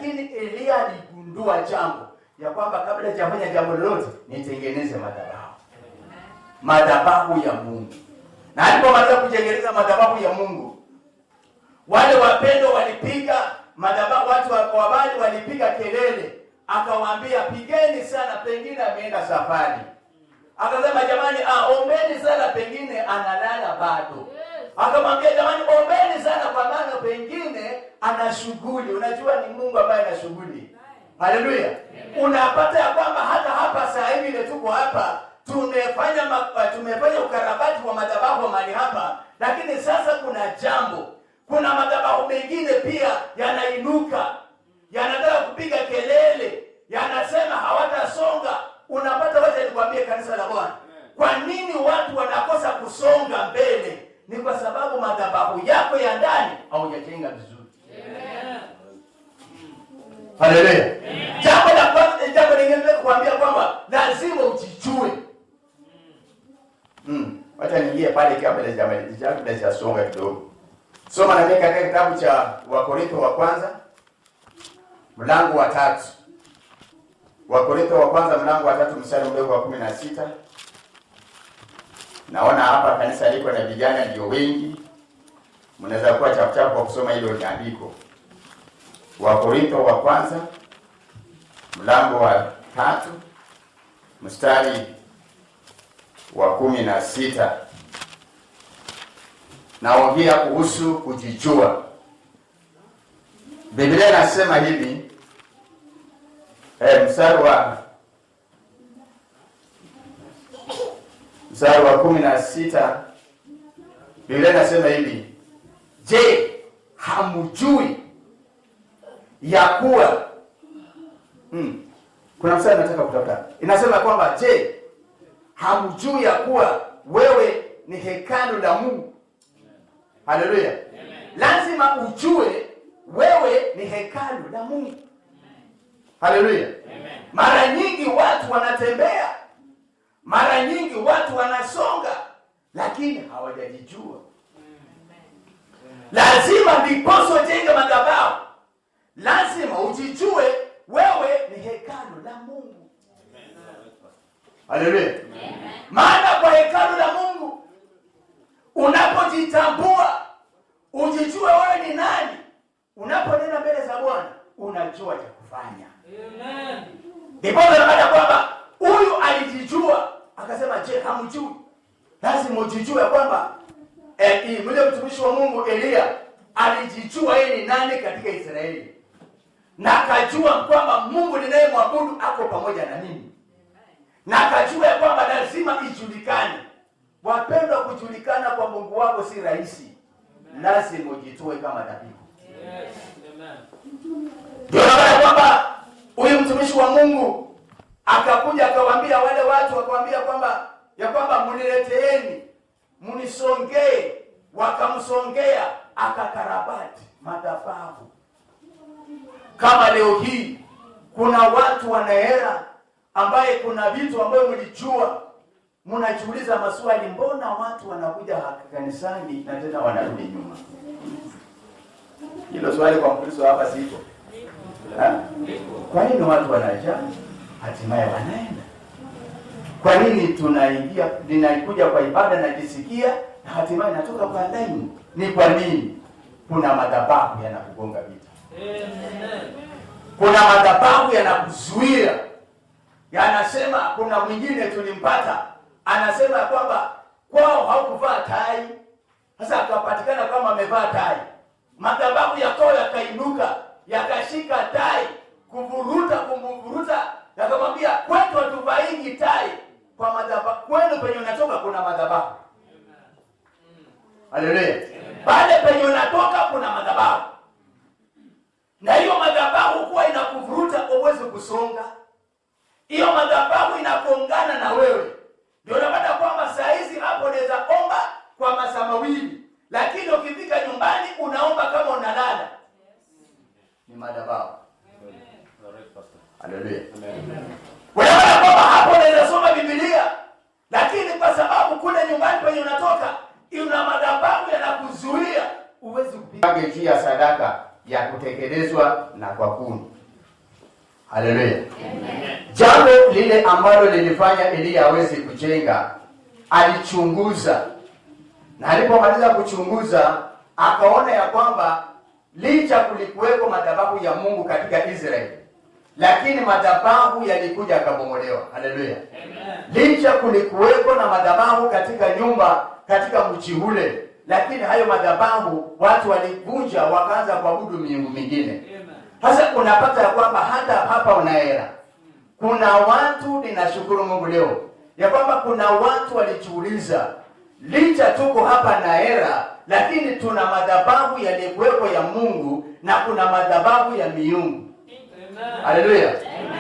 Lakini Eliya aligundua jambo ya kwamba kabla sijafanya jambo lolote nitengeneze madhabahu, madhabahu ya Mungu. Na alipomaliza kutengeneza madhabahu ya Mungu, wale wapendwa walipiga madhabahu, watu wa Baali walipiga kelele, akawaambia pigeni sana, pengine ameenda safari. Akasema jamani, ombeni sana, pengine analala bado. Akamwambia jamani, ombeni sana, kwa maana pengine ana shughuli. Unajua ni Mungu ambaye ana shughuli. Haleluya! Unapata ya kwamba hata hapa saa hivi ile tuko hapa tumefanya ukarabati wa madhabahu mahali hapa, lakini sasa kuna jambo, kuna madhabahu mengine pia yanainuka, yanataka kupiga kelele, yanasema hawatasonga. Unapata, wacha nikwambie kanisa la Bwana, kwa nini watu wanakosa kusonga mbele? Ni kwa sababu madhabahu yako ya ndani haujajenga vizuri. Haleluya! Jambo la kwanza, jambo lingine nataka kuambia kwamba lazima ujijue. Wacha niingie pale kabla sijasonga kidogo. Soma na mimi katika kitabu cha Wakorintho wa kwanza mlango wa 3. Wakorintho wa kwanza mlango wa 3 mstari mdogo wa 16. Naona hapa kanisa liko na vijana ndio wengi. Mnaweza kuwa chapu chapu kwa kusoma hilo andiko. Wakorintho wa kwanza mlango wa 3 mstari wa 16. Naongea kuhusu kujijua. Biblia inasema hivi, mstari wa 16, Biblia inasema hivi, je, hamjui ya kuwa kuna mstari nataka kutafuta. Inasema kwamba je, hamjui ya kuwa wewe ni hekalu la Mungu? Haleluya. Lazima ujue wewe ni hekalu la Mungu. Haleluya. Mara nyingi watu wanatembea, mara nyingi watu wanasonga, lakini hawajajijua. Lazima ndiposo jenga madhabahu, lazima ujijue wewe ni hekalu la Mungu. Haleluya. Maana kwa hekalu la Mungu unapojitambua, ujijue wewe ni nani, unaponena mbele za Bwana unajua cha kufanya. Amen. Ndipo tunapata kwamba huyu alijijua akasema, je, hamjui? Lazima ujijue kwamba yule mtumishi wa Mungu Eliya alijijua yeye ni nani katika Israeli, na akajua kwamba Mungu ninayemwabudu ako pamoja na mimi, na akajua ya kwamba lazima ijulikane. Wapendwa, kujulikana kwa Mungu wako si rahisi. Lazima ujitoe kama dhabihu. Yes, amen. Ndio maana kwamba huyu mtumishi wa Mungu akakuja akawaambia wale watu, akawaambia kwamba ya kwamba mnileteeni, mnisongee. Wakamsongea, akakarabati madhabahu. Kama leo hii kuna watu wanahera ambaye kuna vitu ambayo mlijua, mnajiuliza maswali, mbona watu wanakuja kanisani na tena wanarudi nyuma? Hilo swali kwa Mkristo hapa siko. Ha? Kwa nini watu wanaja hatimaye wanaenda? Kwa nini tunaingia, ninakuja kwa ibada najisikia na hatimaye natoka kwa line? Ni kwa nini? Kuna madhabahu yanakugonga vita. Amen. Kuna madhabahu yanakuzuia. Yanasema, kuna mwingine tulimpata anasema kwamba kwao haukuvaa tai. Sasa akapatikana kama amevaa tai. Madhabahu yakao yakainuka, yakashika tai, kuvuruta, kumvuruta, yakamwambia kwetu hatuvaingi tai. Kwa madhabahu kwenu penye unatoka kuna madhabahu. Haleluya. Pale penye unatoka kuna madhabahu. Na hiyo madhabahu kuwa inakuvuruta uweze kusonga. Hiyo madhabahu inakongana na wewe. Ndio unapata kwamba saa hizi hapo unaweza omba kwa masaa mawili, lakini ukifika nyumbani unaomba kama unalala. Ni madhabahu. Haleluya. Unaona kwamba hapo unaweza soma Biblia, lakini kwa sababu kule nyumbani penye unatoka ina madhabahu yanakuzuia uweze kupiga juu ya sadaka. ya kutekelezwa na kwa kuni. Haleluya. Jambo lile ambalo lilifanya Eliya aweze kujenga, alichunguza, na alipomaliza kuchunguza akaona ya kwamba licha kulikuweko madhabahu ya Mungu katika Israeli, lakini madhabahu yalikuja yakabomolewa. Haleluya. Licha kulikuweko na madhabahu katika nyumba, katika mji ule, lakini hayo madhabahu watu walivunja, wakaanza kuabudu miungu mingine. Sasa unapata ya kwamba hata hapa unaera kuna watu, ninashukuru Mungu leo ya kwamba kuna watu walijiuliza, licha tuko hapa Naera, lakini tuna madhabahu yaliyokuwepo ya Mungu na kuna madhabahu ya miungu. Haleluya!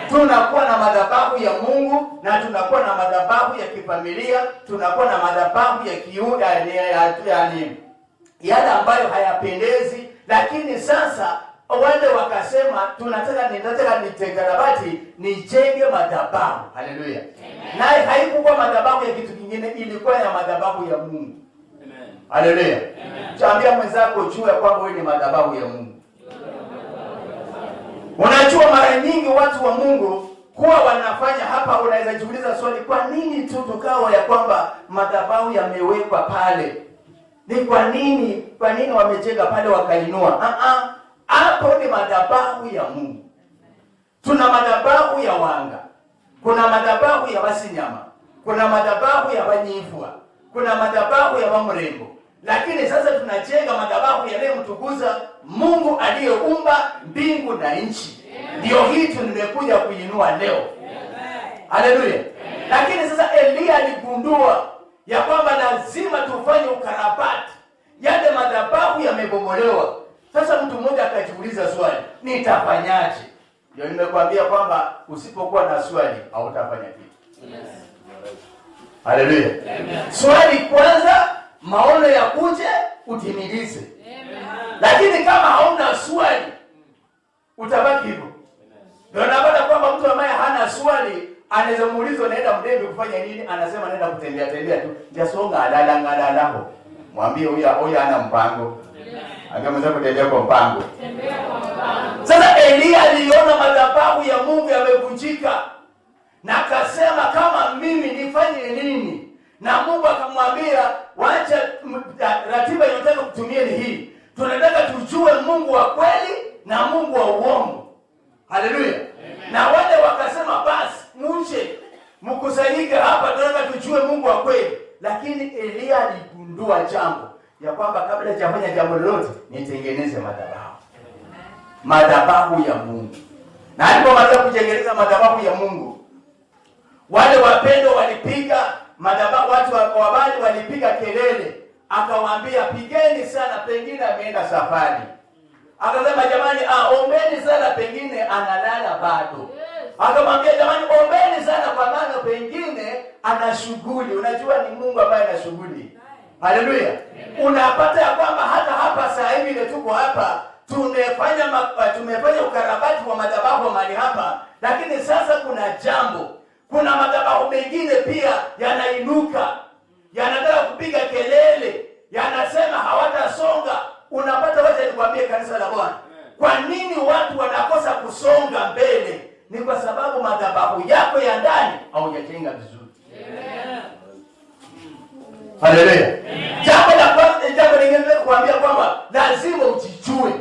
Tunakuwa na madhabahu ya Mungu na tunakuwa na madhabahu ya kifamilia, tunakuwa na madhabahu ya kiu, yani yale ambayo hayapendezi. Lakini sasa wale wakasema, tunataka ninataka nitekarabati nijenge madhabahu. Haleluya! Naye haikuwa madhabahu ya kitu kingine, ilikuwa ya madhabahu ya Mungu. Haleluya! Chambia mwenzako juu ya kwamba wewe ni madhabahu ya Mungu. Unajua, mara nyingi watu wa Mungu huwa wanafanya hapa, unaweza jiuliza swali, kwa nini tu tukawa ya kwamba madhabahu yamewekwa pale? Ni kwa nini? Kwa nini wamejenga pale wakainua? Hapo ni madhabahu ya Mungu. Tuna madhabahu ya wanga, kuna madhabahu ya wasinyama, kuna madhabahu ya wanyifwa, kuna madhabahu ya wamrembo, lakini sasa tunajenga madhabahu yanayomtukuza Mungu aliyeumba mbingu na nchi. Ndio hii nimekuja kuinua leo. Haleluya! Lakini sasa Eliya aligundua ya kwamba lazima tufanye ukarabati, yale madhabahu yamebomolewa. Sasa mtu mmoja akajiuliza swali, nitafanyaje? Ndio nimekuambia kwamba usipokuwa na swali hautafanya kitu. Haleluya! Swali kwanza, maono ya kuje utimilize. Lakini kama hauna swali utabaki hivyo. Ndio napata kwamba mtu ambaye hana swali anaweza muuliza unaenda Mdembe kufanya nini? Anasema naenda kutembea tembea tu. Jasonga alala ngalalaho. Mwambie huyu huyu hana mpango. Ambia mwenzako kutembea kwa mpango. Sasa Eliya aliona madhabahu ya Mungu yamevunjika na akasema kama mimi nifanye nini? Na Mungu akamwambia wacha ratiba inayotaka kutumia ni hii. Tunataka tujue Mungu wa kweli na Mungu wa uongo. Haleluya. Na wale wakasema basi muje mkusanyike hapa, tunataka tujue Mungu wa kweli. Lakini Eliya aligundua jambo ya kwamba kabla sijafanya jambo lolote nitengeneze madhabahu, madhabahu ya Mungu. Na alipomaliza kutengeneza madhabahu ya Mungu, wale wapendwa walipiga madhabahu, watu wa Baali walipiga kelele, akawaambia pigeni sana, pengine ameenda safari. Akasema jamani, ombeni sana, pengine analala bado. Akamwambia jamani, ombeni sana, kwa maana pengine ana shughuli. Unajua ni Mungu ambaye ana shughuli. Haleluya! Unapata ya kwamba hata hapa saa hivi ile tuko hapa tumefanya ukarabati wa madhabahu mahali hapa, lakini sasa kuna jambo, kuna madhabahu mengine pia yanainuka, yanataka kupiga kelele, yanasema hawatasonga. Unapata, wacha nikwambie kanisa la Bwana, kwa nini watu wanakosa kusonga mbele? Ni kwa sababu madhabahu yako ya ndani haujajenga vizuri. Haleluya! Jambo la kwanza, jambo lingine nataka kuambia kwamba lazima ujijue.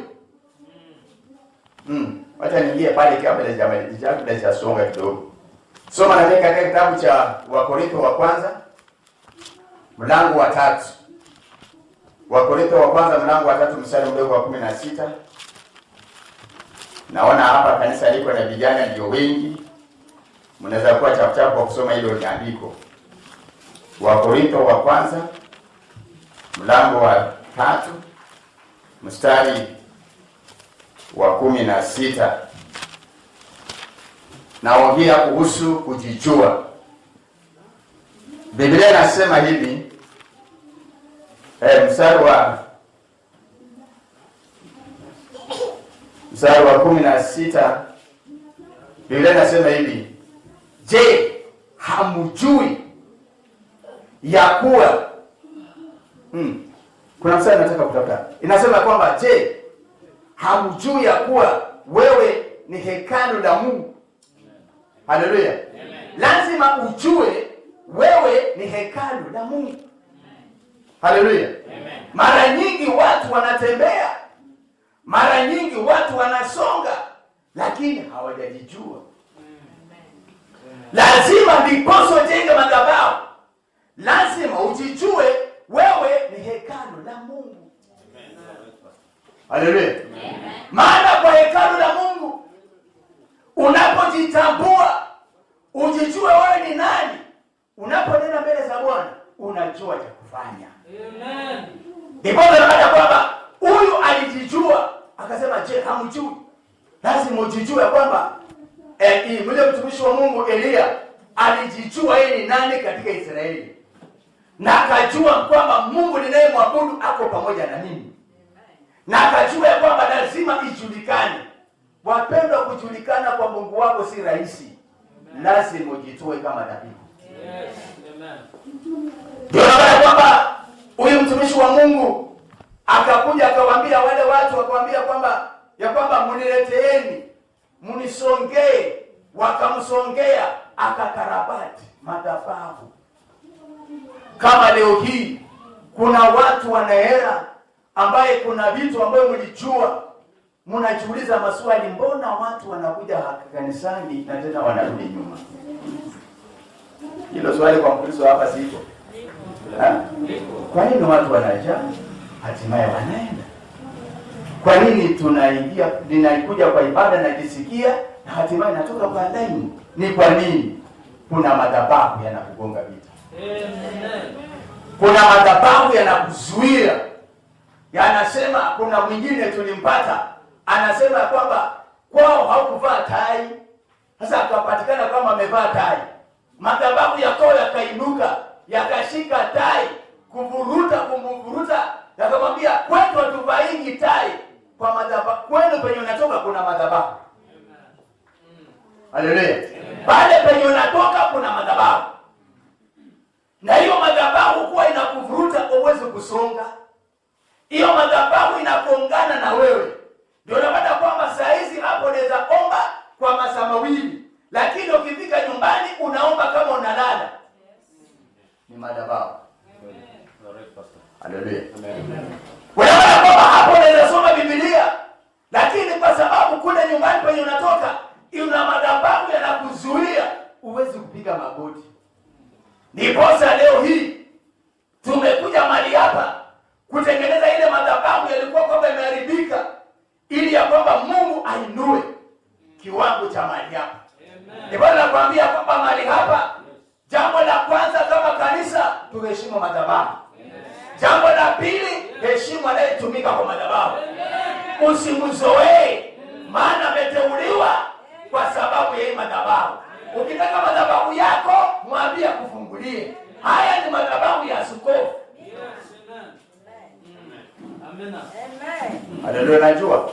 Wacha niingie pale kabla sijasonga kidogo. Soma na mimi katika kitabu cha Wakorintho wa kwanza mlango wa 3. Wakorintho wa kwanza mlango wa 3 mstari mdogo wa 16. Naona hapa kanisa liko na vijana ndio wengi. Mnaweza kuwa chapu chapu kwa kusoma hilo andiko. Wakorintho wa kwanza mlango wa 3 mstari wa 16. Naongea kuhusu kujijua. Biblia inasema hivi, mstari wa 16, Biblia inasema hivi, je, hamjui ya kuwa kuna mstari nataka kutafuta. Inasema kwamba je, Hamjui ya kuwa wewe ni hekalu la Mungu? Haleluya! Lazima ujue wewe ni hekalu la Mungu. Haleluya! Mara nyingi watu wanatembea, mara nyingi watu wanasonga, lakini hawajajijua. Lazima ndiposa ujenge madhabahu, lazima ujijue wewe ni hekalu la Mungu. Haleluya! Maana kwa hekalu la Mungu unapojitambua, ujijue wewe ni nani, unaponena mbele za Bwana unajua cha kufanya. Amen. Ndipo napata kwamba huyu alijijua, akasema, je, hamjui? Lazima ujijue kwamba yule mtumishi wa Mungu Eliya alijijua yeye ni nani katika Israeli, na akajua kwamba Mungu ninayemwabudu ako pamoja na mimi, na akajua ya kwamba lazima ijulikane. Wapendwa, kujulikana kwa Mungu wako si rahisi, lazima ujitoe kama dhabihu. Yes. Amen. Ndio maana kwamba huyu mtumishi wa Mungu akakuja akawaambia wale watu, akawaambia kwamba ya kwamba mnileteeni, mnisongee. Wakamsongea, akakarabati madhabahu. Kama leo hii kuna watu wanaera ambaye kuna vitu ambayo mlijua, mnajiuliza maswali, mbona watu wanakuja kanisani na tena wanarudi nyuma? Hilo swali kwa Mkristo hapa siko. Ha? Kwa nini watu wanaja hatimaye wanaenda? Kwa nini tunaingia, ninakuja kwa ibada najisikia na hatimaye natoka kwa laini? Ni kwa nini? Kuna madhabahu yanakugonga vita. Amen. Kuna madhabahu yanakuzuia, yanasema. Kuna mwingine tulimpata anasema kwamba kwao haukuvaa tai, sasa akapatikana kwamba amevaa tai. Madhabahu ya kwao yakainuka, yakashika tai kuvuruta, kumvuruta, yakamwambia kwetu hatuvaingi tai. Kwa madhabahu kwenu penye unatoka kuna madhabahu. Haleluya! Pale penye unatoka kuna madhabahu, na hiyo madhabahu kuwa inakuvuruta uweze kusonga. Hiyo madhabahu inakongana na wewe, ndio unapata kwamba saa hizi hapo unaweza omba kwa masaa mawili, lakini ukifika nyumbani unaomba kama unalala. Ni madhabahu. Haleluya! Unaona kwamba hapo unaweza soma Biblia, lakini kwa sababu kule nyumbani penye unatoka una madhabahu yanakuzuia uwezi kupiga magoti. Ndiposa leo hii tumekuja mahali hapa kutengeneza ile madhabahu yalikuwa kwamba imeharibika, ili ya kwamba Mungu ainue kiwango cha mahali hapa. Ndipo nakwambia kwamba mahali hapa, jambo la kwanza kama kanisa tuheshimu madhabahu. Jambo la pili, heshimu anayetumika kwa madhabahu. Usimzoee, maana ameteuliwa kwa sababu ya hii madhabahu. Ukitaka madhabahu yako, mwambie akufungulie. Haya ni madhabahu ya askofu. Yes. Amen. Amen. Haleluya, najua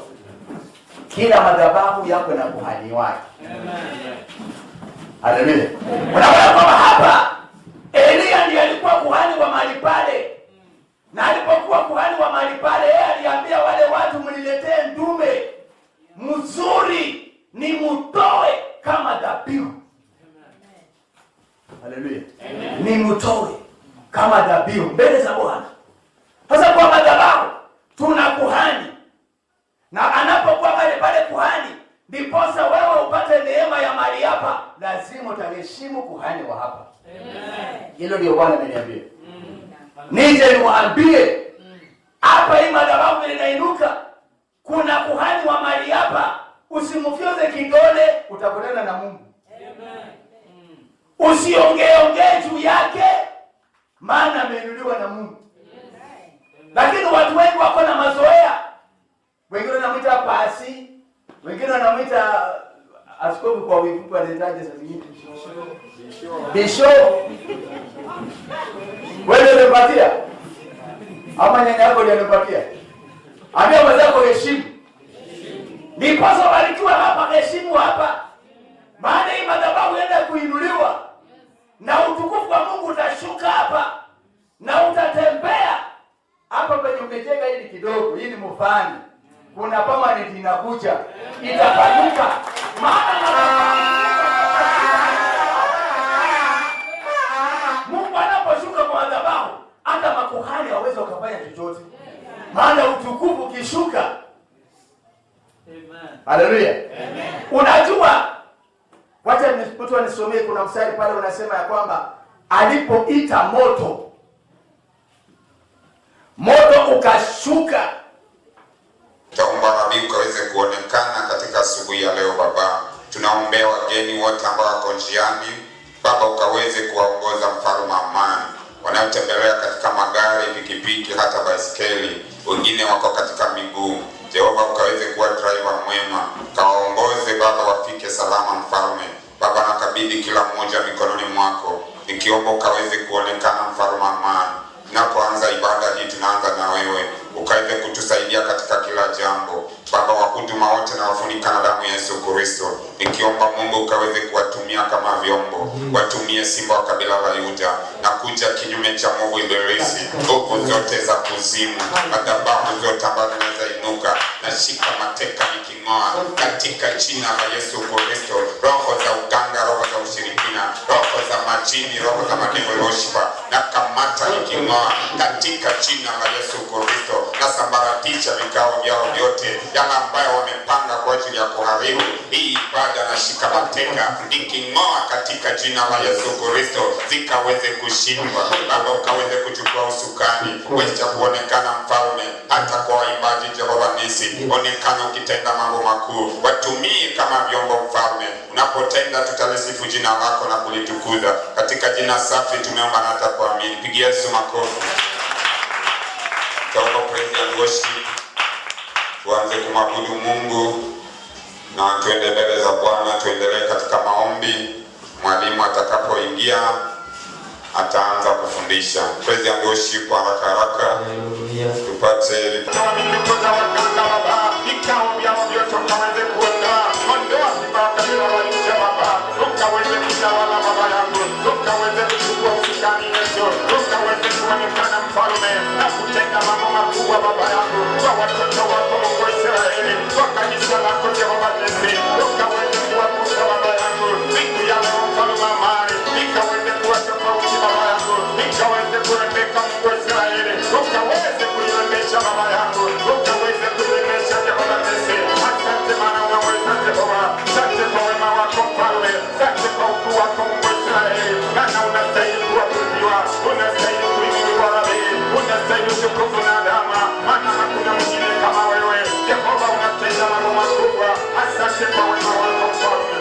kila madhabahu yako na kuhani wake. Amen. Haleluya. Unaona kwamba hapa Eliya ndiye alikuwa kuhani wa mahali pale, na alipokuwa kuhani wa mahali pale, yeye aliambia wale watu, mniletee ndume mzuri nimutoe kama dhabihu. Haleluya, nimtoe kama dhabihu mbele za Bwana. Sasa kwa madhabahu tuna kuhani, na anapokuwa pale pale kuhani, ndiposa wewe upate neema ya mahali hapa, lazima utaheshimu kuhani wa hapa. Hilo ndio Bwana ameniambia nije niwaambie hapa, hii madhabahu inainuka, kuna kuhani wa mahali hapa. Usimfyoze kidole, utakutana na Mungu. Usiongeongee juu yake, maana ameinuliwa na Mungu. Lakini watu wengi wako na mazoea, wengine wanamwita pasi, wengine wanamwita askofu kwa wifupi anaitaje saa zingine bishop. Wewe ndio ulipatia ama nyanya yako ndio alipatia? Ambia mwenzako heshimu. Ndiposa barikiwa hapa, heshimu hapa, maana hii madhabahu inaenda kuinuliwa na utukufu wa Mungu utashuka hapa na utatembea hapa penye umejenga hili kidogo, hii ni mfano. Kuna permanent inakuja, itafanyika. Maana Mungu anaposhuka kwa madhabahu, hata makuhani hawawezi wakafanya chochote, maana utukufu ukishuka. Amen. Haleluya! Unajua, wacha mtu anisomee, kuna mstari pale unasema ya kwamba alipoita moto, moto ukashuka. Taomba Rabi ukaweze kuonekana katika asubuhi ya leo Baba. Tunaombea wageni wote ambao wako njiani Baba, ukaweze kuwaongoza mfalme wa amani, wanaotembelea katika magari, pikipiki, hata baiskeli, wengine wako katika miguu. Jehova, ukaweze kuwa driver mwema, kawaongoze Baba, wafike salama mfalme. Baba, nakabidhi kila mmoja mikononi mwako, nikiomba ukaweze kuonekana mfalme wa amani. Tunapoanza ibada hii, tunaanza na wewe, ukaweze kutusaidia katika kila jambo Baba. Wahuduma wote na wafunika na damu ya Yesu Kristo, nikiomba Mungu ukaweze kuwatumia kama vyombo, watumie simba wa kabila la Yuda na kuja kinyume cha mwovu Ibilisi, nguvu zote za kuzimu, madhabahu zote ambazo zinaweza inuka na shika mateka niking'oa katika jina la Yesu Kristo, roho za uganga, roho za ushirikina, roho za majini, roho za madeviloshipa na kamata niking'oa katika jina la Yesu Kristo, na sambaratisha vikao vyao vyote, yale ambayo wamepanga kwa ajili ya kuharibu hii ibada, na shika mateka niking'oa katika jina la Yesu Kristo, zikaweze kushindwa. Baba, ukaweze kuchukua usukani, weza kuonekana mfalme, hata kwa waimbaji Jehova Nisi, onekana ukitenda mambo makuu, watumie kama vyombo mfalme. Unapotenda tutalisifu jina lako na kulitukuza, katika jina safi tumeomba na hata kuamini. Pigia Yesu makofi. Taomba praise and worship, tuanze kumwabudu Mungu na tuende mbele za Bwana, tuendelee katika maombi. Mwalimu atakapoingia ataanza kufundisha. Praise and worship kwa haraka haraka tupate Vikao vyao vyote ukaweze kuondoa, ondoa simba wa kabila la Yuda Baba, ukaweze kutawala baba yangu, ukaweze kuchukua usukani Yesu, ukaweze kuonekana mfalme na kutenda mambo makubwa baba yangu, kwa watoto wako Mungu wa Israeli, kwa kanisa lako Jehova Nisi, ukaweze kuwagusa baba yangu siku ya leo, mfalme wa amani, ikaweze kuwa tofauti baba yangu, ikaweze kurembeka Mungu wa Israeli, ukaweze kuirembesha baba yangu, ukaweze kuirembesha Jehova Nisi. Asante maana unaweza Jehova, asante kwa wema wako mfalme, asante kwa ukuu wako Mungu wa Israeli, maana unastahili kuabudiwa, unastahili kuinuliwa Rabi, unastahili utukufu na adama, maana hakuna mwingine kama wewe Jehova, unatenda mambo makubwa. Asante kwa wema wako mfalme.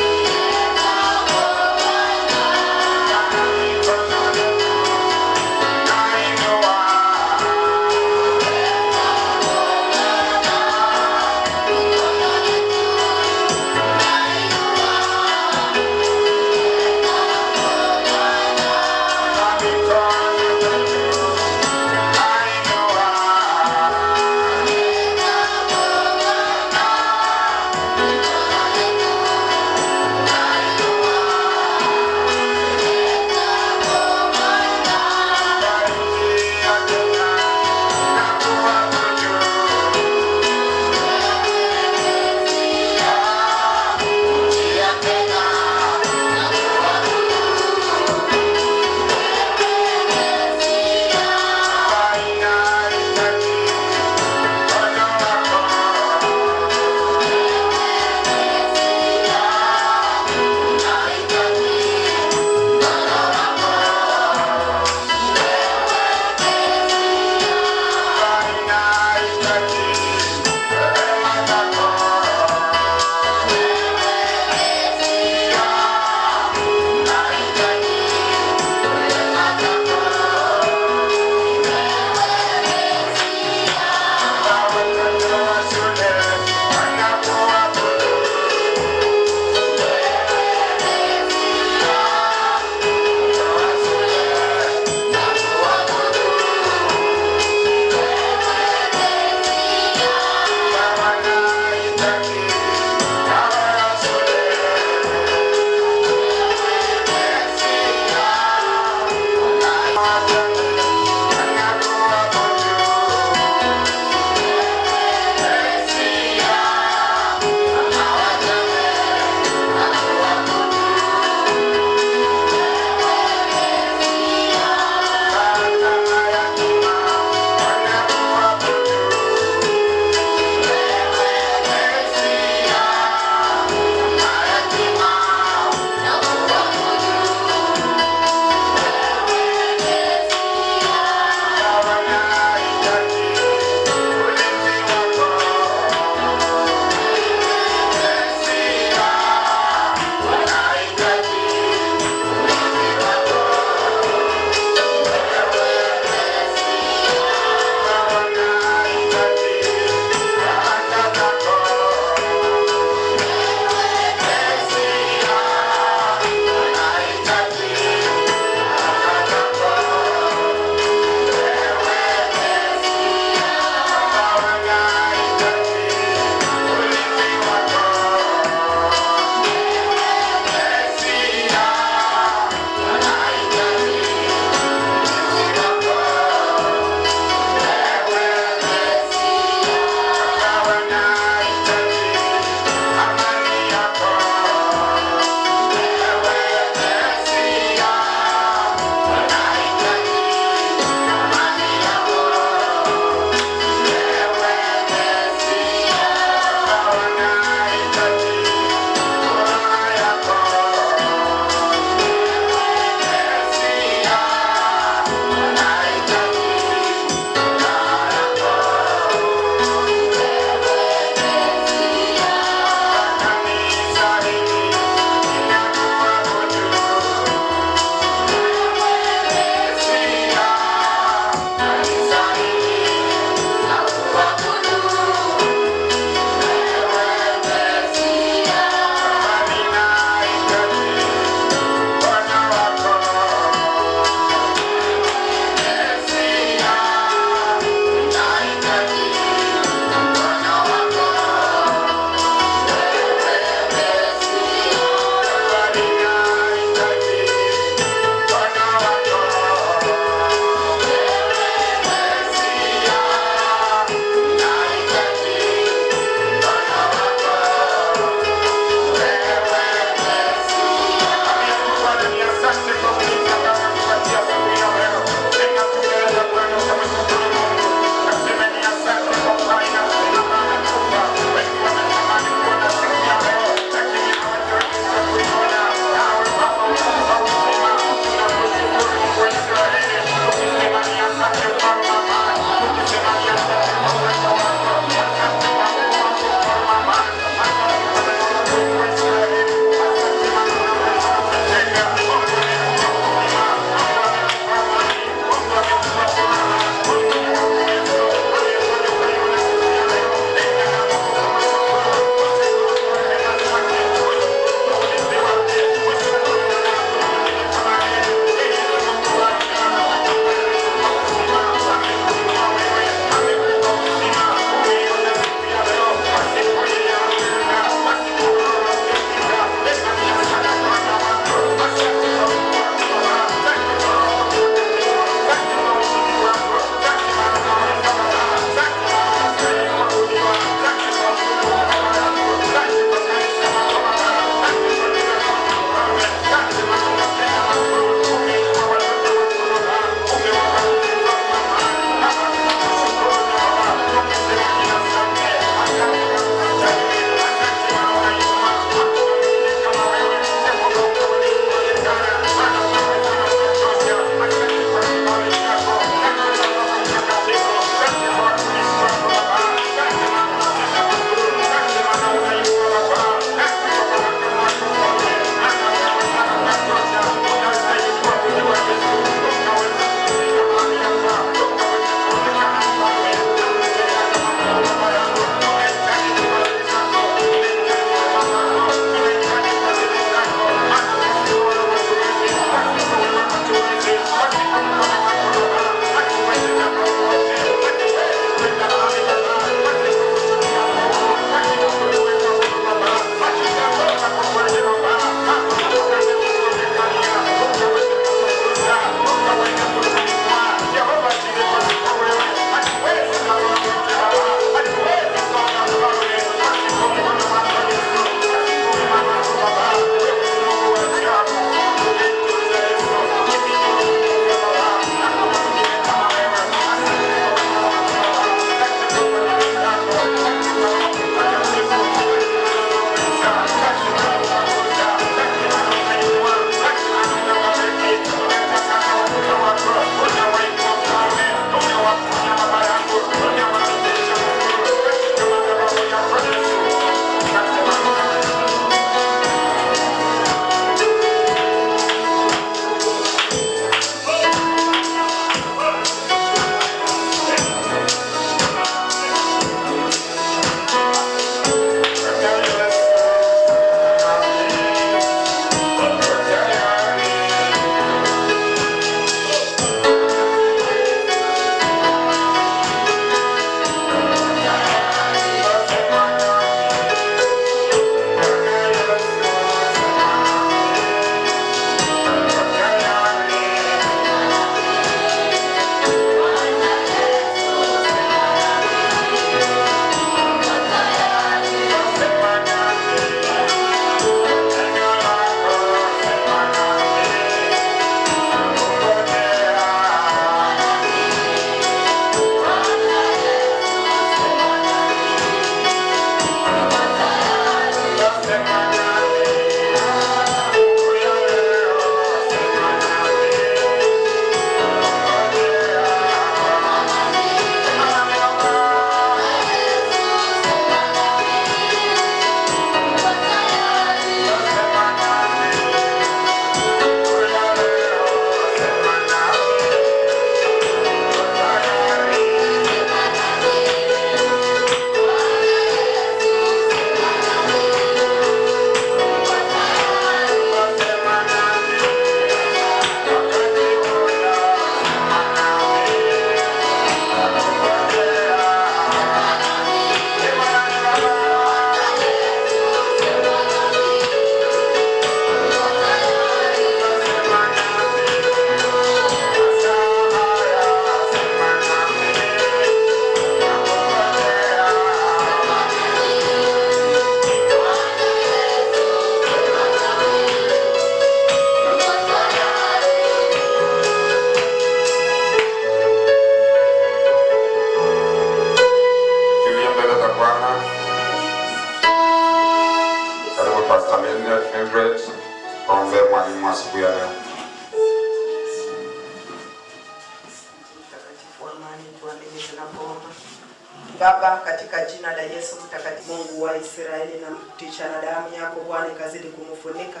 Baba, katika jina la Yesu mtakatifu, Mungu wa Israeli, na mtisha na damu yako Bwana ikazidi kumfunika.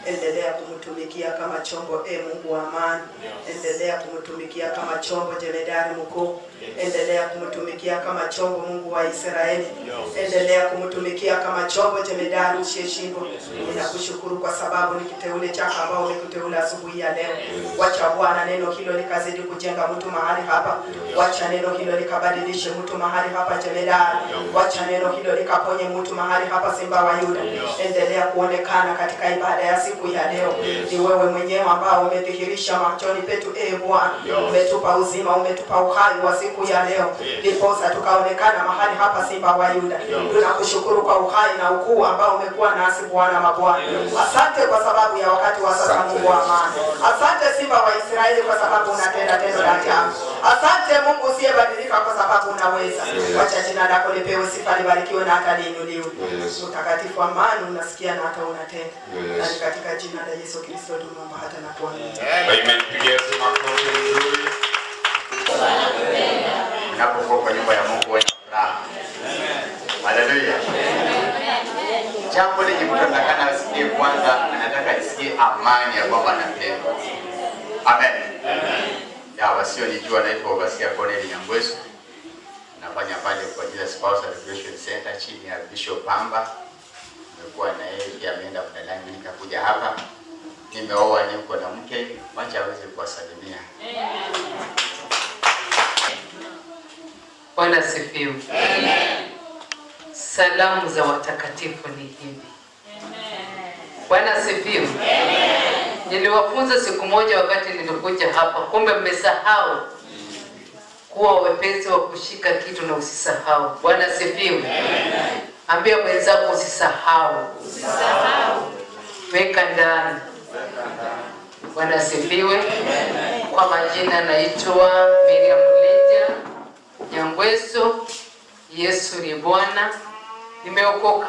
Endelea kumtumikia kama chombo, e Mungu wa amani. Endelea kumtumikia kama chombo, jemedari mkuu. Endelea kumtumikia kama chombo, Mungu wa Israeli. Endelea kumtumikia kama chombo, jemedari usiyeshindwa. Ninakushukuru kwa sababu ni kiteule chako ambao umekuteula asubuhi ya leo. Wacha Bwana neno hilo likazidi kujenga mtu mahali hapa. Wacha neno hilo likabadilishe mtu mahali hapa, jemedari. Wacha neno hilo likaponye mtu mahali hapa, Simba wa Yuda. Endelea kuonekana katika ibada ya siku ya leo. Ni wewe mwenyewe ambao umedhihirisha machoni petu, e Bwana. Umetupa uzima, umetupa uhai wa siku ya leo, ndiposa tukaonekana mahali hapa, Simba wa Yuda. Tunakushukuru kwa uhai na ukuu ambao umekuwa nasi, Bwana mabwana. Asante kwa sababu ya wakati wa sasa, Mungu wa amani. Asante Simba wa Israeli kwa sababu unatenda tendo la ajabu. Asante Mungu usiyebadilika kwa sababu unaweza. Wacha jina lako lipewe sifa, libarikiwe na hata liinuliwe. Mtakatifu amani, unasikia na hata unatenda. Na ni katika jina la Yesu Kristo tunaomba hata na kuamini. Amen. Pigia Yesu makofi mzuri. Unapokuwa kwa nyumba ya Mungu wewe furaha. Haleluya. Jambo lenye mtu anataka asikie kwanza, anataka asikie amani ya kwamba anapendwa. Amen. Ya wasionijua, naitwa Obasia Cornel Nyangweso. Nafanya pale kwa ajili ya Spousal Liberation Center chini ya Bishop Pamba. Nimekuwa na yeye pia, ameenda Mdalani, mimi nikakuja hapa. Nimeoa, niko na mke, wacha aweze kuwasalimia. Bwana asifiwe. Salamu za watakatifu ni hivi. Bwana asifiwe. Niliwafunza siku moja wakati nilikuja hapa, kumbe mmesahau kuwa wepesi wa kushika kitu na usisahau. Bwana asifiwe. Ambia mwenzako usisahau. Weka ndani. Bwana asifiwe. Kwa majina naitwa Miriam Leja Nyangweso. Yesu ni Bwana. Nimeokoka.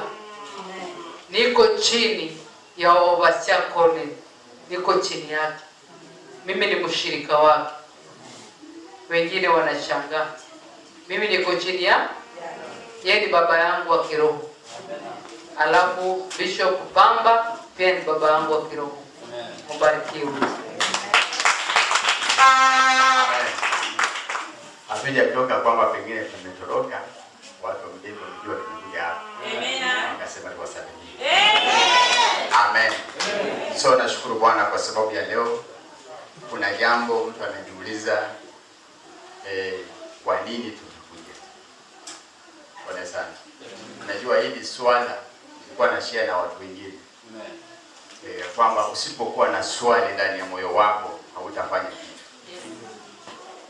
Niko chini ya Obasia Cornel. Niko chini yake. Mimi ni mshirika wake. Wengine wanashangaa. Mimi niko chini ya yeye, ni baba yangu wa kiroho. Alafu Bishop Pamba pia ni baba yangu wa kiroho. Mbarikiwe. Hatuja kutoka kwamba pengine tumetoroka, watu wa mjini walijua tumekuja hapa. Wakasema tuwasalimie. Amen. So nashukuru Bwana kwa sababu ya leo. Kuna jambo mtu anajiuliza, kwa nini tumekuja? Pole sana. Najua hili swala nilikuwa na share na watu wengine. Kwamba usipokuwa na swali ndani ya moyo wako hautafanya kitu.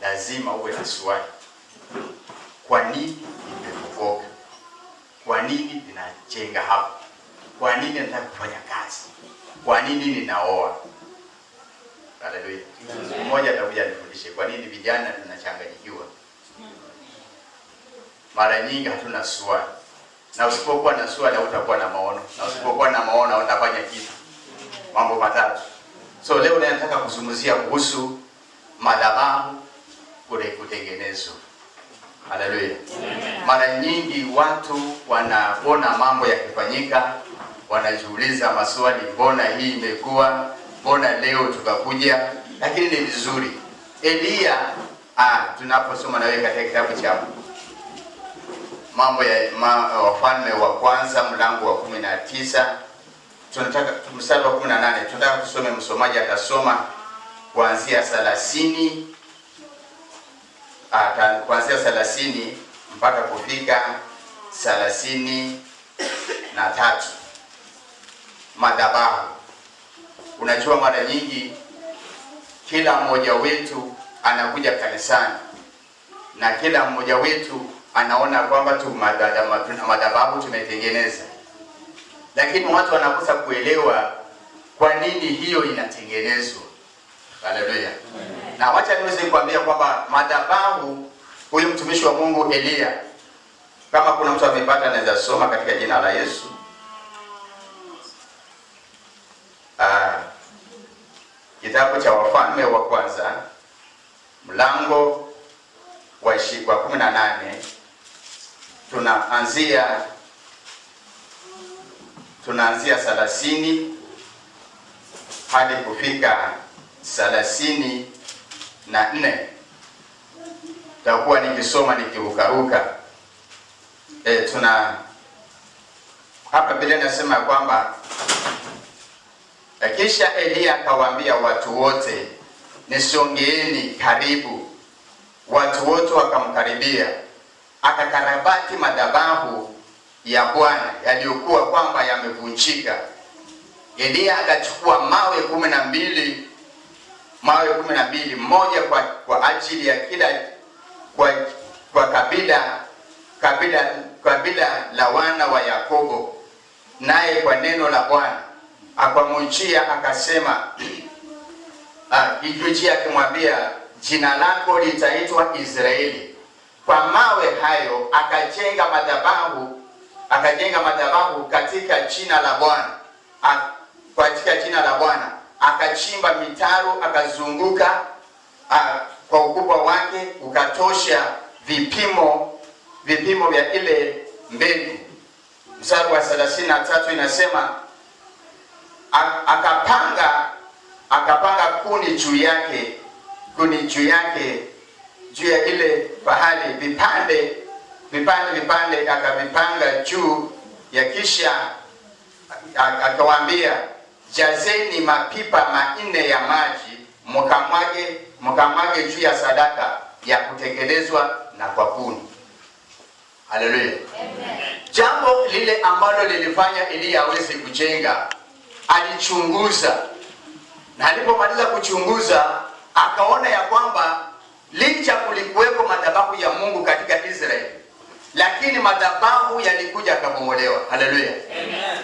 Lazima uwe na swali. Kwa nini nimeokoka? Kwa nini ninajenga hapa? Kwa nini nataka kufanya kazi? Kwa nini ninaoa? Haleluya. Siku moja atakuja nifundishe kwa nini vijana tunachanganyikiwa. Mara nyingi hatuna swali. Na usipokuwa na swali hautakuwa na maono. Na usipokuwa na maono hautafanya kitu. Mambo matatu. So leo nataka kuzungumzia kuhusu madhabahu kule kutengenezwa. Haleluya. Mara nyingi watu wanaona mambo yakifanyika, wanajiuliza maswali, mbona hii imekuwa, mbona leo tukakuja? Lakini ni vizuri Eliya, tunaposoma na wewe katika kitabu cha mambo ya Wafalme wa Kwanza mlango wa 19, tunataka mstari wa 18, tunataka tusome, msomaji atasoma kuanzia 30, kuanzia 30 mpaka kufika 33. Madhabahu. Unajua mara nyingi kila mmoja wetu anakuja kanisani na kila mmoja wetu anaona kwamba tuna madhabahu tumetengeneza, lakini watu wanakosa kuelewa kwa nini hiyo inatengenezwa. Haleluya. Na wacha niweze kuambia kwamba madhabahu, huyu mtumishi wa Mungu Eliya, kama kuna mtu amepata anaweza soma katika jina la Yesu. Kitabu cha Wafalme wa Kwanza mlango wa 18 Tunaanzia 30 hadi kufika 34. Takuwa nikisoma nikirukaruka. Tuna hapa Biblia inasema kwamba kisha Eliya akawaambia watu wote, nisongeeni karibu. Watu wote wakamkaribia. Akakarabati madhabahu ya Bwana yaliyokuwa kwamba yamevunjika. Eliya akachukua mawe 12, mawe 12, mmoja kwa ajili ya kila kwa kabila la wana wa Yakobo. Naye kwa neno la Bwana akamujia akasema, kijiji akimwambia, jina lako litaitwa Israeli. Kwa mawe hayo akajenga madhabahu katika jina la Bwana. Katika jina la Bwana akachimba mitaro, akazunguka kwa ukubwa wake ukatosha vipimo vya ile mbegu. Mstari wa 33 inasema akapanga kuni juu yake, juu ya ile bahari, vipande vipande akavipanga juu ya, kisha akawaambia, jazeni mapipa 4 ya maji mkamwage juu ya sadaka ya kutekelezwa na kwa kuni. Haleluya. Jambo lile ambalo lilifanya Eliya aweze kujenga, alichunguza, na alipomaliza kuchunguza akaona ya kwamba licha kulikuwepo madhabahu ya Mungu katika Israeli, lakini madhabahu yalikuja yakabomolewa. Haleluya.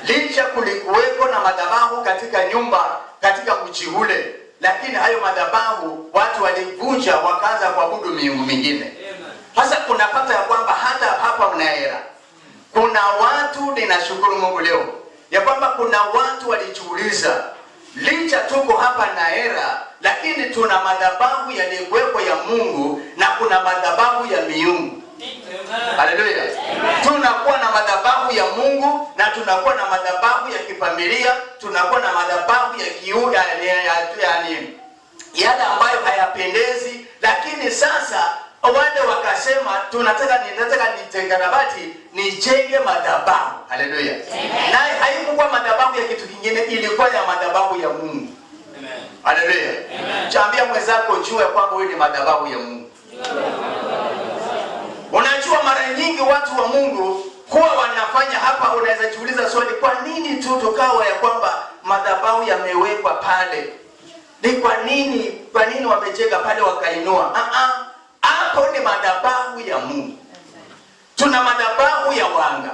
Licha kulikuwepo na madhabahu katika nyumba, katika mji ule, lakini hayo madhabahu watu walivunja, wakaanza kuabudu miungu mingine. Sasa unapata ya kwamba hata hapa Mnaera kuna watu, ninashukuru Mungu leo ya kwamba kuna watu walijiuliza, licha tuko hapa Naera, lakini tuna madhabahu yaliyokuwepo ya Mungu na kuna madhabahu ya miungu. Haleluya. Tunakuwa na madhabahu ya Mungu na tunakuwa na madhabahu ya kifamilia, tunakuwa na madhabahu ya kiu, yani yale ambayo hayapendezi. Lakini sasa wale wakasema, ninataka nitengarabati nijenge madhabahu. Haleluya. Na haikuwa madhabahu ya kitu kingine, ilikuwa ya madhabahu ya Mungu. Haleluya. Chambia mwenzako, jua kwamba wewe ni madhabahu ya Mungu. Unajua mara nyingi watu wa Mungu huwa wanafanya hapa, unaweza jiuliza swali, kwa nini tu tukawa ya kwamba madhabahu yamewekwa pale? Ni kwa nini wamejenga pale wakainua? Hapo ni madhabahu ya Mungu. Tuna madhabahu ya wanga,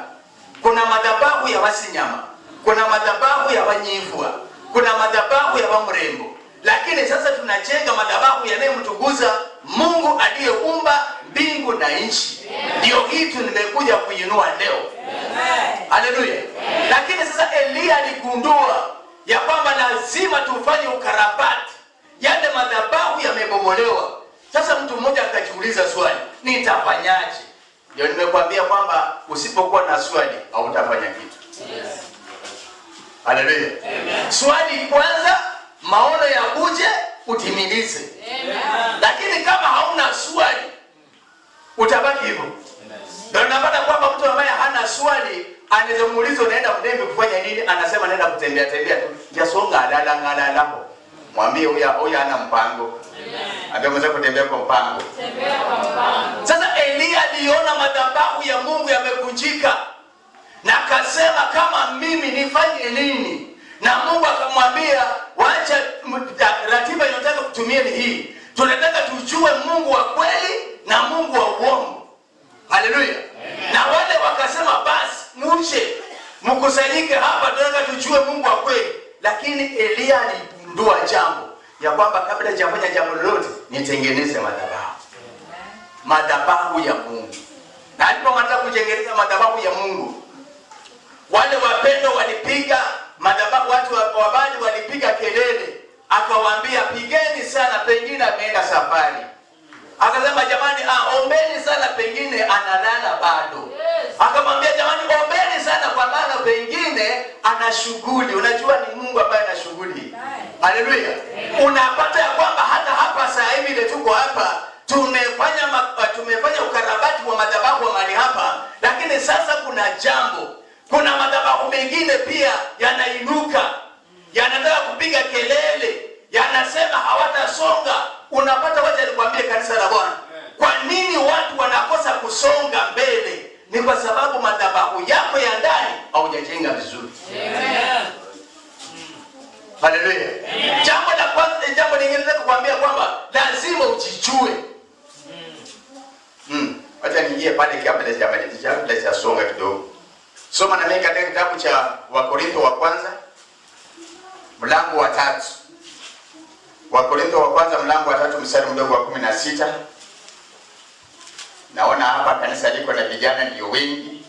kuna madhabahu ya wasinyama, kuna madhabahu ya wanyivwa, kuna madhabahu ya wamrembo. Lakini sasa tunajenga madhabahu yanayomtukuza Mungu aliyeumba mbingu na nchi. Ndio kitu nimekuja kuinua leo. Haleluya. Lakini sasa Eliya aligundua ya kwamba lazima tufanye ukarabati, yale madhabahu yamebomolewa. Sasa mtu mmoja akajiuliza swali, nitafanyaje? Ndio nimekuambia kwamba usipokuwa na swali hautafanya kitu. Haleluya. Swali kwanza, maono yakuje utimilize. Lakini kama hauna swali utabaki hivyo. Ndio unapata kwamba mtu ambaye hana swali anaweza muuliza unaenda Mdembe kufanya nini, anasema naenda kutembea tembea tu. Jasonga alala ngalala. Mwambie huyu hana mpango. Ambia mwenzako kutembea kwa mpango. Tembea kwa mpango. Sasa Eliya aliona madhabahu ya Mungu yamevunjika na akasema, kama mimi nifanye nini? Na Mungu akamwambia, wacha ratiba inayotaka kutumia ni hii. Tunataka tujue Mungu wa kweli na Mungu wa uongo. Haleluya. Na wale wakasema, basi muje mkusanyike hapa, tunataka tujue Mungu wa kweli. Lakini Eliya aligundua jambo ya kwamba kabla hajafanya jambo lolote nitengeneze madhabahu. Madhabahu ya Mungu. Na alipomaliza kujengeleza madhabahu ya Mungu, wale wapendwa walipiga madhabahu, watu wa Baali walipiga kelele. Akawaambia, pigeni sana, pengine ameenda safari. Akasema, jamani, ombeni sana, pengine analala bado. Yes. Akamwambia, jamani, ombeni sana, kwa maana pengine ana shughuli. Unajua ni Mungu ambaye ana shughuli. Haleluya! Unapata ya kwamba hata hapa saa hivi ile tuko hapa tumefanya ukarabati wa madhabahu wa mahali hapa, lakini sasa kuna jambo, kuna madhabahu mengine pia yanainuka, yanataka kupiga kelele, yanasema hawatasonga. Unapata, wacha nikwambie kanisa la Bwana, kwa nini watu wanakosa kusonga mbele? Ni kwa sababu madhabahu yako ya ndani haujajenga vizuri. Haleluya! Jambo la kwanza, jambo lingine nataka kukwambia kwamba lazima ujijue. Wacha niingie pale kabla sijamalizia, sijasonga kidogo. Soma na mimi katika kitabu cha Wakorintho wa kwanza mlango wa 3. Wakorintho wa kwanza mlango wa 3 mstari mdogo wa 16. Naona hapa kanisa liko na vijana ndio wengi.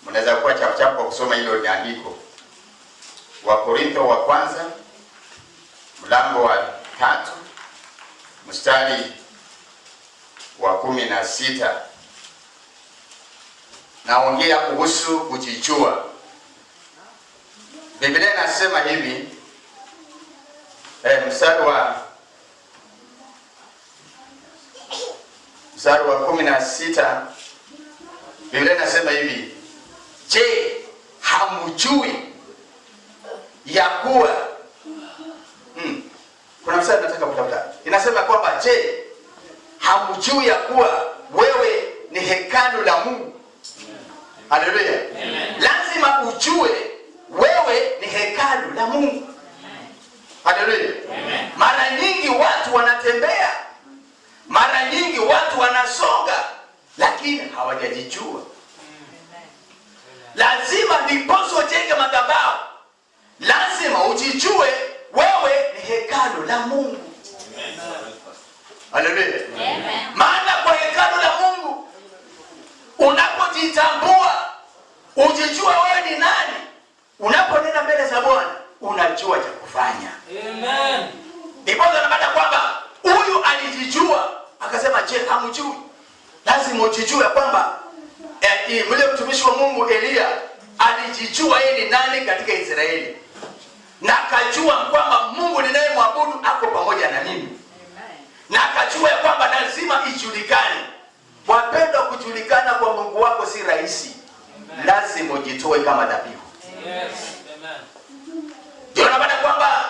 Mnaweza kuwa chapu chapu kwa kusoma hilo andiko. Wakorintho wa kwanza mlango wa 3 mstari wa 16. Naongea kuhusu kujijua. Biblia inasema hivi, mstari wa 16, Biblia inasema hivi, je, hamjui ya kuwa kuna mstari nataka kutafuta. Inasema kwamba je, hamjui ya kuwa wewe ni hekalu la Mungu? Haleluya. Lazima ujue wewe ni hekalu la Mungu. Haleluya. Mara nyingi watu wanatembea, mara nyingi watu wanasonga, lakini hawajajijua. Lazima ndiposa ujenge madhabahu, lazima ujijue wewe ni hekalu la Mungu. Haleluya. Maana kwa hekalu la Mungu unapojitambua, ujijue wewe ni nani, unaponena mbele za Bwana unajua cha kufanya. Amen. Ndipo tunapata kwamba huyu alijijua akasema, je, hamjui? Lazima ujijue kwamba mle mtumishi wa Mungu Elia alijijua yeye ni nani katika Israeli, na akajua kwamba Mungu ninayemwabudu ako pamoja na mimi, na akajua ya kwamba lazima ijulikane. Wapendwa, kujulikana kwa Mungu wako si rahisi. Lazima ujitoe kama dhabihu. Yes. Amen. Ndio unapata kwamba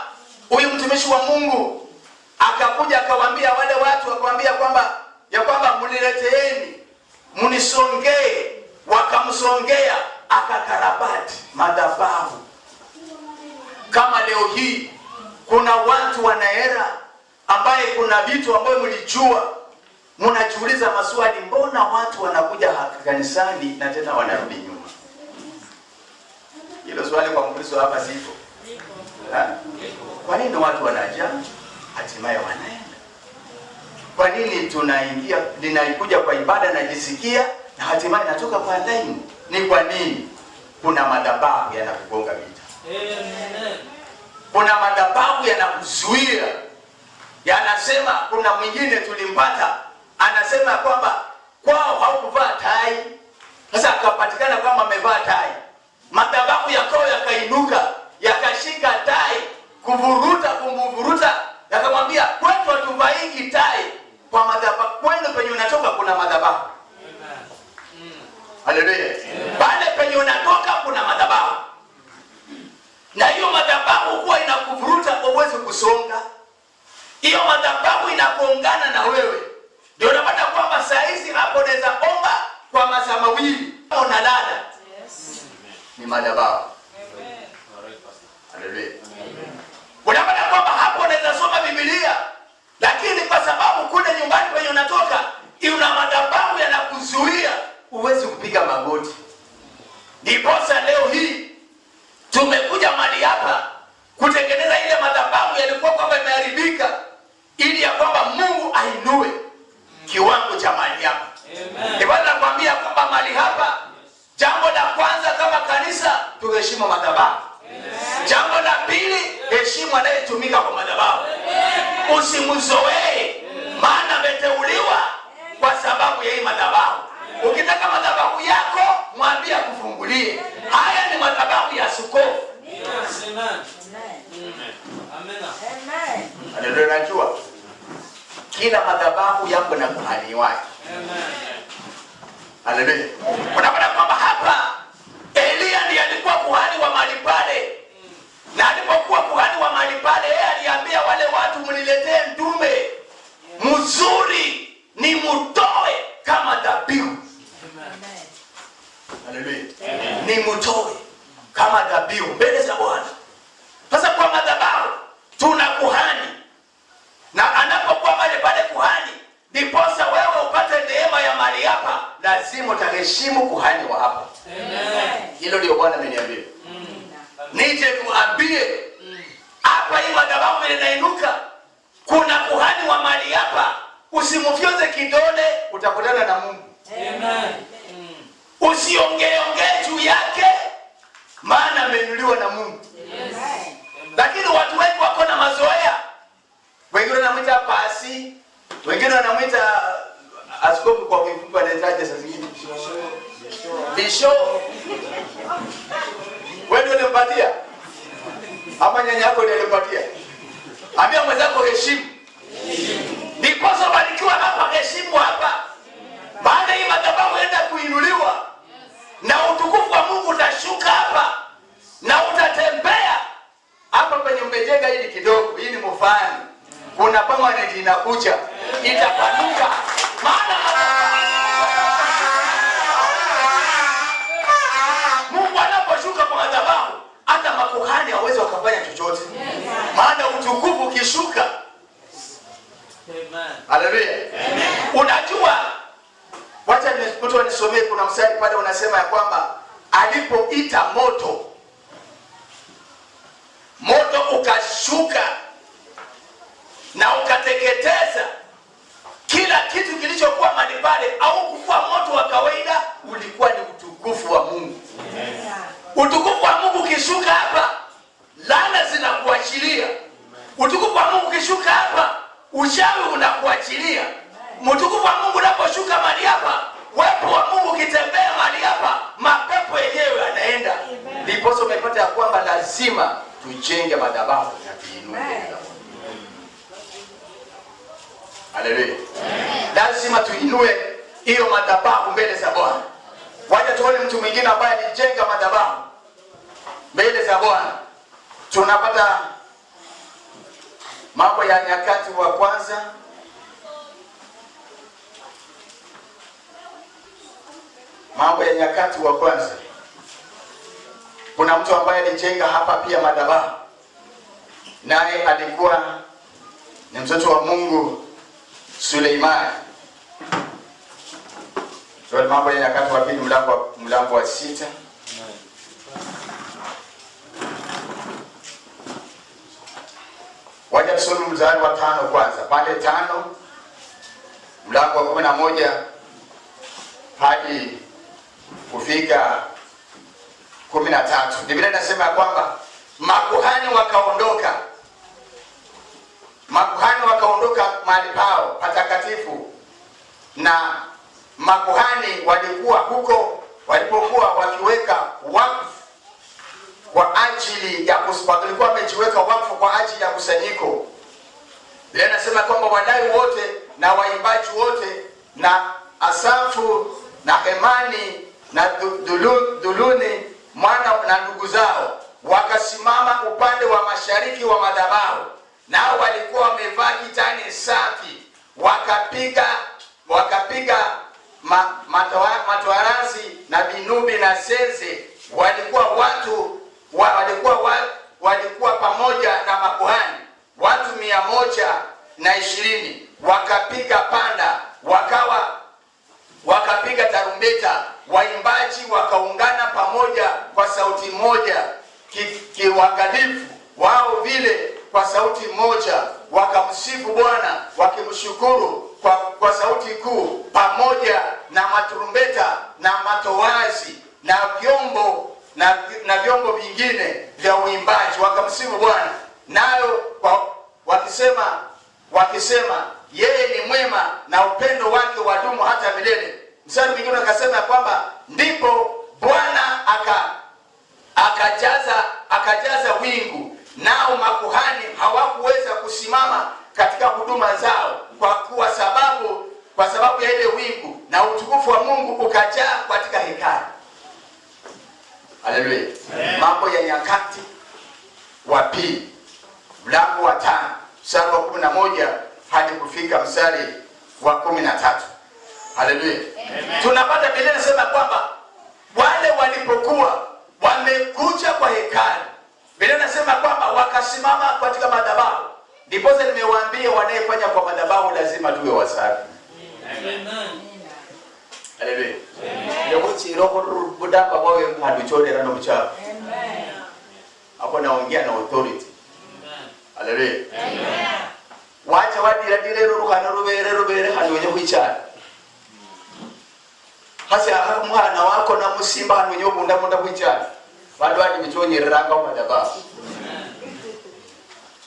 huyu mtumishi wa Mungu akakuja akawaambia wale watu, akawaambia kwamba ya kwamba mnileteeni, mnisongee. Wakamsongea, akakarabati madhabahu. Kama leo hii kuna watu wanaera ambaye kuna vitu ambayo mlijua, mnajiuliza maswali, mbona watu wanakuja kanisani na tena wanarudi nyuma? Hilo swali kwa Mkristo hapa sipo. Kwa nini watu wanaja hatimaye wanaenda? Kwa nini tunaingia, ninaikuja kwa ibada najisikia na hatimaye natoka kwa line? Ni kwa nini? Kuna madhabahu yanakugonga vita. Amen. Kuna madhabahu yanakuzuia. Yanasema, kuna mwingine tulimpata anasema kwamba kwao haukuvaa tai. Sasa akapatikana kwamba amevaa tai. Madhabahu yakao yakainuka, yakashika tai, kuvuruta, kumvuruta, yakamwambia kwetu hatuvaiki tai. Kwa madhabahu kwenu penye unatoka kuna madhabahu. Haleluya. Pale penye unatoka kuna madhabahu. Na hiyo madhabahu huwa inakuvuruta uweze kusonga. Hiyo madhabahu inakongana na wewe. Ndio unapata kwamba saa hizi hapo unaweza omba kwa masaa mawili unalala. Yes. Ni madhabahu. Haleluya. Unapata kwamba hapo unaweza soma Biblia, lakini kwa sababu kule nyumbani kwenye unatoka una madhabahu yanakuzuia uweze kupiga magoti. Ndiposa leo hii tumekuja mahali hapa kutengeneza ile madhabahu yalikuwa kwamba imeharibika, ili ya kwamba Mungu ainue kiwango cha mahali hapa. Ndipo nakwambia kwamba mahali hapa, jambo la kwanza kama kanisa tuheshimu madhabahu. Jambo la pili, heshimu anayetumika kwa madhabahu. Usimzoee, maana ameteuliwa kwa sababu ya hii madhabahu. Ukitaka Ukitaka madhabahu yako, mwambie akufungulie. Haya ni madhabahu ya askofu. Yes. Amen. Amen. Haleluya, najua kila madhabahu yako na kuhani wake. Amen. Haleluya. Unaona kwamba hapa Eliya ndiye alikuwa kuhani wa mahali pale, na alipokuwa kuhani wa mahali pale, yeye aliambia wale watu, mniletee ndume mzuri nimutoe kama dhabihu. Haleluya, nimutoe kama dhabihu mbele za Bwana. Sasa kwa madhabahu tuna kuhani, na anapokuwa mahali pale kuhani, ndiposa wewe upate neema ya mahali hapa, lazima utaheshimu kuhani wa hapa. Hilo ndio Bwana ameniambia nije niwaambie hapa, hii madhabahu vile inainuka, kuna kuhani wa mahali hapa. Usimfyoze kidole, utakutana na Mungu. Amen. Usiongeongee juu yake, maana ameinuliwa na Mungu. Lakini watu wengi wako na mazoea, wengine wanamwita pasi, wengine wanamwita askofu, kwa kifupi anaitaje saa zingine bisho. Wewe ndio ulimpatia ama nyanya yako ndio alimpatia? Ambia mwenzako heshimu, ndiposa barikiwa hapa, heshimu hapa, maana hii madhabahu inaenda kuinuliwa na utukufu wa Mungu utashuka hapa na utatembea hapa penye mmejenga hili kidogo, hii ni mfano. Kuna permanent inakuja itapanuka, maana Mungu anaposhuka kwa madhabahu, hata makuhani hawezi wakafanya chochote, maana utukufu ukishuka. Amen. Haleluya! Unajua, wacha mtu anisomee, kuna mstari pale unasema ya kwamba alipoita moto, moto ukashuka na ukateketeza kila kitu kilichokuwa mahali pale. Au kukuwa moto wa kawaida, ulikuwa ni utukufu wa Mungu. Utukufu wa Mungu ukishuka hapa, laana zinakuachilia. Utukufu wa Mungu ukishuka hapa, uchawi unakuachilia. Utukufu wa Mungu unaposhuka mahali hapa, uwepo wa Mungu ukitembea mahali hapa, mapepo yenyewe yanaenda. Ndiposa umepata ya kwamba lazima tujenge madhabahu na tuinue mbele za Bwana. Haleluya. Lazima tuinue hiyo madhabahu mbele za Bwana. Wacha tuone mtu mwingine ambaye alijenga madhabahu mbele za Bwana. Tunapata Mambo ya Nyakati wa Kwanza Mambo ya Nyakati wa Kwanza. Kuna mtu ambaye alijenga hapa pia madhabahu, naye alikuwa ni mtoto wa Mungu Suleimani. So, Mambo ya Nyakati wa Pili mlango wa 6. Wacha tusome mstari wa 5 kwanza. Pale 5 mlango wa 11 hadi kufika 13. Biblia inasema kwamba makuhani wakaondoka. Makuhani wakaondoka mahali pao patakatifu, na makuhani walikuwa huko walipokuwa wakiweka wakfu kwa ajili ya walikuwa wamejiweka wakfu kwa ajili ya kusanyiko. Biblia inasema kwamba Walawi wote na waimbaji wote na Asafu na Hemani na Duluni mwana na ndugu zao wakasimama upande wa mashariki wa madhabahu, nao walikuwa wamevaa kitani safi, wakapiga matoarazi na binubi na zeze. Walikuwa watu walikuwa pamoja na makuhani watu 120, wakapiga panda, wakapiga tarumbeta, waimbaji wakaungana pamoja kwa sauti moja kiuangalifu wao vile kwa sauti moja wakamsifu Bwana wakimshukuru kwa sauti kuu, pamoja na maturumbeta na matoazi na vyombo vingine vya uimbaji, wakamsifu Bwana nayo wakisema yeye ni mwema na upendo wake wadumu hata milele. Mstari mwingine akasema kwamba ndipo Bwana akajaza wingu, nao makuhani hawakuweza kusimama katika huduma zao kwa sababu ya ile wingu, na utukufu wa Mungu ukajaa katika hekalu. Haleluya. Mambo ya Nyakati wa Pili mlango wa 5 mstari wa 11 hadi kufika mstari wa 13. Haleluya. Tunapata Biblia inasema kwamba wale walipokuwa wamekuja kwa hekalu, Biblia inasema kwamba wakasimama katika madhabahu. Ndiposa nimewaambia wanayefanya kwa madhabahu lazima tuwe wasafi. Amen. Haleluya. Ndio budamba bwawe mhaduchorera no buchafu. Amen. Hapo naongea na authority. Amen. Haleluya. Amen. Wacha wadira dire rukhana rubere hano wenye kwichana. Hasi mwana wako na musimba hano wenye bunda bunda kwichana. Bandu bandi bichonyereranga madhabahu.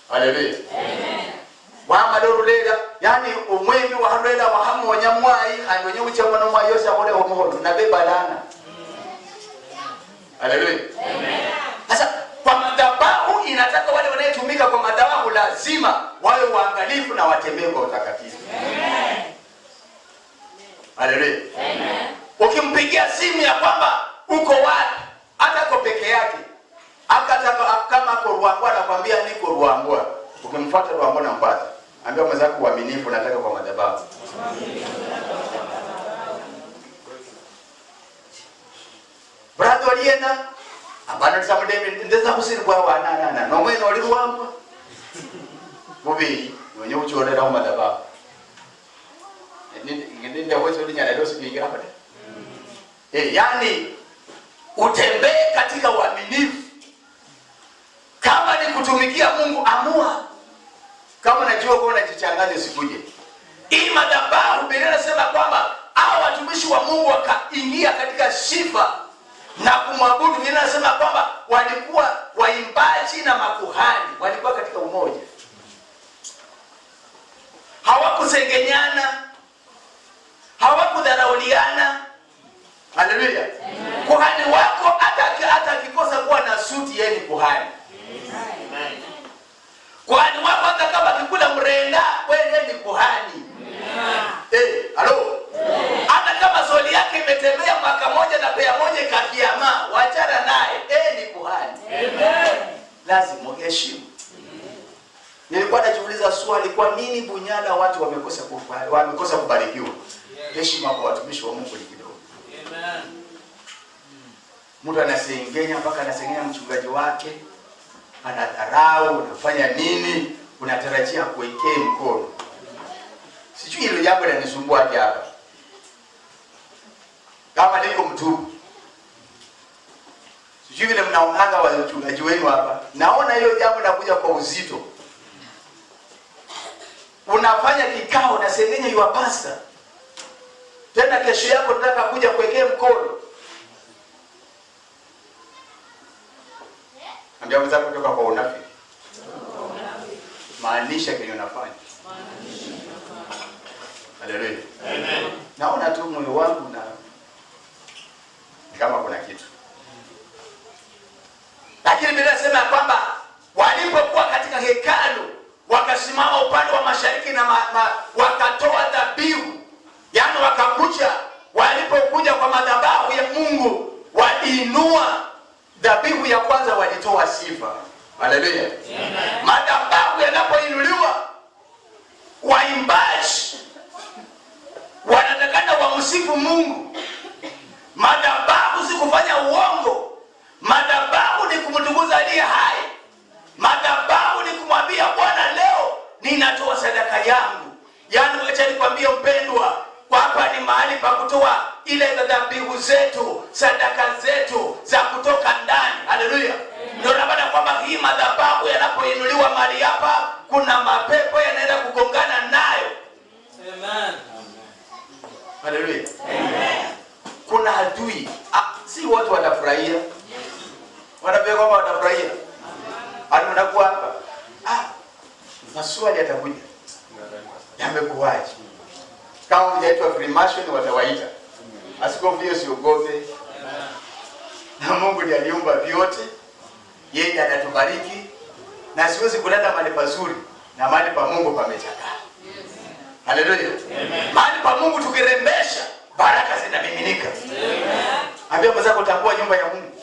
Haleluya. Amen. Wamala orulela, yani omwemi wahalela wahamonya mwai hano wenye kuchama no mwai yose akole omuhono na bebalana. Haleluya. Amen. Sasa kwa madhabahu inataka wale wanayetumika kwa madhabahu lazima wawe waangalifu na watembee kwa utakatifu. Amen. Haleluya. Amen. Ukimpigia simu ya kwamba uko wapi, hata kwa peke yake, akataka kama ako Ruangwa anakuambia niko Ruangwa. Ukimfuata Ruangwa unampata. Ambia mwenzako uaminifu nataka kwa madhabahu. Brother alienda abana tsamudeme ndeza kusirwa wana na no mwene oli Ruangwa. Bubi mwenye uchorera mu madhabahu. Ninde wewe ulinyana leo sikuingira hapa. Yani utembee katika uaminifu. Kama ni kutumikia Mungu amua. Kama unajua kwa unajichanganya usikuje. Hii madhabahu Biblia inasema kwamba hao watumishi wa Mungu wakaingia katika sifa na kumwabudu. Biblia inasema kwamba walikuwa waimbaji na makuhani, walikuwa katika umoja. Hawakusengenyana, hawakudharauliana. Haleluya. Kuhani wako hata akikosa kuwa na suti yeye ni kuhani. Amen. Kuhani wako hata kama akikula mrenda wewe ni kuhani. Halo. Hata kama soli yake imetembea mwaka moja na pea moja ikakiama, wachana naye, ni kuhani. Amen. Lazima uheshimu. Nilikuwa najiuliza swali, kwa nini Bunyala watu wamekosa kubarikiwa? Heshima kwa watumishi wa Mungu ni kidogo. Amen. Mtu anasengenya mpaka anasengenya mchungaji wake, anadharau, unafanya nini? Unatarajia kuwekee mkono. Sijui hilo jambo linanisumbua aje hapa. Kama niko mtupu. Sijui vile mnaonanga wachungaji wenu hapa. Naona hilo jambo linakuja kwa uzito. Unafanya kikao unasengenya your pastor. Tena kesho yako nataka kuja kuwekea mkono. Ambia mwenzako kutoka kwa unafiki. Maanisha kile unafanya. Haleluya. Amen. Naona tu moyo wangu na kama kuna kitu. Lakini Biblia inasema kwamba walipokuwa katika hekalu wakasimama upande wa mashariki na wakatoa dhabihu. Yaani wakakuja, walipokuja kwa madhabahu ya Mungu waliinua dhabihu ya kwanza, walitoa sifa. Haleluya. Madhabahu yanapoinuliwa, waimbaji wanatakana wamsifu Mungu. Madhabahu si kufanya uongo. Madhabahu ni kumtukuza aliye hai. Madhabahu ni kumwambia Bwana, leo ninatoa sadaka yangu. Yaani acha nikwambie mpendwa, hapa ni mahali pa kutoa ile dhabihu zetu, sadaka zetu za kutoka ndani. Haleluya. Ndio maana kwamba hii madhabahu yanapoinuliwa mahali hapa, kuna mapepo yanaenda kugongana nayo. Amen. Haleluya. Amen. Kuna adui. Si watu watafurahia. Wanaambia kwamba watafurahia. Hadi unakuwa hapa. Maswali yatakuja. Yamekuwaje? Kama hujaitwa Freemason watawaita. Askofu, hiyo siogope. Na Mungu ndiye aliumba vyote, yeye anatubariki, na siwezi kulala mahali pazuri na mahali pa Mungu pamechakaa. Haleluya. Mahali pa Mungu tukirembesha, baraka zinamiminika. Ambia mwenzako, tambua nyumba ya Mungu.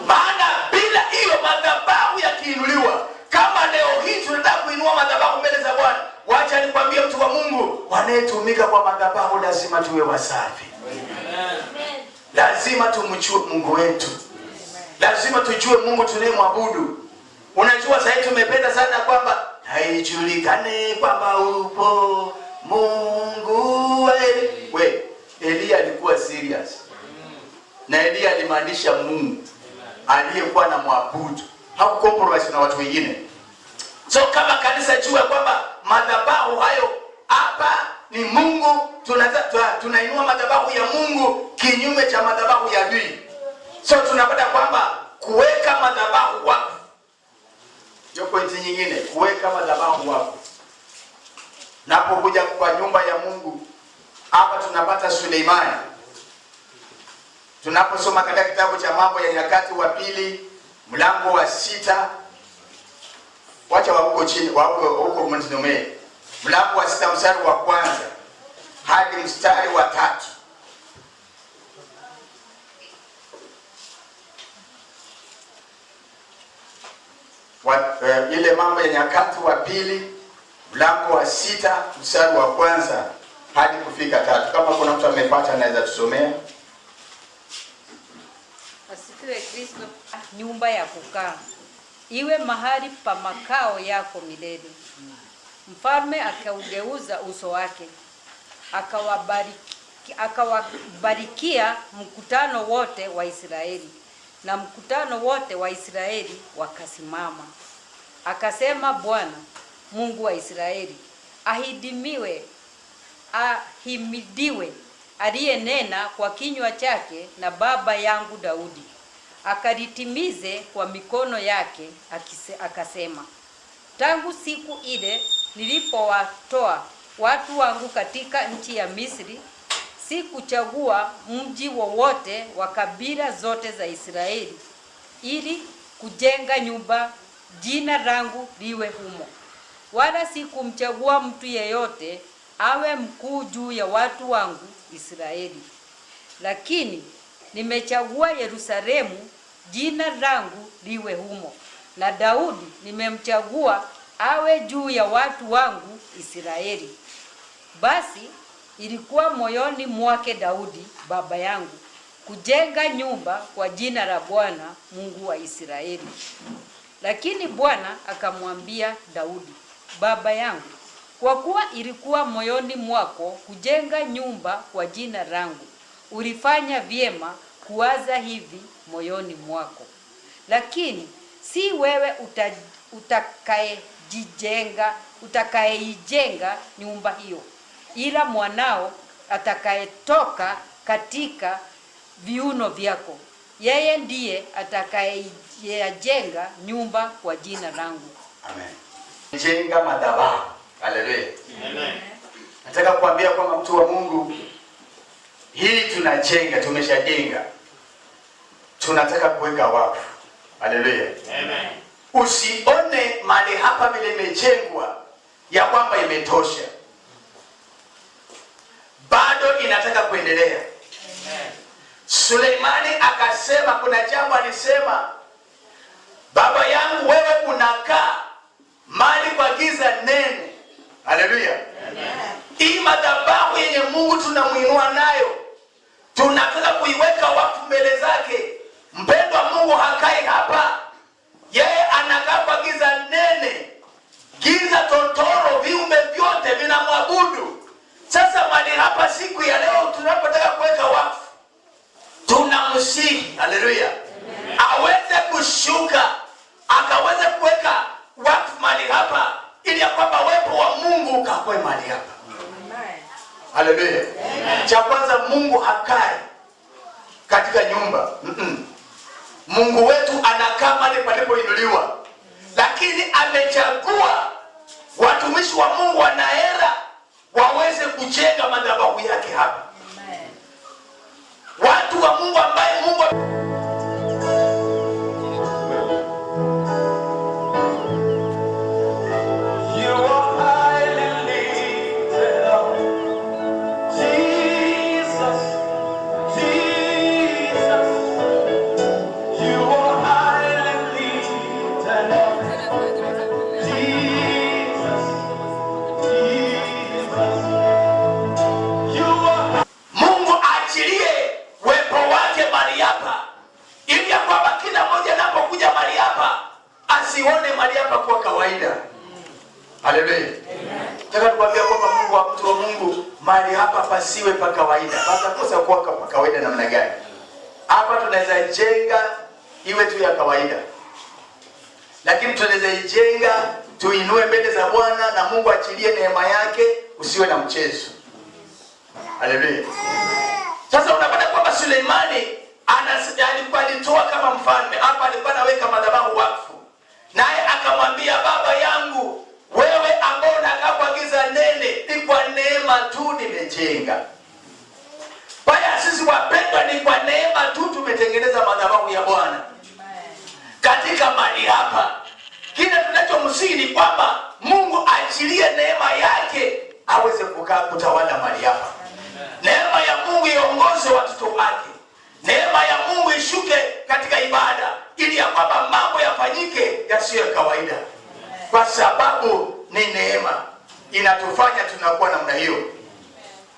Maana bila hiyo madhabahu yakiinuliwa, kama leo hii tunataka kuinua madhabahu mbele za Bwana, wacha nikwambie mtu wa Mungu, wanayetumika kwa madhabahu lazima tuwe wasafi. Lazima tumjue Mungu wetu. Lazima tujue Mungu tunayemwabudu. Unajua sasa tumependa sana kwamba haijulikane kwamba upo Mungu we. Elia alikuwa serious. Na Elia alimaanisha Mungu aliyekuwa na mwabudu. Hakucompromise na watu wengine. So kama kanisa, jua kwamba madhabahu hayo hapa ni Mungu, tunainua madhabahu ya Mungu kinyume cha madhabahu ya adui. So tunapata kwamba kuweka madhabahu wakfu. Hiyo pointi nyingine, kuweka madhabahu wakfu. Napokuja kwa nyumba ya Mungu, hapa tunapata Suleimani. Tunaposoma katika kitabu cha Mambo ya Nyakati wa Pili mlango wa 6, wacha wa huko chini, wa huko mnisomee. Mlango wa 6 mstari wa kwanza hadi mstari wa 3. Ile Mambo ya Nyakati wa Pili mlango wa 6 mstari wa kwanza hadi kufika 3. Kama kuna mtu amepata anaweza tusomea. Asifiwe Kristo. Nyumba ya kukaa iwe mahali pa makao yako milele. Mfalme akaugeuza uso wake, akawabarikia mkutano wote wa Israeli, na mkutano wote wa Israeli wakasimama. Akasema, Bwana Mungu wa Israeli ahimidiwe, aliyenena kwa kinywa chake na baba yangu Daudi, akalitimize kwa mikono yake. Akasema, tangu siku ile nilipowatoa watu wangu katika nchi ya Misri, sikuchagua mji wowote wa kabila zote za Israeli ili kujenga nyumba jina langu liwe humo, wala sikumchagua mtu yeyote awe mkuu juu ya watu wangu Israeli. Lakini nimechagua Yerusalemu jina langu liwe humo, na Daudi nimemchagua awe juu ya watu wangu Israeli. Basi ilikuwa moyoni mwake Daudi baba yangu kujenga nyumba kwa jina la Bwana Mungu wa Israeli. Lakini Bwana akamwambia Daudi baba yangu, kwa kuwa ilikuwa moyoni mwako kujenga nyumba kwa jina langu, ulifanya vyema kuwaza hivi moyoni mwako. Lakini si wewe utakayeijenga nyumba hiyo, ila mwanao atakayetoka katika viuno vyako, yeye ndiye atakayejenga nyumba kwa jina langu. Amen. Jenga madhabahu. Haleluya. Amen. Nataka kuambia kwamba mtu wa Mungu, hii tunajenga, tumeshajenga. Tunataka kuweka wakfu. Haleluya. Amen. Usione mahali hapa vile imejengwa ya kwamba imetosha. Bado inataka kuendelea. Amen. Suleimani akasema, kuna jambo alisema, baba yangu wewe unakaa mahali kwa giza nene. Haleluya. Hii madhabahu yenye Mungu tunamuinua nayo, tunataka kuiweka wakfu mbele zake. Mpendwa, Mungu hakai hapa. Yeye anakaa kwa giza nene, giza totoro, viumbe vyote vinamwabudu. Sasa mahali hapa siku ya leo tunapotaka kuweka wakfu, tunamsihi, haleluya, aweze kushuka akaweze kuweka wakfu mahali hapa, ili ya kwamba uwepo wa Mungu ukakue mahali hapa. Haleluya. Cha kwanza, Mungu hakai katika nyumba. Mungu wetu anakaa mahali palipoinuliwa, lakini amechagua watumishi wa Mungu wanaera waweze kujenga madhabahu yake hapa. mtu wa Mungu ambaye Mungu You are highly lifted up, Jesus, Jesus. You are highly lifted up, Jesus, Jesus. You are Mungu aachilie uwepo wake mahali hapa, ili ya kwamba kila mmoja anapokuja mahali hapa asione mahali hapa kuwa kawaida. Haleluya. Nataka tukwambia kwamba Mungu wa mtu wa Mungu, mahali hapa pasiwe pa kawaida. Patakosa kuwa pa kawaida namna gani? Hapa tunaweza jenga iwe tu ya kawaida, lakini tunaweza ijenga tuinue mbele za Bwana na Mungu achilie neema yake, usiwe na mchezo. Haleluya. Sasa unapata kwamba Suleimani alikuwa alitoa kama mfalme hapa, alikuwa anaweka madhabahu wakfu, naye akamwambia baba yangu, wewe ambao unakaa kwa giza nene, ni kwa neema tu nimejenga. Baya sisi wapendwa, ni kwa neema tu tumetengeneza madhabahu ya Bwana katika mali hapa. Kile tunachomsihi ni kwamba Mungu achilie neema yake aweze kukaa kutawala mali hapa. Neema ya Mungu iongoze watoto wake. Neema ya Mungu ishuke katika ibada, ili ya kwamba mambo yafanyike yasiyo ya kawaida, kwa sababu ni neema inatufanya tunakuwa namna hiyo.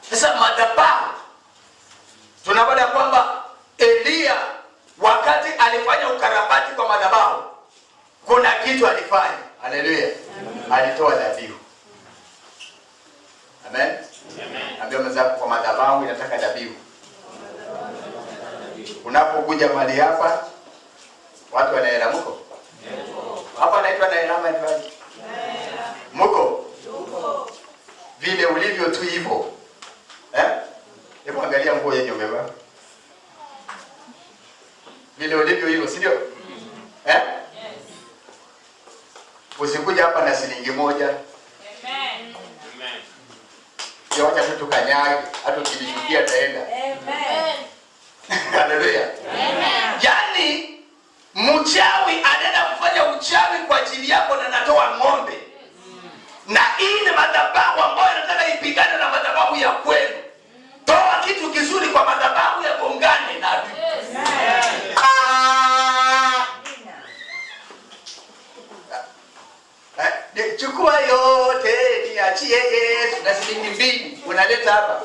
Sasa madhabahu, tunapata kwamba Eliya wakati alifanya ukarabati kwa madhabahu, kuna kitu alifanya. Haleluya, alitoa dhabihu. Amen. Ambia mwenzako, kwa madhabahu inataka dhabihu. Unapokuja mahali hapa, watu wanaela mko hapa, anaitwa naela ama inaitwaje? Mko vile ulivyo tu hivyo, eh? Hebu angalia nguo yenye umevaa, vile ulivyo hivyo, si ndio? Eh? Usikuja hapa na shilingi moja. Amen. Wacha tu tukanyage, hata ukinishukia taenda. Haleluya. Yaani mchawi anaenda kufanya uchawi kwa ajili yako na anatoa ng'ombe. Na hii ni madhabahu ambayo inataka ipigane na madhabahu ya kwenu. Toa kitu kizuri kwa madhabahu ya gongane na adui. Chukua yote niachie Yesu, na shilingi 2 unaleta hapa.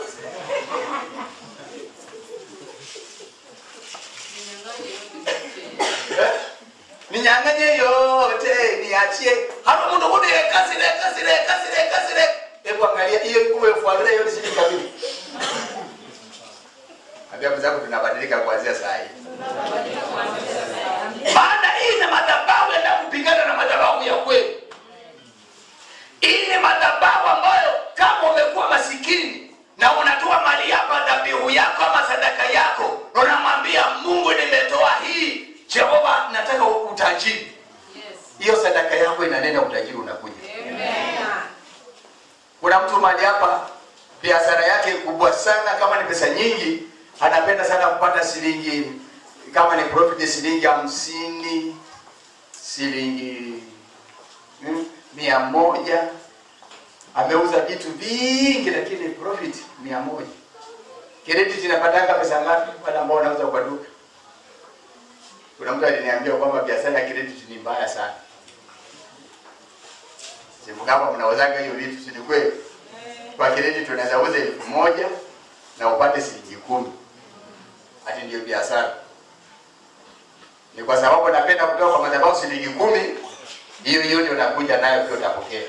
Ninyang'anye yote niachie. Hapo mtu kude kasire kasire kasire kasire. Hebu angalia hiyo nguo elfu hiyo ni shilingi kamili. Ambia mzako tunabadilika kuanzia saa hii. Maana hii ni madhabahu ya kupigana na madhabahu ya kweli. Hii ni madhabahu ambayo kama umekuwa masikini na unatoa mali hapa dhabihu yako ama sadaka yako, unamwambia Mungu, nimetoa hii, Jehova nataka utajiri. Hiyo sadaka yako inanena utajiri unakuja. Amen. Kuna mtu mali hapa biashara yake kubwa sana, kama ni pesa nyingi, anapenda sana kupata shilingi, kama ni profit shilingi 50, shilingi 100. Ameuza vitu vingi lakini profit 100. Credit inapatanga pesa ngapi wale ambao wanauza kwa duka? Kuna mtu aliniambia kwamba biashara ya credit ni mbaya sana. Simu kama mnauzaga hiyo vitu, si ni kweli? Kwa credit unaweza uza 1000 na upate shilingi 10. Ati ndio biashara. Ni kwa sababu napenda kutoka kwa madhabahu shilingi 10, hiyo hiyo ndio nakuja nayo pia utapokea.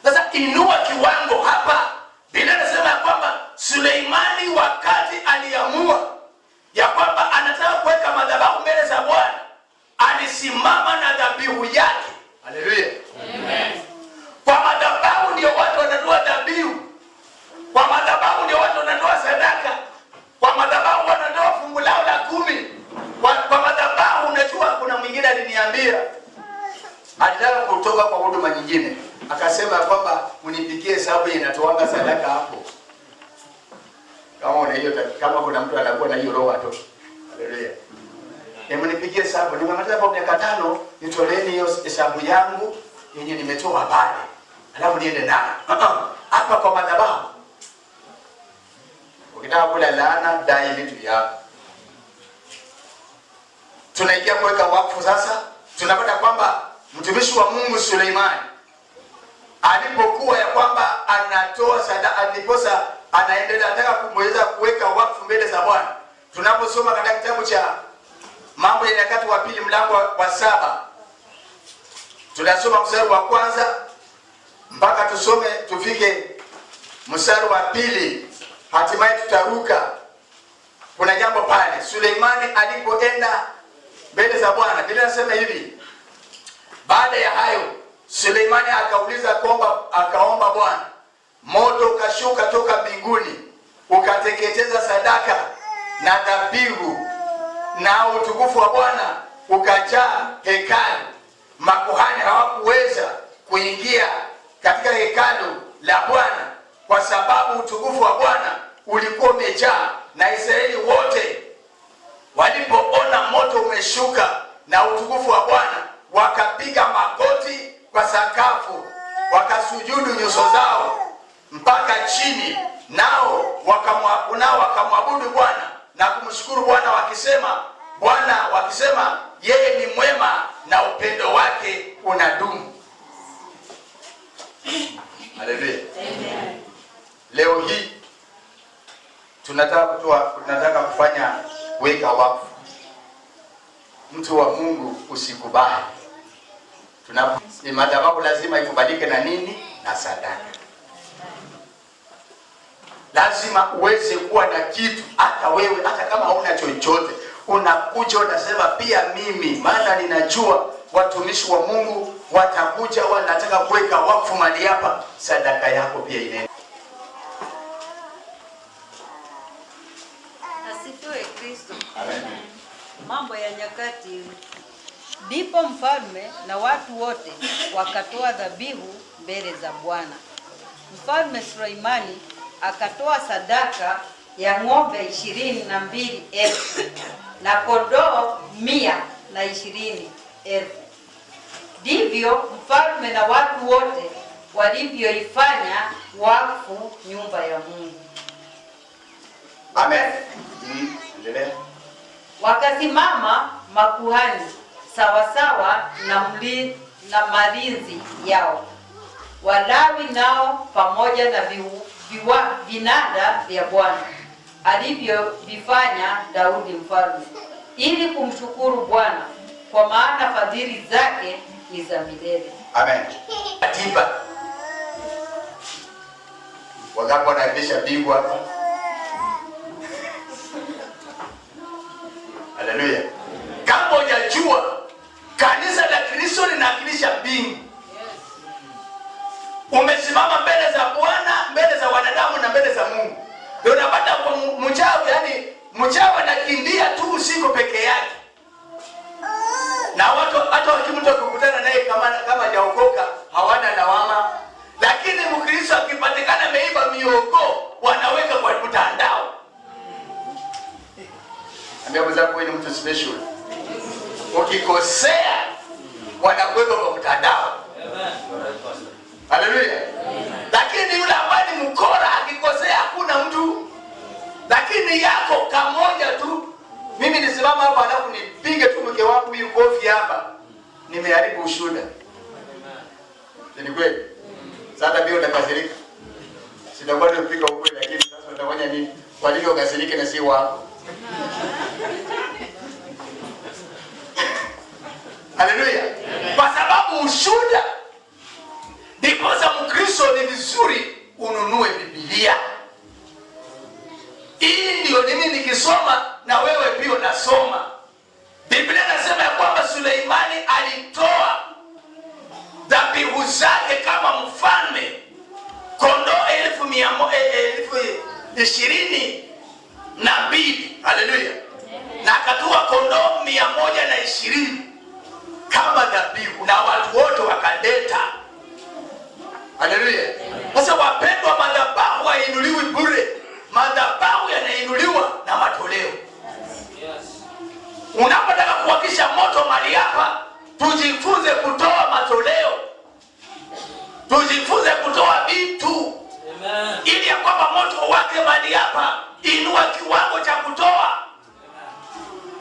Sasa inua kiwango hapa. Biblia inasema kwamba Suleimani wakati aliamua ya kwamba anataka kuweka madhabahu mbele za Bwana, alisimama na dhabihu yake. Haleluya. Amen. Kwa madhabahu ndio watu wanatoa dhabihu. Kwa madhabahu ndio watu wanatoa sadaka. Kwa madhabahu wanatoa fungu lao la 10. Kwa madhabahu, unajua kuna mwingine aliniambia alitaka kutoka kwa huduma nyingine, akasema kwamba unipigie hesabu inatoanga sadaka hapo. Kama una hiyo, kama kuna mtu anakuwa na hiyo roho atoke. Haleluya. Hebu nipigie hesabu. Nimemaliza hapo miaka 5, nitoleeni hiyo hesabu yangu yenye nimetoa pale. Alafu niende nayo. Hapa kwa madhabahu. Ukitaka kula laana, dai vitu yako. Tunaingia kuweka wakfu sasa. Tunapata kwamba mtumishi wa Mungu Suleimani alipokuwa ya kwamba anatoa sadaka, ndiposa anaendelea anataka kumweza kuweka wakfu mbele za Bwana. Tunaposoma katika kitabu cha Mambo ya Nyakati wa Pili mlango wa 7, tunasoma mstari wa kwanza mpaka tusome tufike mstari wa 2, hatimaye tutaruka. Kuna jambo pale Suleimani alipoenda mbele za Bwana, Biblia inasema hivi: baada ya hayo Suleimani akauliza kwamba, akaomba Bwana, moto ukashuka toka mbinguni ukateketeza sadaka na dhabihu, na utukufu wa Bwana ukajaa hekalu. Makuhani hawakuweza kuingia katika hekalu la Bwana kwa sababu utukufu wa Bwana ulikuwa umejaa, na Israeli wote walipoona moto umeshuka na utukufu wa Bwana, wakapiga magoti kwa sakafu, wakasujudu nyuso zao mpaka chini, nao wakamwabudu Bwana na kumshukuru Bwana wakisema, yeye ni mwema na upendo wake unadumu. Haleluya. Amen. Leo hii tunataka kufanya weka wakfu. Mtu wa Mungu usikubali. Madhabahu lazima ikubalike na nini? Na sadaka. Lazima uweze kuwa na kitu, hata wewe, hata kama hauna chochote, unakuja unasema pia mimi, maana ninajua watumishi wa Mungu watakuja wanataka kuweka wakfu mali hapa, sadaka yako pia inaenda. Asifiwe Kristo. Amen. Mambo ya Nyakati. Ndipo mfalme na watu wote wakatoa dhabihu mbele za Bwana. Mfalme Suleimani akatoa sadaka ya ng'ombe 22,000 na kondoo 120,000. Ndivyo mfalme na watu wote walivyoifanya wakfu nyumba ya Mungu. Amen. Endelea. Wakasimama makuhani sawasawa na malinzi yao, Walawi nao pamoja na vinanda vya Bwana alivyovifanya Daudi mfalme, ili kumshukuru Bwana, kwa maana fadhili zake ni za milele. Amen. Katiba. Wangapi wanaendesha bingwa hapa? Haleluya. Kama hujajua kanisa la Kristo linawakilisha mbingu. Umesimama mbele za Bwana, mbele za wanadamu na mbele za Mungu. Ndio unapata kwa mchawi, yani mchawi anakimbia tu usiku peke yake. Na watu hata mtu akikutana naye kama hajaokoka hawana lawama. Lakini Mkristo akipatikana ameiba miogo wanaweka kwa mtandao. Ambia mwenzako wewe ni mtu special. Ukikosea wanakuweka kwa mtandao. Haleluya. Lakini yule ambaye ni mkora akikosea hakuna mtu. Lakini yako kamoja tu. Mimi nisimama hapa alafu nipige tu mke wangu huyu kofi hapa. Nimeharibu ushuhuda. Ni kweli? Sasa pia utakasirika. Sitakuwa nimepiga ukweli, lakini sasa utafanya nini? Kwa nini ukasirike na si wako? Haleluya. Kwa sababu ushuhuda. Ndiposa Mkristo ni vizuri ununue Biblia. Hii ndio mimi nikisoma na wewe pia unasoma. Biblia inasema ya kwamba Suleimani alitoa dhabihu zake kama mfalme, kondoo 22,000. Haleluya. Na akatoa kondoo 120 kama dhabihu, na watu wote wakaleta. Haleluya. Sasa wapendwa, madhabahu hainuliwi bure. Madhabahu yanainuliwa na matoleo. Unapotaka kuwakisha moto mahali hapa, tujifunze kutoa matoleo, tujifunze kutoa vitu ili ya kwamba moto wake mahali hapa. Inua kiwango cha kutoa.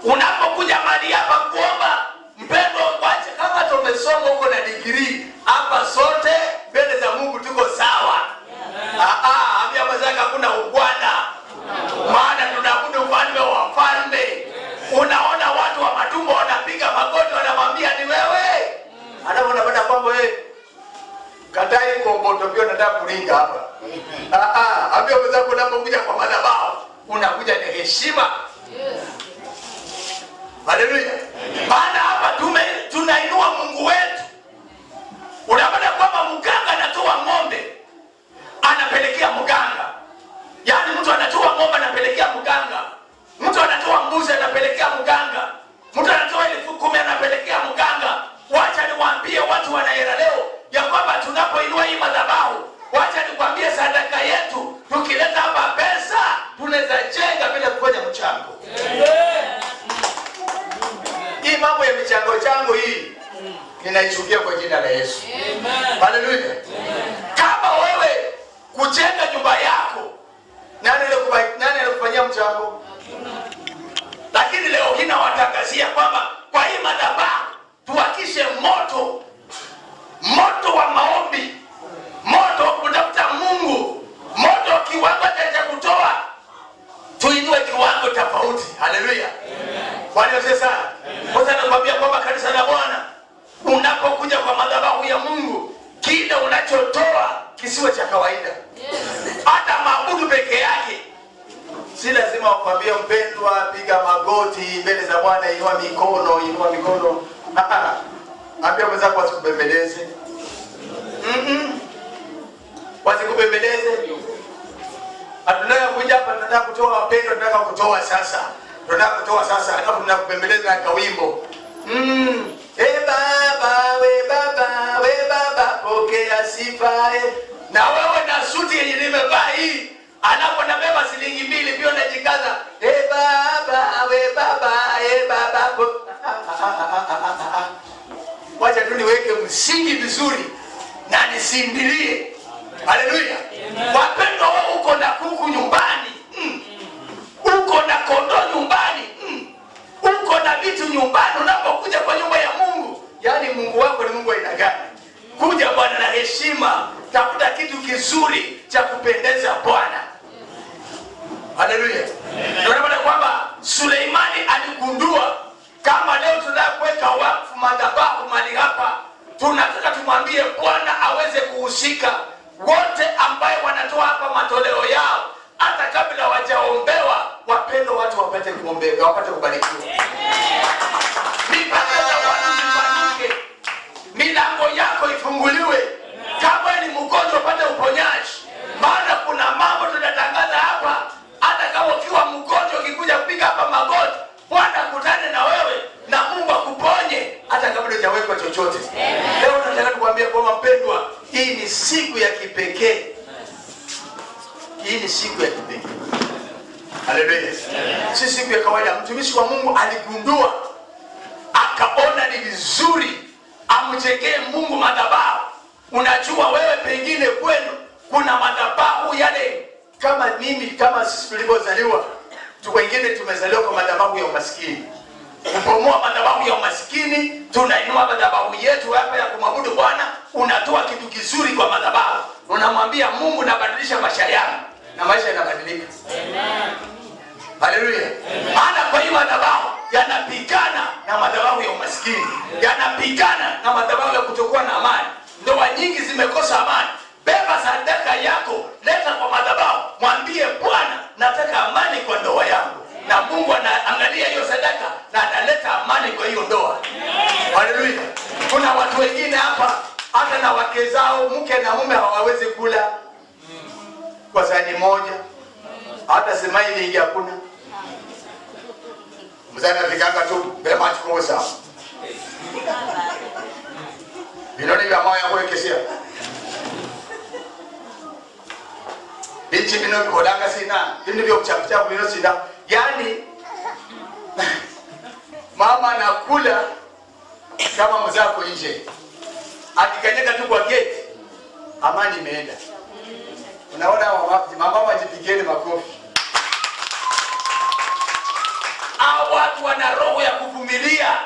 Unapokuja mahali hapa kuomba, mpendwa, wache kama tumesoma huko na degree hapa, sote mbele za Mungu tuko sawa. Ambia mwenzako hakuna ugwana, maana tunaabudu mfalme wa wafalme. Unaona watu wa matumbo wanapiga magoti, wanamwambia ni wewe, alafu unapata kwamba wewe katai komboto pia unataka kuringa hapa. Ambia mwenzako unapokuja kwa madhabahu unakuja na heshima. Haleluya. Maana hapa tunainua Mungu wetu. Unapata kwamba mganga anatoa ng'ombe anapelekea mganga. Yaani mtu anatoa ng'ombe anapelekea mganga. Mtu anatoa mbuzi anapelekea mganga. Mtu anatoa 10,000 anapelekea mganga. Wacha niwaambie watu wanahera leo ya kwamba tunapoinua hii madhabahu, wacha nikwambie sadaka yetu, tukileta hapa pesa tunaweza jenga bila kufanya mchango. Hii mambo ya michango chango hii ninaichukia kwa jina la Yesu. Haleluya. Kama wewe kujenga nyumba yako, nani alikufanyia mchango? Lakini leo hii nawatangazia kwamba kwa hii madhabahu tuhakishe moto, moto wa maombi, moto wa kumtafuta Mungu, moto wa kiwango cha kutoa. Tuinue kiwango tofauti. Haleluya. Bwana Yesu sana. Kwanza nakwambia kwamba kanisa la Bwana, unapokuja kwa madhabahu ya Mungu, kile unachotoa kisiwe cha kawaida. Hata maabudu peke yake si lazima wakwambie mpendwa, piga magoti mbele za Bwana, inua mikono, inua mikono. Ambia mwenzako wasikubembeleze. Wasikubembeleze. Hatutaka kuja hapa, tunataka kutoa wapendwa, tunataka kutoa sasa. Tunataka kutoa sasa, alafu tunakubembeleza na kawimbo. E baba, we baba, we baba, pokea sifa. Na wewe na suti yenye nimevaa hii, alafu nabeba shilingi 2 pia unajikaza. E baba, we baba, e baba. Wacha tu niweke msingi vizuri na nisindilie. Haleluya. Wapendwa, wewe uko na kuku nyumbani, uko na kondoo nyumbani, uko na vitu nyumbani. Unapokuja kwa nyumba ya Mungu, yaani Mungu wako ni Mungu aina gani? Kuja Bwana na heshima, tafuta kitu kizuri cha kupendeza Bwana. Haleluya. Tunaona kwamba Suleimani aligundua kama leo tunataka kuweka wakfu madhabahu mahali hapa, tunataka tumwambie Bwana aweze kuhusika. Wote ambaye wanatoa hapa matoleo yao, hata kabla hawajaombewa, wapendwa, watu wapate kuombewa, wapate kubarikiwa. Mipaka za watu zipanuke, milango yako ifunguliwe. Kama ni mgonjwa upate uponyaji. Maana kuna mambo tunatangaza hapa, hata kama ukiwa mgonjwa ukikuja kupiga hapa magoti, Bwana akutane na wewe na Mungu akuponye hata kabla hujawekwa chochote. Leo nataka kukuambia kwamba mpendwa, hii ni siku ya kipekee. Hii ni siku ya kipekee. Haleluya. Si siku ya kawaida. Mtumishi wa Mungu aligundua, akaona ni vizuri amjengee Mungu madhabahu. Unajua wewe pengine kwenu kuna madhabahu yale, kama mimi, kama sisi tulivyozaliwa, wengine tumezaliwa kwa madhabahu ya umaskini. Kubomoa madhabahu ya umaskini, tunainua madhabahu yetu hapa ya kumwabudu Bwana. Unatoa kitu kizuri kwa madhabahu, unamwambia Mungu nabadilisha maisha yangu, na maisha yanabadilika. Haleluya. Maana kwa hiyo madhabahu yanapigana na madhabahu ya umaskini, yanapigana na madhabahu ya kutokuwa na amani. Ndoa nyingi zimekosa amani. Beba sadaka yako, leta kwa madhabahu, mwambie Bwana nataka amani kwa ndoa yangu, na Mungu anaangalia hiyo sadaka na analeta amani kwa hiyo ndoa. Haleluya. Kuna watu wengine hapa hata na wake zao, mke na mume hawawezi kula kwa sahani moja, hata semaini hakuna. Mzana vikanga tu bema chikosa. Binoni vya moyo kuwekesia. Bichi bino bikolanga sina, bintu vya kuchafuchafu bino sina. Yaani mama anakula kama mzako nje. Akikanyaga tu kwa gate, amani imeenda. Unaona mama wajipigieni makofi. Hao watu wana roho ya kuvumilia.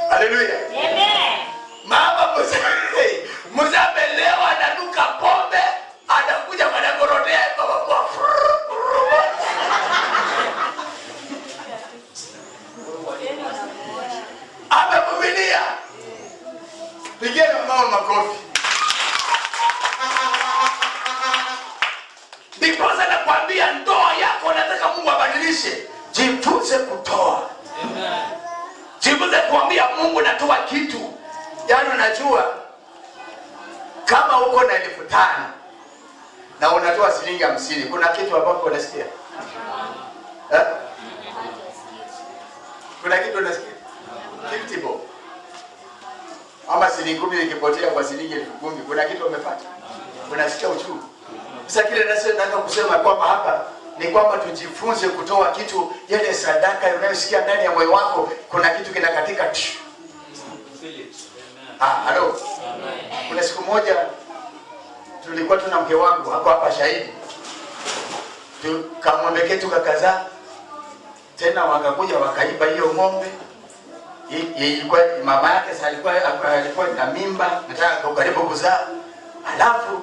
Haleluya. Amen. Mama mzee amelewa, ananuka pombe, anakuja anagorodea baba kwa. Amevumilia. Pigeni mama makofi. Ndiposa nakwambia ndoa yako nataka Mungu abadilishe. Jifunze kutoa. Amen. Jifunze kuambia Mungu natoa kitu. Yaani unajua kama uko na 5,000 na unatoa shilingi 50, kuna kitu ambacho unasikia? Eh? Kuna kitu unasikia? 50 bob. Ama shilingi 10 ikipotea kwa shilingi 10,000, kuna kitu umepata? Unasikia uchungu. Sasa kile ninachotaka kusema kwamba hapa ni kwamba tujifunze kutoa kitu, ile sadaka unayosikia ndani ya moyo wako, kuna kitu kinakatika. Halo. Kuna siku moja tulikuwa tuna mke wangu hapo hapa shahidi. Tukamwombe kitu kakazaa. Tena wakakuja wakaiba hiyo ng'ombe. Ilikuwa mama yake alikuwa na mimba, nataka karibu kuzaa. Alafu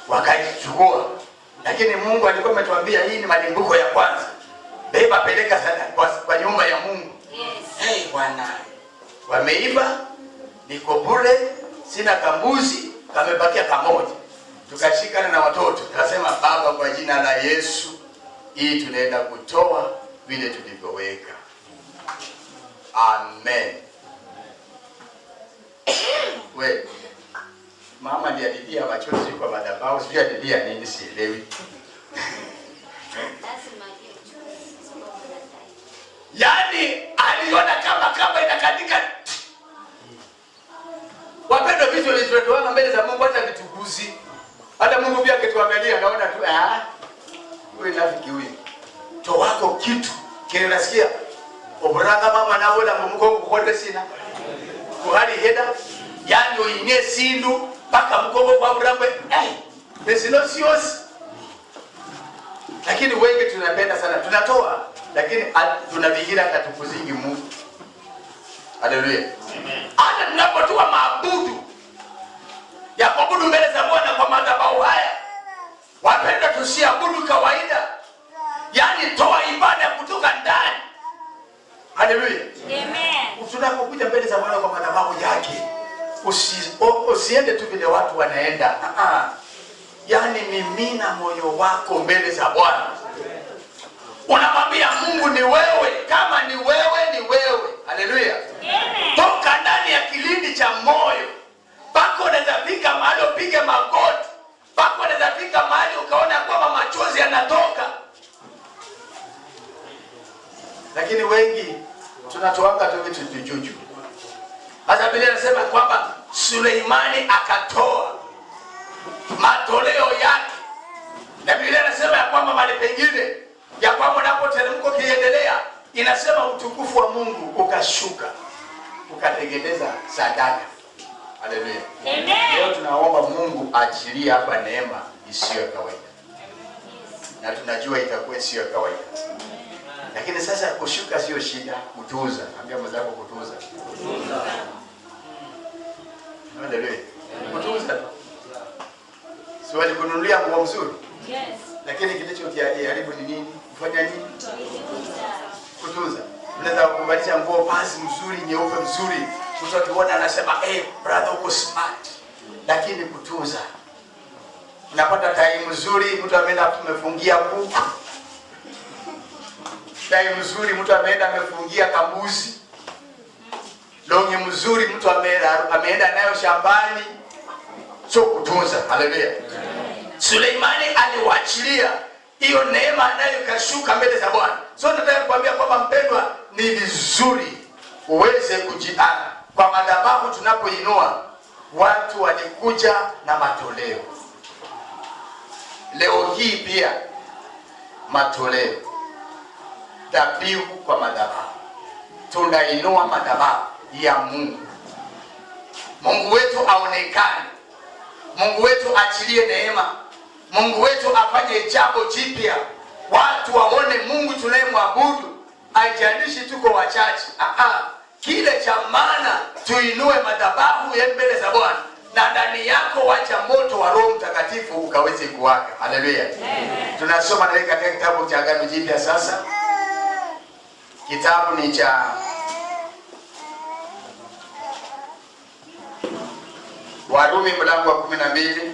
wakaichukua. Lakini Mungu alikuwa ametuambia hii ni malimbuko ya kwanza. Beba peleka sadaka kwa nyumba ya Mungu. Yes. Hey bwana. Wameiba, niko bure, sina kambuzi, kamebakia kamoja. Tukashikana na watoto, tukasema Baba, kwa jina la Yesu, hii tunaenda kutoa vile tulivyoweka. Amen. We, mama ndiye alilia machozi kwa madhabahu, sijui alilia nini sielewi. Yaani aliona kama inakatika. Wapendwa, vitu vilivyotoana mbele za Mungu hata vitukuzi. Hata Mungu pia akituangalia anaona tu huyu nafiki huyu. Toa kitu kile unasikia. Obranga mama na wala mgongo kote sina. Kuhali heda yani uinye sindu paka mgongo kwa mrambwe nesino sios. Lakini wengi tunapenda sana tunatoa, lakini tunavingira katukuzingi Mungu. Haleluya. Hata tunapotoa maabudu ya kuabudu mbele za Bwana kwa madhabahu haya, wapendwa, tusiabudu kawaida. Yaani toa ibada kutoka ndani. Haleluya. Amen. Tunapokuja mbele za Bwana kwa madhabahu yake, usiende tu vile watu wanaenda. Yaani mimina moyo wako mbele za Bwana. Unamwambia Mungu ni wewe, kama ni wewe ni wewe. Haleluya. Amen. Toka ndani ya kilindi cha moyo. Pako unaweza fika mahali upige magoti. Pako unaweza fika mahali ukaona kwamba machozi yanatoka. Lakini wengi tunatoanga tu vitu jujuju. Hata Biblia inasema kwamba Suleimani akatoa matoleo yake. Na Biblia inasema ya kwamba mahali pengine ya kwamba unapoteremka ukiendelea, inasema utukufu wa Mungu ukashuka ukatengeneza sadaka. Haleluya. Amen. Leo tunaomba Mungu aachilie hapa neema isiyo kawaida. Na tunajua itakuwa isiyo kawaida. Lakini sasa kushuka sio shida, kutuza. Ambia mwenzako kutuza. Haleluya. Kutuza. Si walikununulia nguo mzuri? Yes. Lakini kilichokiharibu ni nini? Kufanya nini? Kutuza. Unaweza kuvalisha nguo pasi mzuri, nyeupe mzuri. Mtu akiona anasema, "Hey brother, uko smart." Lakini kutuza. Unapata tai mzuri, mtu ameenda amefungia kuku. Tai mzuri, mtu ameenda amefungia kambuzi. Longi mzuri, mtu ameenda nayo shambani. Sio kutunza. Haleluya. Suleimani aliwaachilia hiyo neema nayo ikashuka mbele za Bwana. So nataka kuambia kwamba mpendwa, ni vizuri uweze kujiandaa kwa madhabahu tunapoinua. Watu walikuja na matoleo. Leo hii pia matoleo, dhabihu kwa madhabahu. Tunainua madhabahu ya Mungu. Mungu wetu aonekane, Mungu wetu achilie neema, Mungu wetu afanye jambo jipya, watu waone Mungu tunayemwabudu. Haijalishi tuko wachache, kile cha maana tuinue madhabahu ya mbele za Bwana, na ndani yako wacha moto wa Roho Mtakatifu ukaweze kuwaka. Haleluya! Tunasoma na katika kitabu cha Agano Jipya sasa. Kitabu ni cha Warumi mlango wa 12.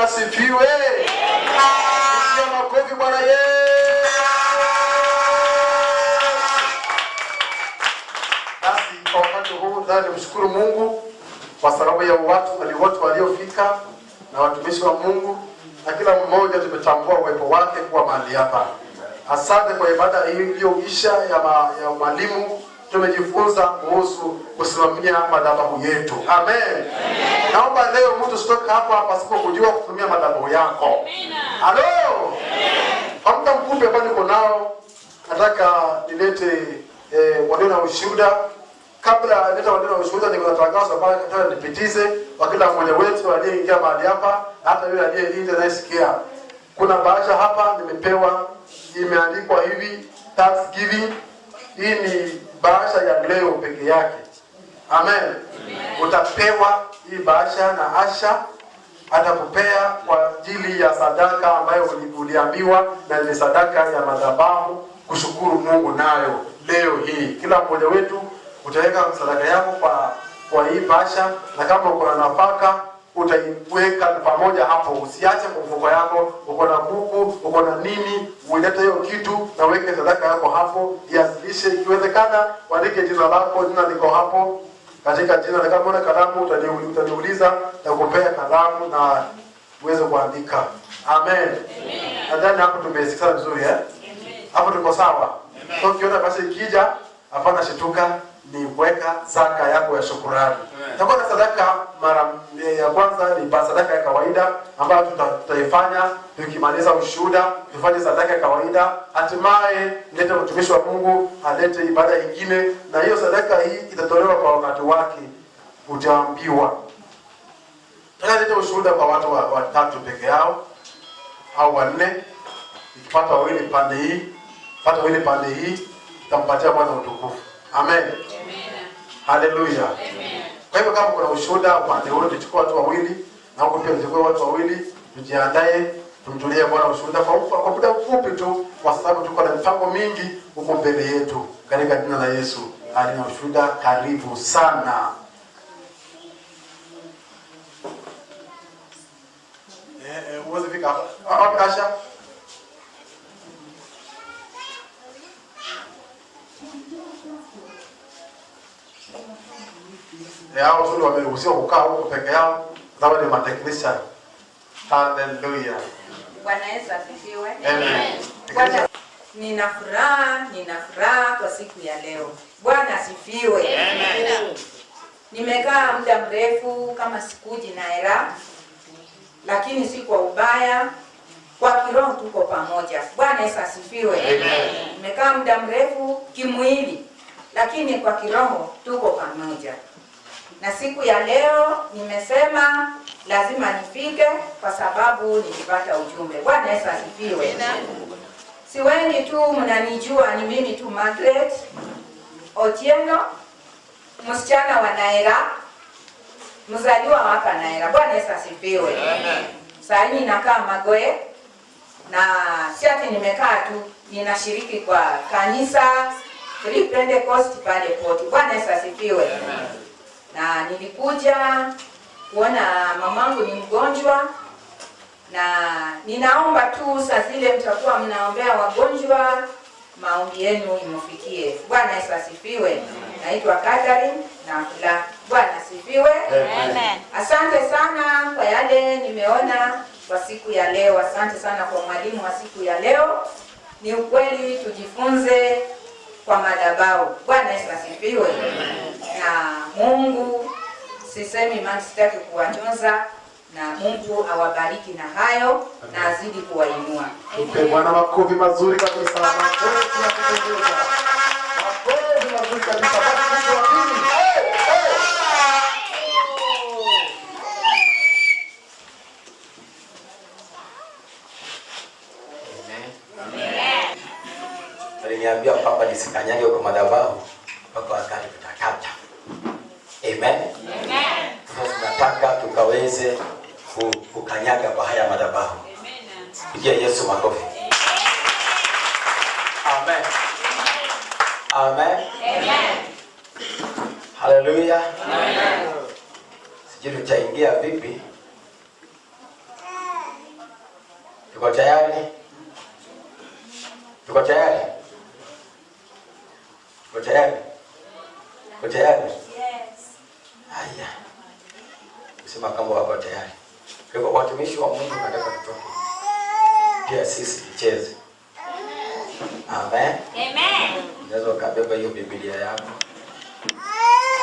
Asifiwe. Pigia makofi Bwana Yesu. Basi kwa wakati huu nataka nimshukuru Mungu kwa sababu ya watu wote waliofika na watumishi wa Mungu, na kila mmoja tumetambua uwepo wake kuwa mahali hapa. Asante kwa ibada hii iliyoisha ya mwalimu. Tumejifunza kuhusu kusimamia madhabahu yetu. Amen. Naomba leo mtu usitoke hapa pasipo kujua kutumia madhabahu yako. Halo. Kwa muda mfupi ambao niko nao, nataka nilete walio na ushuhuda. Kabla nileta walio na ushuhuda, niko na tangazo ambayo nataka nipitize kwa kila mmoja wetu aliyeingia mahali hapa, hata yule aliye nje anayesikia. Kuna bahasha hapa nimepewa, imeandikwa hivi Thanksgiving. Hii ni bahasha ya leo peke yake. Amen. Utapewa hii bahasha na Asha atakupea kwa ajili ya sadaka ambayo uliambiwa, na ni sadaka ya madhabahu kushukuru Mungu nayo leo hii. Kila mmoja wetu utaweka sadaka yako kwa hii bahasha, na kama uko na nafaka utaiweka pamoja hapo. Usiache kwa mfuko yako, uko na kuku, uko na nini, uilete hiyo kitu na uweke sadaka yako hapo, iasilishe. Ikiwezekana uandike jina lako, jina liko hapo katika jina, na kama una kalamu utaniuliza na kupea kalamu na uweze kuandika. Amen. Nadhani hapo tumesikizana vizuri eh? Hapo tuko sawa. So ukiona basi ikija, hapana shituka, ni kuweka zaka yako ya shukurani. Tutakuwa na sadaka mara ya kwanza ni sadaka ya kawaida ambayo tutaifanya tukimaliza ushuhuda, tufanye sadaka ya kawaida, hatimaye nilete mtumishi wa Mungu alete ibada nyingine, na hiyo sadaka hii itatolewa kwa wakati wake, utaambiwa. Tutaleta ushuhuda kwa watu watatu peke yao au wanne, ikipata wawili pande hii, pata wawili pande hii, tampatia Bwana utukufu. Amen. Haleluya. Kwa hivyo kama kuna ushuhuda upande ule tuchukue watu wawili na huko pia tuchukue watu wawili, tujiandae tumtulie Bwana ushuhuda kwa muda mfupi tu, kwa sababu tuko na mipango mingi huko mbele yetu. Katika jina la Yesu, alina ushuhuda, karibu sana. Huwezi fika hapa. Wapi Asha? Hao tu ndio wameruhusiwa kukaa huko peke yao, sababu ni matechnician. Hallelujah. Bwana Yesu asifiwe. Amen. Bwana, nina furaha, nina furaha kwa siku ya leo. Bwana asifiwe. Amen. Nimekaa muda mrefu kama sikuji na hela, lakini si kwa ubaya, kwa kiroho tuko pamoja. Bwana Yesu asifiwe. Amen. Nimekaa muda mrefu kimwili, lakini kwa kiroho tuko pamoja. Na siku ya leo nimesema lazima nifike kwa sababu nilipata ujumbe. Bwana Yesu asifiwe. Si wengi tu mnanijua, ni mimi tu Margaret Otieno, msichana wa Naera, mzaliwa wa hapa Naera. Bwana Yesu asifiwe. Saa hii ninakaa Magoe na si ati nimekaa tu, ninashiriki kwa kanisa Free Pentecost pale Poti. Bwana Yesu asifiwe. Na nilikuja kuona mamangu ni mgonjwa, na ninaomba tu saa zile mtakuwa mnaombea wagonjwa, maombi yenu imufikie. Bwana Yesu asifiwe. Naitwa Catherine na Fula. Bwana asifiwe. Amen. Asante sana kwa yale nimeona kwa siku ya leo. Asante sana kwa mwalimu wa siku ya leo. Ni ukweli tujifunze kwa madhabahu. Bwana Yesu asifiwe. Na Mungu, sisemi maana sitaki kuwatunza, na Mungu awabariki na hayo na azidi kuwainua. Mpe Bwana makofi mazuri kabisa. Makofi ya kupendeza. Makofi mazuri kabisa. Basi mtu wa pili. Hey, hey. Aliniambia kwamba nisikanyage kwa madhabahu mpaka wakati tutakata. Amen. Sasa tunataka tukaweze kukanyaga kwa haya madhabahu. Pigia Yesu makofi. Amen. Amen. Haleluya. Sijui tutaingia vipi. Tuko tayari? Tuko tayari? Tuko tayari? Tuko tayari? Yes. Haya. Kusema kama wako tayari. Kwa hivyo watumishi wa Mungu nataka tutoke. Pia sisi tucheze. Amen. Amen. Unaweza ukabeba hiyo Biblia yako.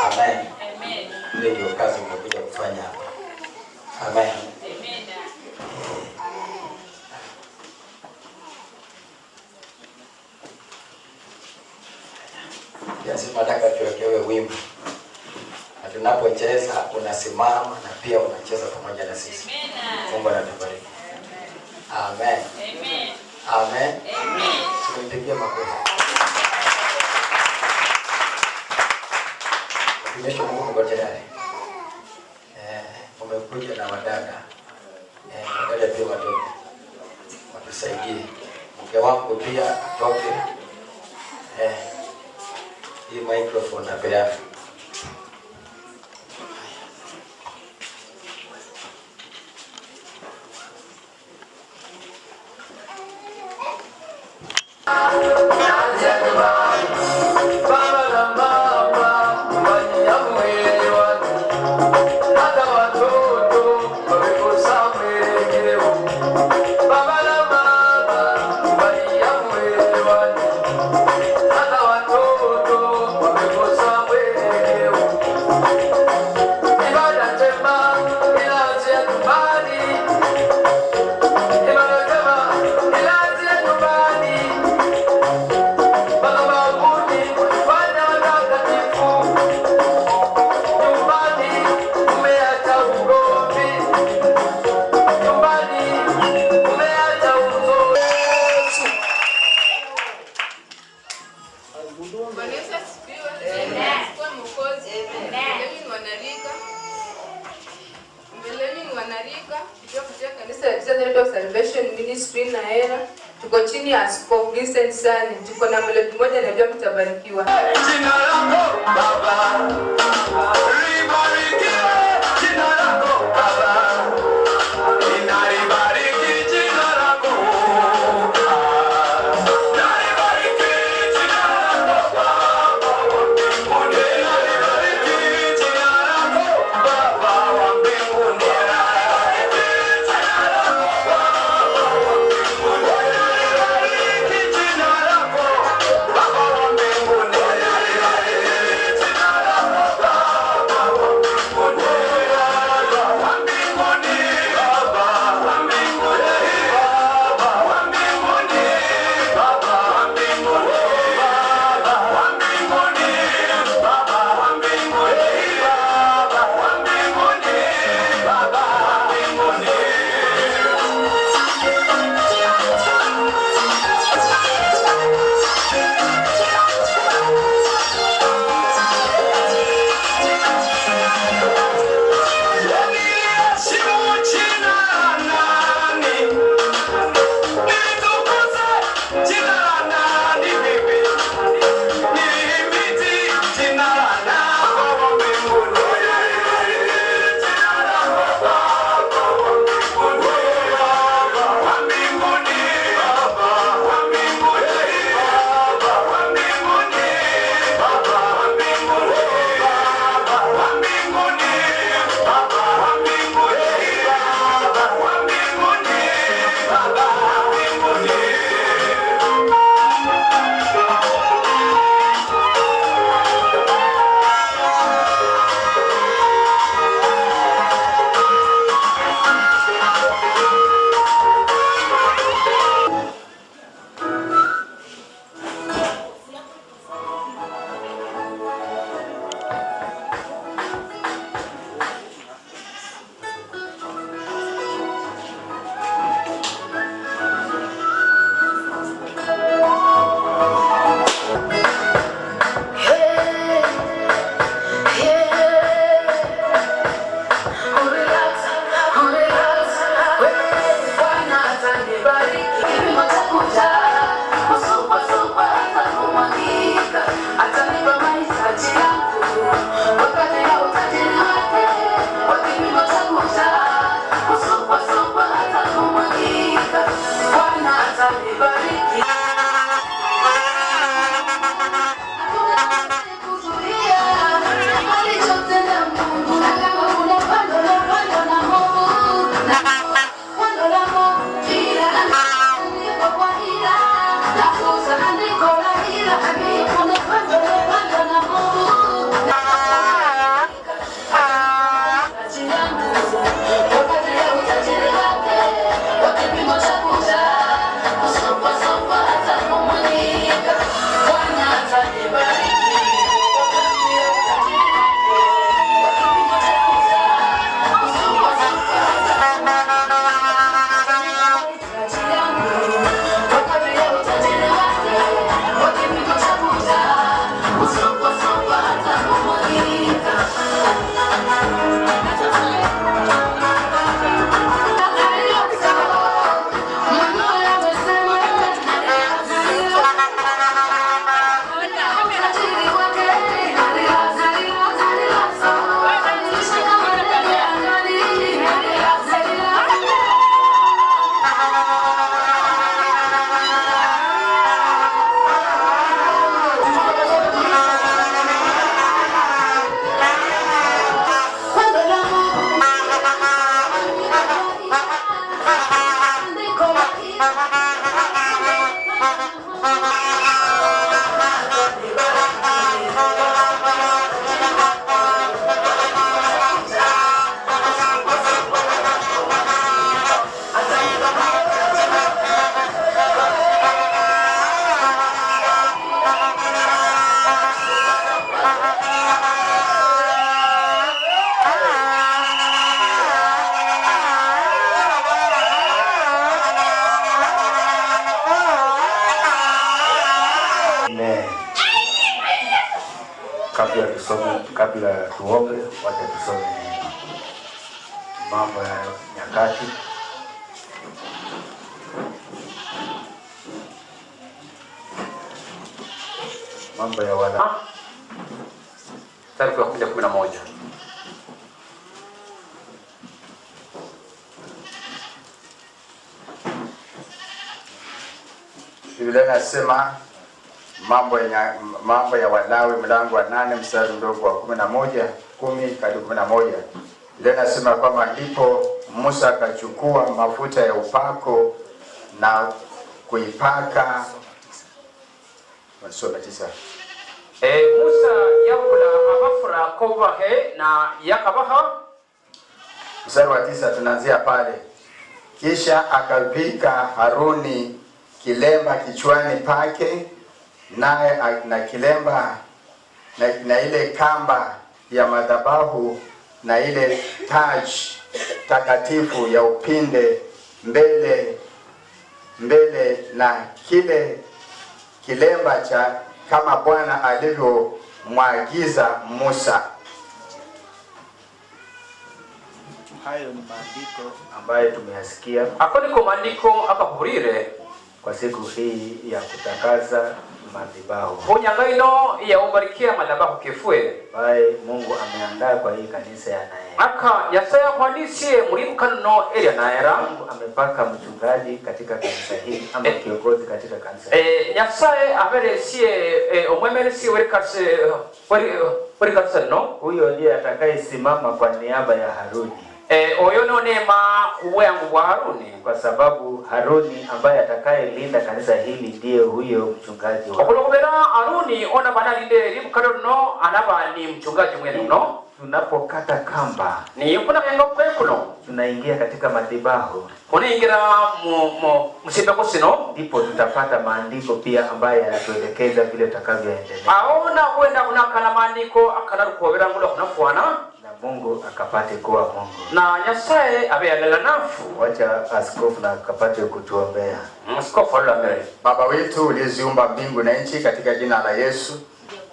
Amen. Amen. Hiyo ndio kazi umekuja kufanya hapa. Amen. Amen. Pia sisi tunataka tuwekewe wimbo. Na tunapocheza unasimama na pia unacheza pamoja na sisi. Mungu anatubariki. Amen. Amen. Amen. Amen. Tumpigie makofi. Watumishi wa Mungu mko tayari? Umekuja na wadada. Wadada pia watoke. Watusaidie. Mke wangu pia atoke. Hii microphone napeana. Baba na mama waliamwelewana, hata watoto wamekosa mwelekeo. Baba na mama waliamwelewana, hata watoto wamekosa mwelekeo. Ibada njema inaanzia nyumbani, ibada njema inaanzia nyumbani. Madhabahuni kujifanya watakatifu, nyumbani umeacha ugomvi, nyumbani umeacha ugomvi. Bwana Yesu asifiwe. Asifiwe Mwokozi. Mimi ni wanarika. Mimi ni wanarika kutoka katika kanisa la Jesus Light of Salvation Ministry na hela. Tuko chini ya Askofu Vincent Sani. Tuko na melodi moja najua mtabarikiwa. Jina lako Baba libarikiwe, jina lako Baba. Amen. Kabla tusome, kabla tuombe, wacha tusome Mambo ya Nyakati mambo ya wala Mstari wa 11. Biblia inasema mambo ya Walawi mlango wa 8 mstari mdogo wa 11, 10 hadi 11. Biblia inasema kwamba ndipo Musa akachukua mafuta ya upako na kuipaka. Sura 9. Musa yakula abafura kobahe na yakabaha. Mstari wa 9 tunaanzia pale. Kisha akavika Haruni kilemba kichwani pake, naye na kilemba na ile kamba ya madhabahu na ile taji takatifu ya upinde mbele mbele na kile kilemba cha kama Bwana alivyomwagiza Musa. Hayo ni maandiko ambayo tumeyasikia Ako niko maandiko akahurire kwa siku hii ya kutakaza madhabahu hunyanga ino yaubarikia madhabahu kefwe ambaye Mungu ameandaa kwa hii kanisa ya Naera. Aka Nyasaye akhwanisie mulibuka luno elya Naera. Mungu amepaka mchungaji katika kanisa hili ama kiongozi katika kanisa hili. Nyasaye aberesie omwemeresi welikanisa lino. Huyo ndiye atakayesimama kwa niaba ya Haruni. Oyo nonema ubweyangu bwa Haruni, kwa sababu Haruni ambaye atakayelinda kanisa hili ndiye huyo mchungaji wa. Okhulokubera Haruni onaba nalinde libuka luno anaba ni mchungaji mwene uno. Tunapokata kamba ni kunakenga kwekuno tunaingia katika madhabahu, kunaingira mu musimbeko sino, ndipo tutapata maandiko pia ambayo yanatuelekeza vile tutakavyoendelea, aona kwenda kunakana maandiko akanarukobera ngula kunafwana, na Mungu akapate kuwa Mungu na Nyasaye abe alala nafu. Wacha askofu na akapate kutuombea. Askofu alulamele. Baba wetu uliyeziumba mbingu na nchi, katika jina la Yesu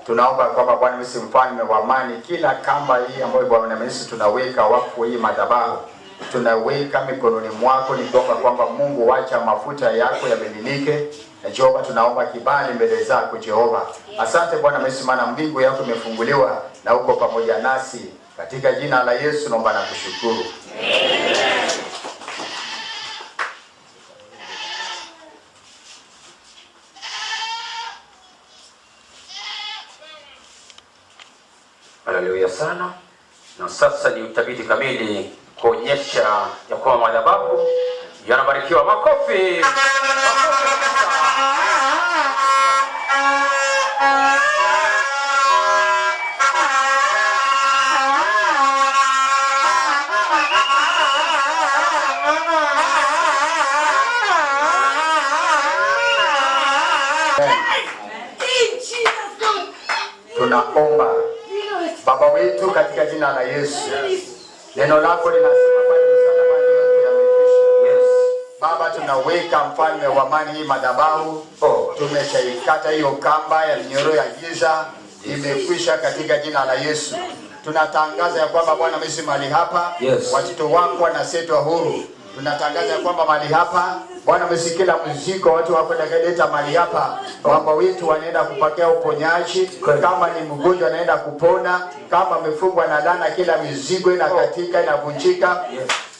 tunaomba kwamba Bwana Yesu mfalme wa amani, kila kamba hii ambayo Bwana Yesu tunaweka wakfu hii madhabahu, tunaweka mikononi mwako, nikiomba kwamba Mungu wacha mafuta yako yamiminike. Na Jehova tunaomba kibali mbele zako Jehova. Asante Bwana Yesu, maana mbingu yako imefunguliwa na uko pamoja nasi. Katika jina la Yesu naomba na kushukuru. Haleluya sana. Na sasa ni utabiri kamili kuonyesha ya kwamba madhabahu yanabarikiwa. Makofi. Tunaomba Baba wetu katika jina la Yesu. Neno lako linasema pale msalabani yote yamekwisha. Yes. Baba, tunaweka mfalme wa amani hii madhabahu. Tumeshaikata hiyo kamba ya minyororo ya giza, imekwisha katika jina la Yesu. Tunatangaza ya kwamba Bwana Yesu mahali hapa, Yes. watoto wako wanasetwa huru. Tunatangaza ya kwamba mahali hapa Bwana Yesu, kila mzigo watu wako watakayeleta mahali hapa, kwamba wetu wanaenda kupokea uponyaji. Kama ni mgonjwa anaenda kupona, kama amefungwa na laana, kila mizigo inakatika, inavunjika.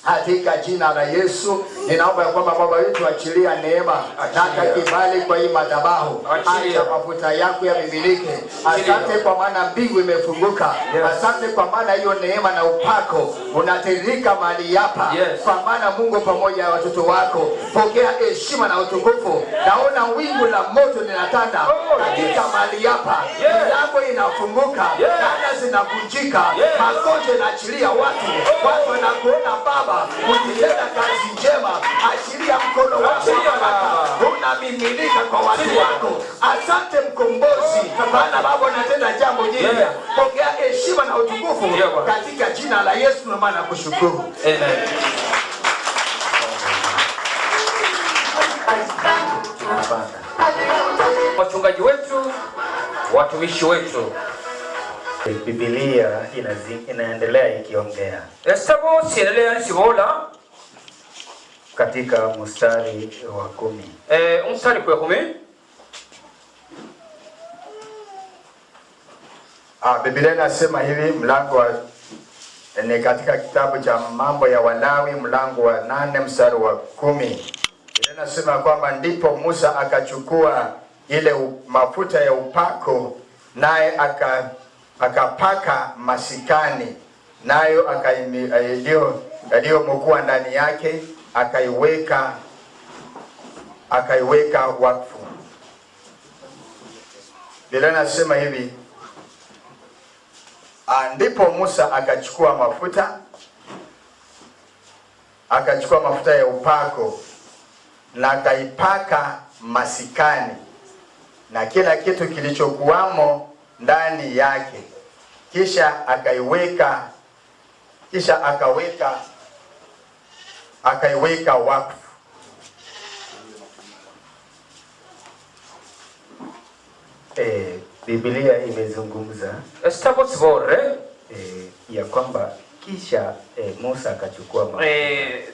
Katika jina la Yesu ninaomba ya kwamba Baba yetu achilia neema na hata kibali kwa hii madhabahu, acha mafuta yako yamimilike. Asante kwa maana mbingu imefunguka. Asante kwa maana hiyo neema na upako unatiririka mahali hapa, kwa maana Mungu pamoja na watoto wako. Pokea heshima na utukufu. Naona wingu la moto linatanda katika mahali hapa, milango inafunguka, laana zinavunjika, magonjwa inaachilia watu, watu wanakuona Baba ukitenda kazi njema. Achilia mkono wako wa baraka unamiminika kwa watu wako. Asante Mkombozi, maana Baba unatenda jambo jipya. Pokea heshima na utukufu katika jina la Yesu, na maana kushukuru. Amen. Wachungaji wetu, watumishi wetu. Biblia inaendelea ikiongea Esitabo siendelea nsibola katika mstari wa 10. Mstari kwa 10. Biblia inasema hivi, mlango wa ni katika kitabu cha Mambo ya Walawi mlango wa 8 mstari wa 10. Biblia inasema kwamba ndipo Musa akachukua ile mafuta ya upako, naye akapaka masikani, nayo yaliyokuwa ndani yake akaiweka wakfu. Biblia inasema hivi, ndipo Musa akachukua mafuta ya upako na akaipaka masikani na kila kitu kilichokuwamo ndani yake, kisha akaiweka wakfu. Biblia imezungumza Esitabo sibore ya kwamba kisha Musa akachukua mafuta.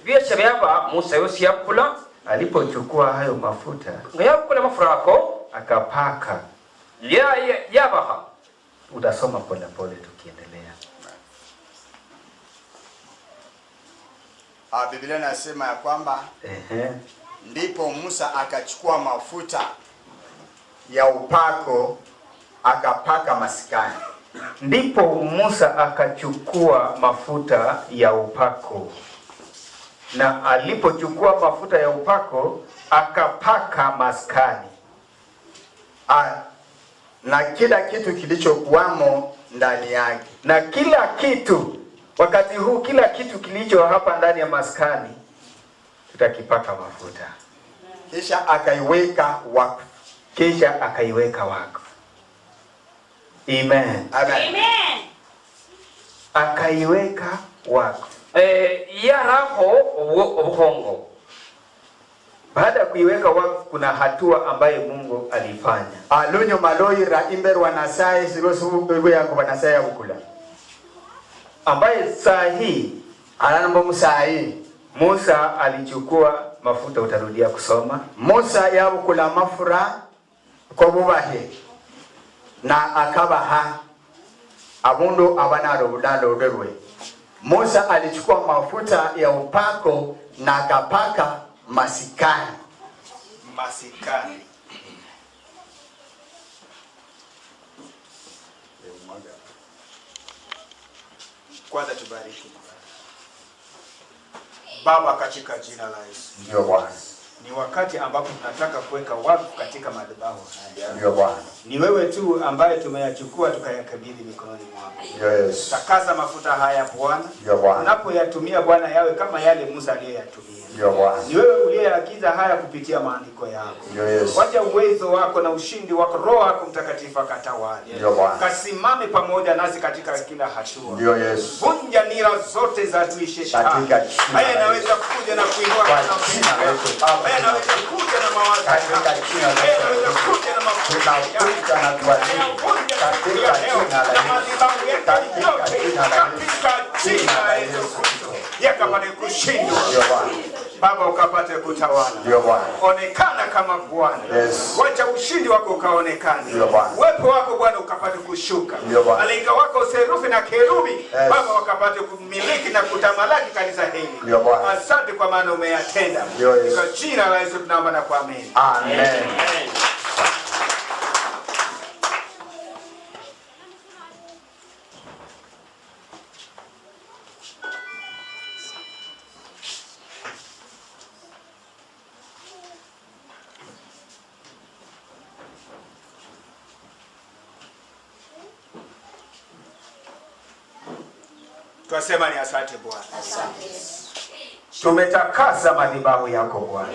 Biasha byaba Musa yosi yakula. Alipochukua hayo mafuta, yakula mafurako akapaka yabaha. Utasoma pole pole tukiendelea. Biblia inasema ya kwamba ndipo Musa akachukua mafuta ya upako akapaka masikani. Ndipo Musa akachukua mafuta ya upako, na alipochukua mafuta ya upako akapaka maskani na kila kitu kilichokuwamo ndani yake. Na kila kitu, wakati huu kila kitu kilicho hapa ndani ya maskani tutakipaka mafuta. Kisha akaiweka wakfu. Kisha akaiweka wakfu. Amen. Amen. Amen. Akaiweka wakfu. Yaraho obuhongo. Baada ya kuiweka wakfu kuna hatua ambayo Mungu alifanya. Lunyuma loira imberwa nasaye sirosu yangu nasaye bukula. Ambaye saa hii alanambo musa hii Musa alichukua mafuta, utarudia kusoma. Musa yabukula mafura kobubahe na akabaha abundu abanalodolwe. Musa alichukua mafuta ya upako na akapaka masikani. Masikani. Kwanza tubariki. Baba, katika jina la Yesu. Ndio Bwana. Ni wakati ambapo tunataka kuweka wakfu katika madhabahu haya. Ndio Bwana. Ni wewe tu ambaye tumeyachukua tukayakabidhi mikononi mwako. Ndio Yesu. Takasa mafuta haya Bwana. Ndio Bwana. Unapoyatumia Bwana yawe kama yale Musa aliyoyatumia. Ndio Bwana. Ni wewe uliyeagiza haya kupitia maandiko yako. Ndio Yesu. Wacha uwezo wako na ushindi wako, Roho yako Mtakatifu akatawale. Ndio Bwana. Kasimame pamoja nasi katika kila hatua. Ndio Yesu. Vunja nira zote za adui shetani. Katika jina la Haya yanaweza kuja na kuinua Kwa jina la Yesu. Haya yanaweza kuja na mawazo. Katika jina la Haya Yesu. yanaweza kuja na mafuta. Tunakuja na kuamini katika jina la Yesu. Katika jina la Yesu. Katika jina la Yesu Kristo. Yakapate kushindwa. Ndio Bwana. Baba ukapate kutawala. Ndio Bwana. Onekana kama Bwana. Yes. Wacha ushindi wako ukaonekane. Ndio Bwana. Uwepo wako Bwana ukapate kushuka. Ndio Bwana. Malaika wako serufi na kerubi Baba wakapate kumiliki na kutamalaki kanisa hili. Ndio Bwana. Asante kwa maana umeyatenda. Ndio Yesu. Kwa jina la Yesu tunaomba na kuamini. Amen. Twasema ni asante Bwana. Tumetakasa madhabahu yako Bwana,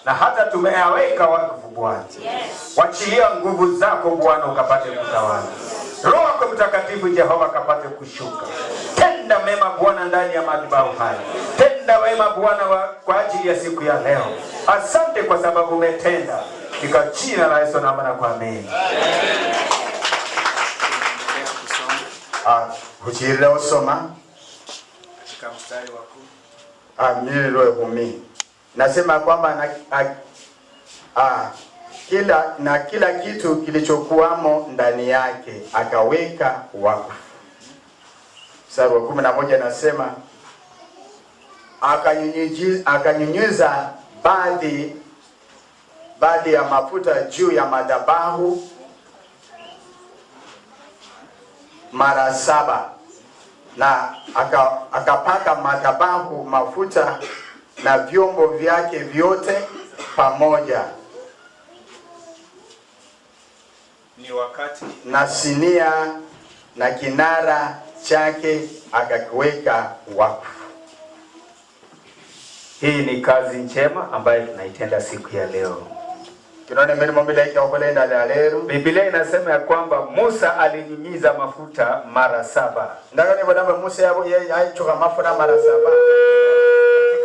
na hata tumeyaweka wakfu Bwana. Wachilia nguvu zako Bwana ukapate kutawala. Roho wako Mtakatifu Jehova akapate kushuka. Tenda mema Bwana ndani ya madhabahu haya. Tenda wema Bwana kwa ajili ya siku ya leo. Asante kwa sababu umetenda. Katika jina la Yesu naomba na kuamini. Huchirire osoma Katika mstari wa 10. Mililo 10 nasema kwamba kila kitu kilichokuwamo ndani yake akaweka wakfu. Mstari wa 11 nasema akanyunyiza baadhi ya mafuta juu ya madhabahu mara 7 na akapaka madhabahu mafuta na vyombo vyake vyote pamoja Ni wakati na sinia na kinara chake akakiweka wakfu. Hii ni kazi njema ambayo tunaitenda siku ya leo. Tunaona mirimo milaika okolenda la lero. Biblia inasema ya kwamba Musa alinyunyiza mafuta mara 7. Ndakani bwana Musa yabo yeye aichoka mafuta mara 7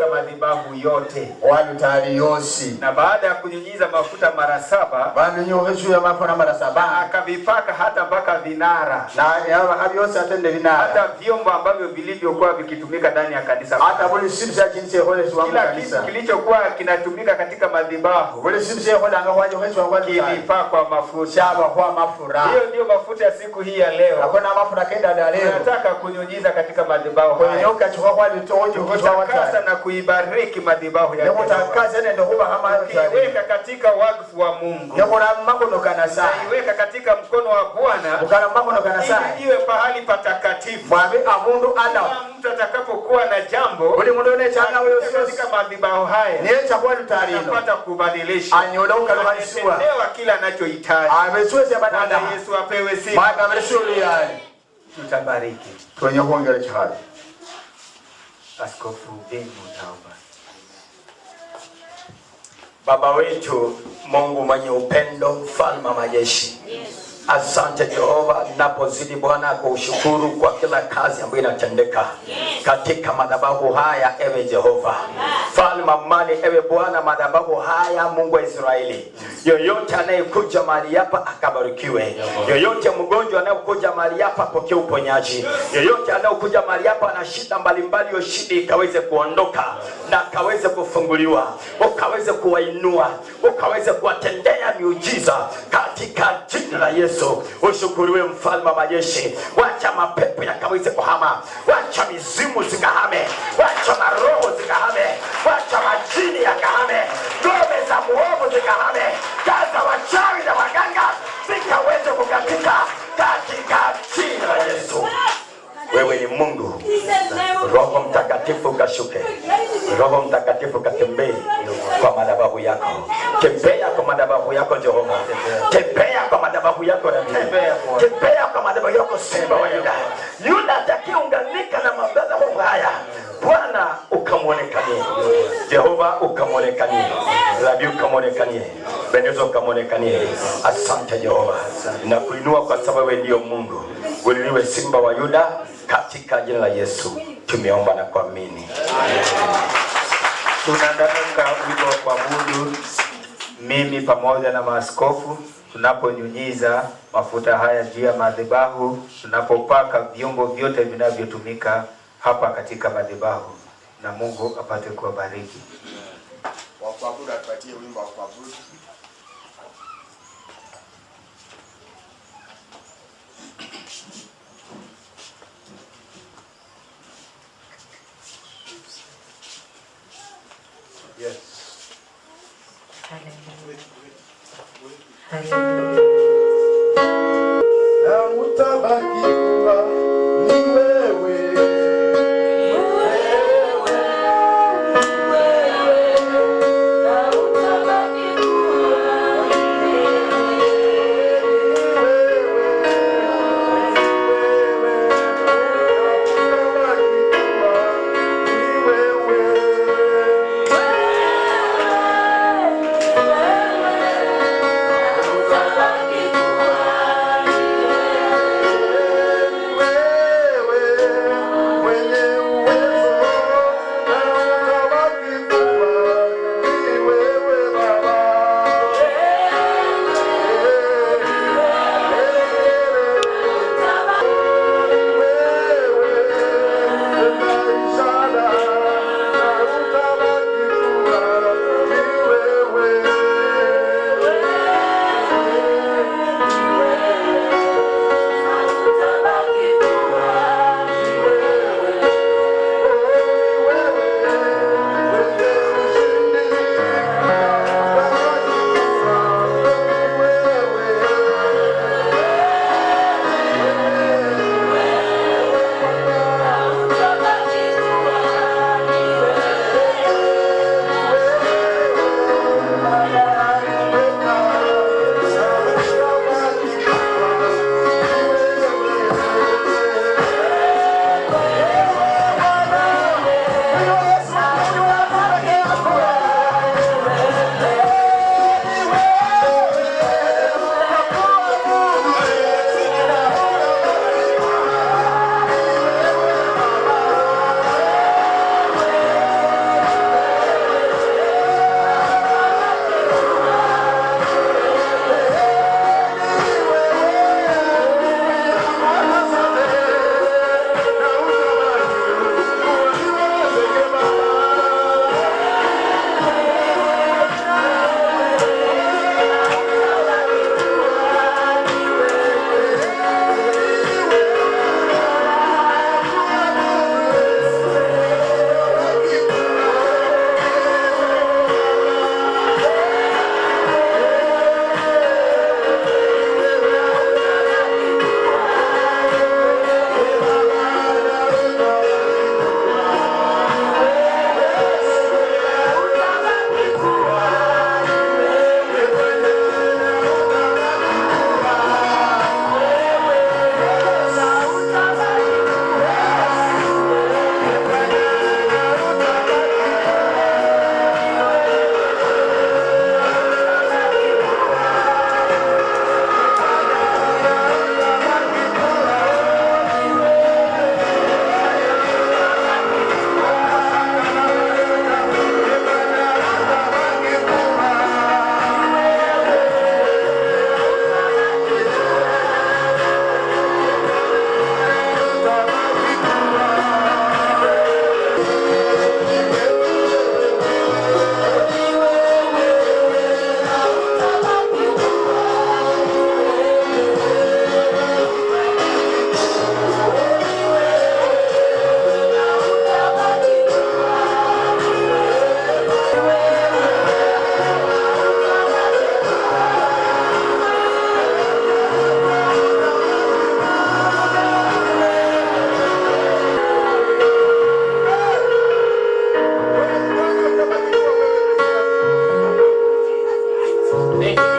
katika madhabahu yote walutari yosi. Na baada ya kunyunyiza mafuta mara 7 banunyoheshu ya mafuta mara 7 akavipaka hata mpaka vinara na yaba atende vinara hata vyombo ambavyo vilivyokuwa vikitumika ndani ya kanisa, hata buli sibsa jinsi hole wa kila kanisa, kitu kilichokuwa kinatumika katika madhabahu buli sibsa hole anga waje hole wa kilipakwa mafuta, shaba kwa mafura. Hiyo ndio mafuta ya siku hii ya leo. Hakuna mafuta kenda ya leo. Tunataka kunyunyiza katika madhabahu haya. Kunyoka chukua kwa litojo kutakasa na kuibariki madhabahu ya Nikutakasa nende kuba kama kuiweka katika wakfu wa Mungu. Naiweka katika mkono wa Bwana. Ili iwe pahali patakatifu. Mwabe amundu ala. Kila mtu atakapokuwa na jambo Buli mundu ne changa wewe katika madhabahu haya niye chakwa lutarino anapata kubadilisha. Anyola ukaluhalisiwa. Anatendewa kila anachohitaji. Amesuweze banada. Bwana Yesu apewe sifa. Bwana amesuweze yale. Tutabariki. Twenye kuongera chihali. Askofu Bengu naomba. Baba wetu Mungu mwenye upendo, mfalme wa majeshi, asante Jehova, ninapozidi Bwana kushukuru kwa kila kazi ambayo inatendeka katika madhabahu haya. Ewe Jehova mfalme amani, ewe Bwana, madhabahu haya, Mungu wa Israeli, yoyote anayekuja mahali hapa akabarikiwe, yoyote mgonjwa anayekuja mahali hapa apokee uponyaji, yoyote anayekuja mahali hapa ana shida mbalimbali, hiyo shida ikaweze kuondoka na akaweze kufunguliwa, ukaweze kuwainua, ukaweze kuwatendea miujiza katika jina la Yesu. Ushukuriwe mfalme wa majeshi. Wacha mapepo yakaweze kuhama, wacha mizimu zikahame, wacha maroho zikahame, wacha majini yakahame, ngome za muovu zikahame, kaza wachawi na waganga zikaweze kukatika katika jina la Yesu. Wewe ni Mungu. Roho Mtakatifu ukashuke, Roho Mtakatifu katembee kwa madhabahu yako. Tembea kwa madhabahu yako Jehova, tembea kwa madhabahu yako Rabi, tembea kwa madhabahu yako Simba wa Yuda. Yuda atakayeunganika na madhabahu haya, Bwana ukamwonekanie, Jehova ukamwonekanie, Rabi ukamwonekanie, Beneza ukamwonekanie. Asante Jehova, nakuinua kwa sababu wewe ndio Mungu, uliwe Simba wa Yuda. Katika jina la Yesu tumeomba na kuamini. Tunaandamka wimbo wa kuabudu, mimi pamoja na maaskofu, tunaponyunyiza mafuta haya juu ya madhabahu, tunapopaka vyombo vyote vinavyotumika hapa katika madhabahu. na Mungu apate kuwabariki. Wa kuabudu atupatie wimbo wa kuabudu. Yes. Na utabaki kuwa ni wewe.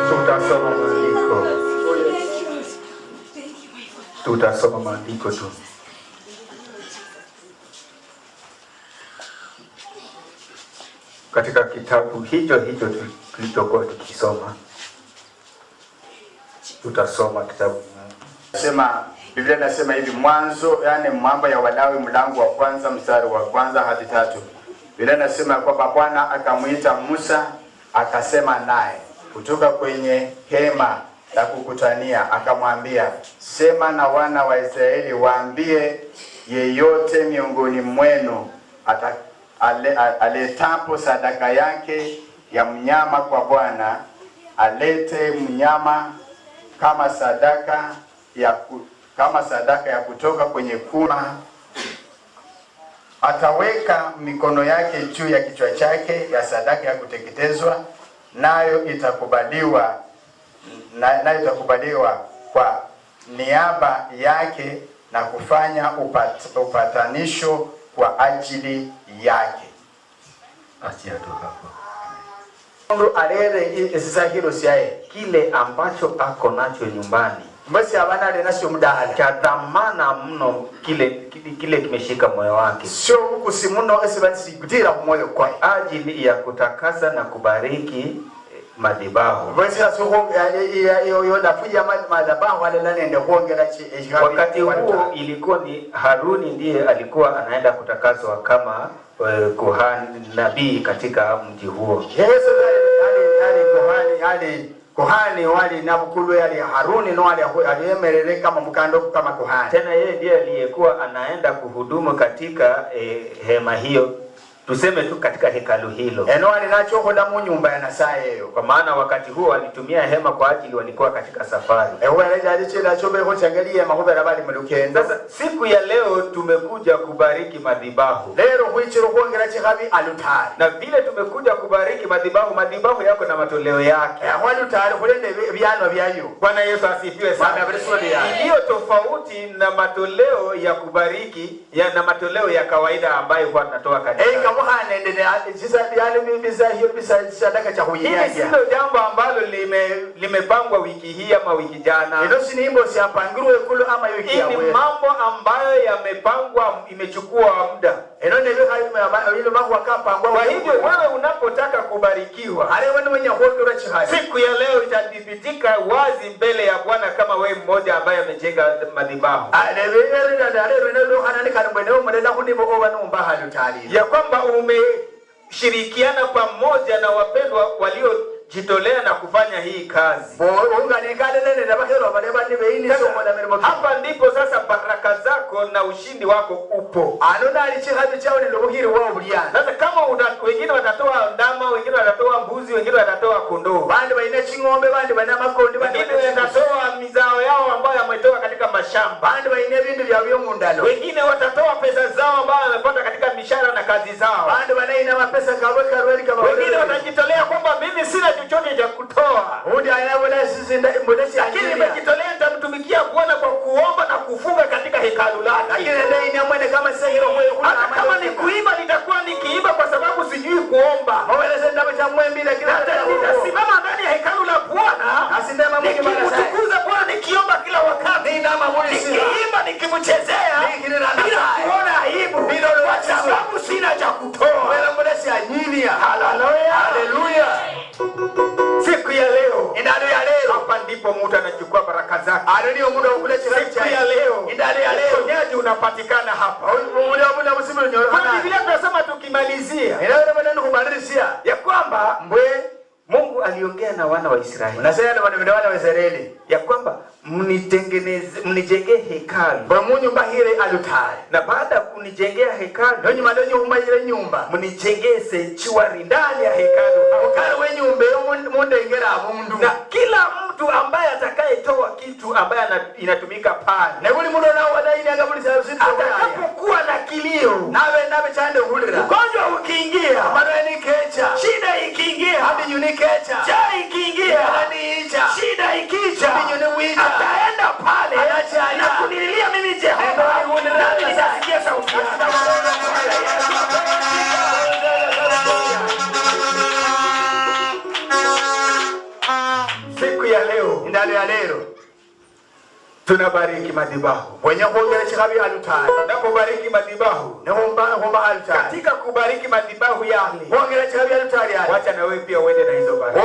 Tutasoma maandiko, tutasoma maandiko tu. Katika kitabu hicho hicho tulichokuwa tukisoma, tutasoma kitabu. Sema Biblia inasema hivi Mwanzo, yani Mambo ya Walawi mlango wa kwanza mstari wa kwanza hadi tatu. Biblia inasema kwamba Bwana akamwita Musa akasema naye kutoka kwenye hema la kukutania, akamwambia, sema na wana wa Israeli waambie, yeyote miongoni mwenu aletapo sadaka yake ya mnyama kwa Bwana, alete mnyama kama sadaka ya kutoka kwenye kuma. Ataweka mikono yake juu ya kichwa chake ya sadaka ya kuteketezwa, nayo itakubaliwa kwa niaba yake na kufanya upatanisho kwa ajili yake. Achia tu hapo. Mundu alere esisahilo syaye kile ambacho ako nacho nyumbani mbasi abana ale nasyo mudala cha dhamana mno, kile kimeshika moyo wake, sio bukusi muno esibasikutira ku moyo kwa ajili ya kutakasa na kubariki madhabahu. Wakati huo ilikuwa ni Haruni ndiye alikuwa anaenda kutakaswa kama kuhani nabii katika mji huo. Yesu ali kuhani wali nabukulu ali Haruni no ali aliyemerere kama mkando kama kuhani. Tena yeye ndiye aliyekuwa anaenda kuhudumu katika hema hiyo, tuseme tu katika hekalu hilo. Eno alinachokola mu nyumba ya Nasaye eyo. Kwa maana wakati huo walitumia hema kwa ajili walikuwa katika safari. Sasa siku ya leo tumekuja kubariki madhabahu. Na vile tumekuja kubariki madhabahu, madhabahu yako na matoleo yake. Bwana Yesu asifiwe sana. Iliyo tofauti na matoleo ya kubariki ya na matoleo ya kawaida ambayo huwa tunatoa kanisani. Hili silo jambo ambalo limepangwa wiki hii ama wiki jana. Hii ni mambo ambayo yamepangwa, imechukua muda. Kwa hivyo wewe unapotaka kubarikiwa, siku ya leo itathibitika wazi mbele ya Bwana kama wewe mmoja ambaye amejenga madhabahu ya kwamba umeshirikiana pamoja na wapendwa waliojitolea na kufanya hii kazi. Hapa ndipo sasa baraka zako na ushindi wako upo. Sasa kama wengine watatoa ndama, wengine watatoa mbuzi, wengine watatoa kondoo, wengine watatoa mizao yao ambayo wametoa katika mashamba, wengine watatoa pesa zao ambayo wamepata katika mishahara na kazi zao, wengine watajitolea kwamba mimi sina chochote cha kutoa, lakini nimejitolea nitamtumikia Bwana kwa kuomba na kufunga katika hekalu lake. Hata kama ni kuimba, nitakuwa nikiimba kwa sababu sijui kuomba. Nitasimama ndani ya hekalu la Bwana nikimtukuza Bwana, nikiomba kila wakati, nikiimba, nikimchezea bila kuona aibu, kwa sababu sina cha kutoa. Haleluya, haleluya. Siku ya leo, hapa ndipo mtu anachukua baraka zake. Siku ya leo, uponyaji unapatikana hapa. Kwa Biblia tunasema tukimalizia ya kwamba Mungu aliongea na wana wa Israeli ya kwamba mnijengee hekalu, na baada ya kunijengea hekalu mnijengee sanctuary ndani ya hekalu, na kila mtu ambaye atakayetoa kitu ambaye inatumika pale, atakapokuwa na kilio, ugonjwa ukiingia, shida ikiingia, njaa ikiingia, shida ikija, ataenda pale na kunililia mimi Jehova, nami nitasikia sauti yake. Siku ya leo, indalo ya leo tunabariki madhabahu. Tunapobariki madhabahu, katika kubariki madhabahu yale, wacha na wewe pia uende na hizo baraka.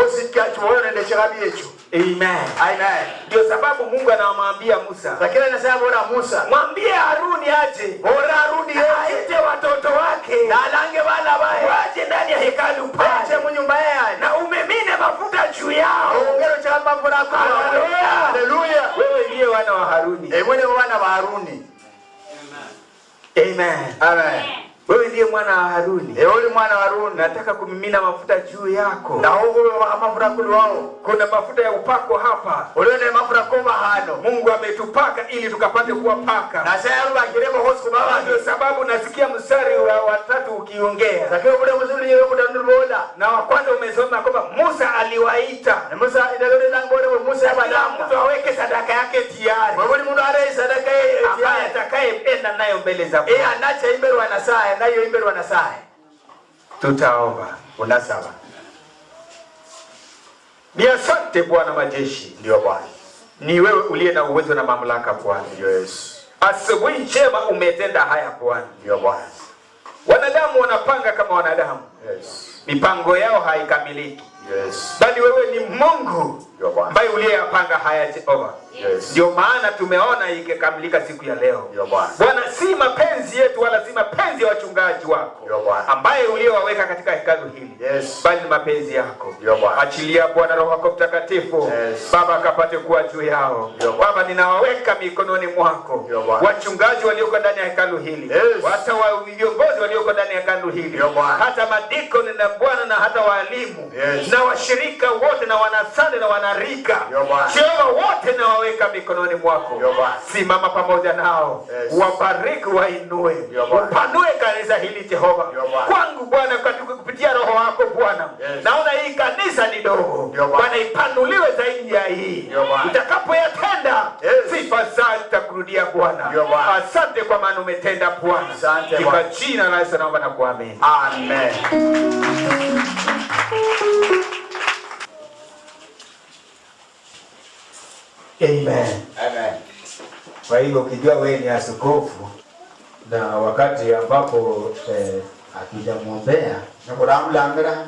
Amen. Amen. Ndio sababu Mungu anamwambia Musa, lakini anasema bora Musa, mwambie Haruni aje, bora Haruni aite watoto wake na alange bana bae waje ndani ya hekalu pale mu nyumba yake na umemine mafuta juu yao. Ongero cha mambo na Haleluya. Haleluya. Wewe ndiye wana wa Haruni. Wewe wana wa Haruni. Amen. Amen. Wewe uliye mwana wa Haruni, Ewe uli mwana wa Haruni, nataka kumimina mafuta juu yako. Amafuta kulwao. Kuna mafuta ya upako hapa. Ulio mafuta koma hano. Mungu ametupaka ili tukapate kuwapaka. Na sasa rubangiremo hosi kubaba. Ndio sababu nasikia mstari wa watatu ukiongea. Lakini ule mzuri yeye mudandubola. Na wa kwanza umesoma kwamba Musa aliwaita. Na Musa inalore nangore Musa Kila mtu aweke sadaka yake tayari. Wewe mundu are sadaka yake ambaye atakayeenda nayo mbele za Bwana. Eh, anacha imberwa na saa nayo imberwa na saa. Tutaomba. Unasaba. Ni asante Bwana majeshi. Ndio Bwana. Ni wewe uliye na uwezo na mamlaka Bwana. Ndio Yesu. Asubuhi njema umetenda haya Bwana. Ndio Bwana. Wanadamu wanapanga kama wanadamu. Yes. Mipango yao haikamiliki. Yes. Bali wewe ni Mungu ambaye uliyeyapanga haya Jehova. Yes. Ndio maana tumeona ikikamilika siku ya leo. Bwana. Bwana, si mapenzi yetu wala si mapenzi ya wachungaji wako ambaye uliowaweka katika hekalu hili. Yes. Bali ni mapenzi yako. Bwana. Achilia Bwana Roho wako Mtakatifu. Yes. Baba akapate kuwa juu yao. Baba, ninawaweka mikononi mwako wachungaji walioko ndani ya hekalu hili. Yes. Hata wa viongozi walioko ndani ya hekalu hili. Hata madikoni na Bwana na hata walimu. Yes. Na washirika wote na wanasande na wanarika. Jehova, wote nawaweka mikononi mwako. Simama pamoja nao. Yes. Wabariki, wainue. Upanue kanisa hili Jehova. Kwangu Bwana, kupitia Roho wako Bwana. Yes. Naona hii kanisa ni dogo. Bwana, ipanuliwe zaidi ya hii. Utakapoyatenda, Yes. sifa zitakurudia Bwana. Asante kwa maana umetenda Bwana. Asante Katika Bwana. jina la Yesu naomba na kuamini. Amen. Amen. Amen. Kwa hivyo ukijua wewe ni askofu na wakati ambapo hatujamwombea Nikuramulambira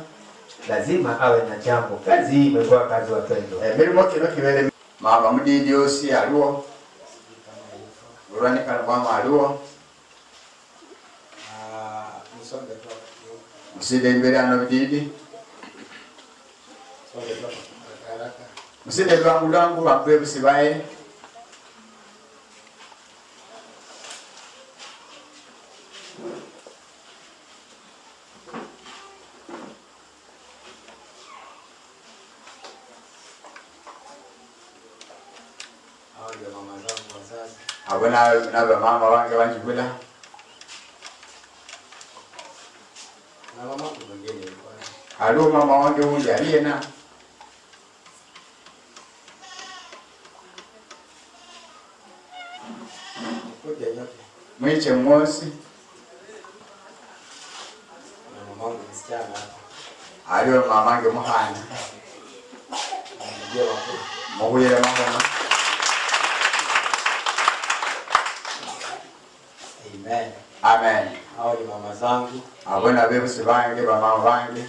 lazima awe na jambo. Kazi hii imekuwa kazi, wapendwa. Mirimo kino kibere mama mudidi osi aliwo ulwanikana kwama aliwo muside imbere ano bididi muside lwangu lwangu bantu bebusi baye abo naba mama wange banjibula aliwo mama wange wundi aliyena mwiche mwosi aliwo mamange muhana mubuyele mahono. Amen. Amen. Hao ni mama zangu. Abo na bebusi bange bamama bange.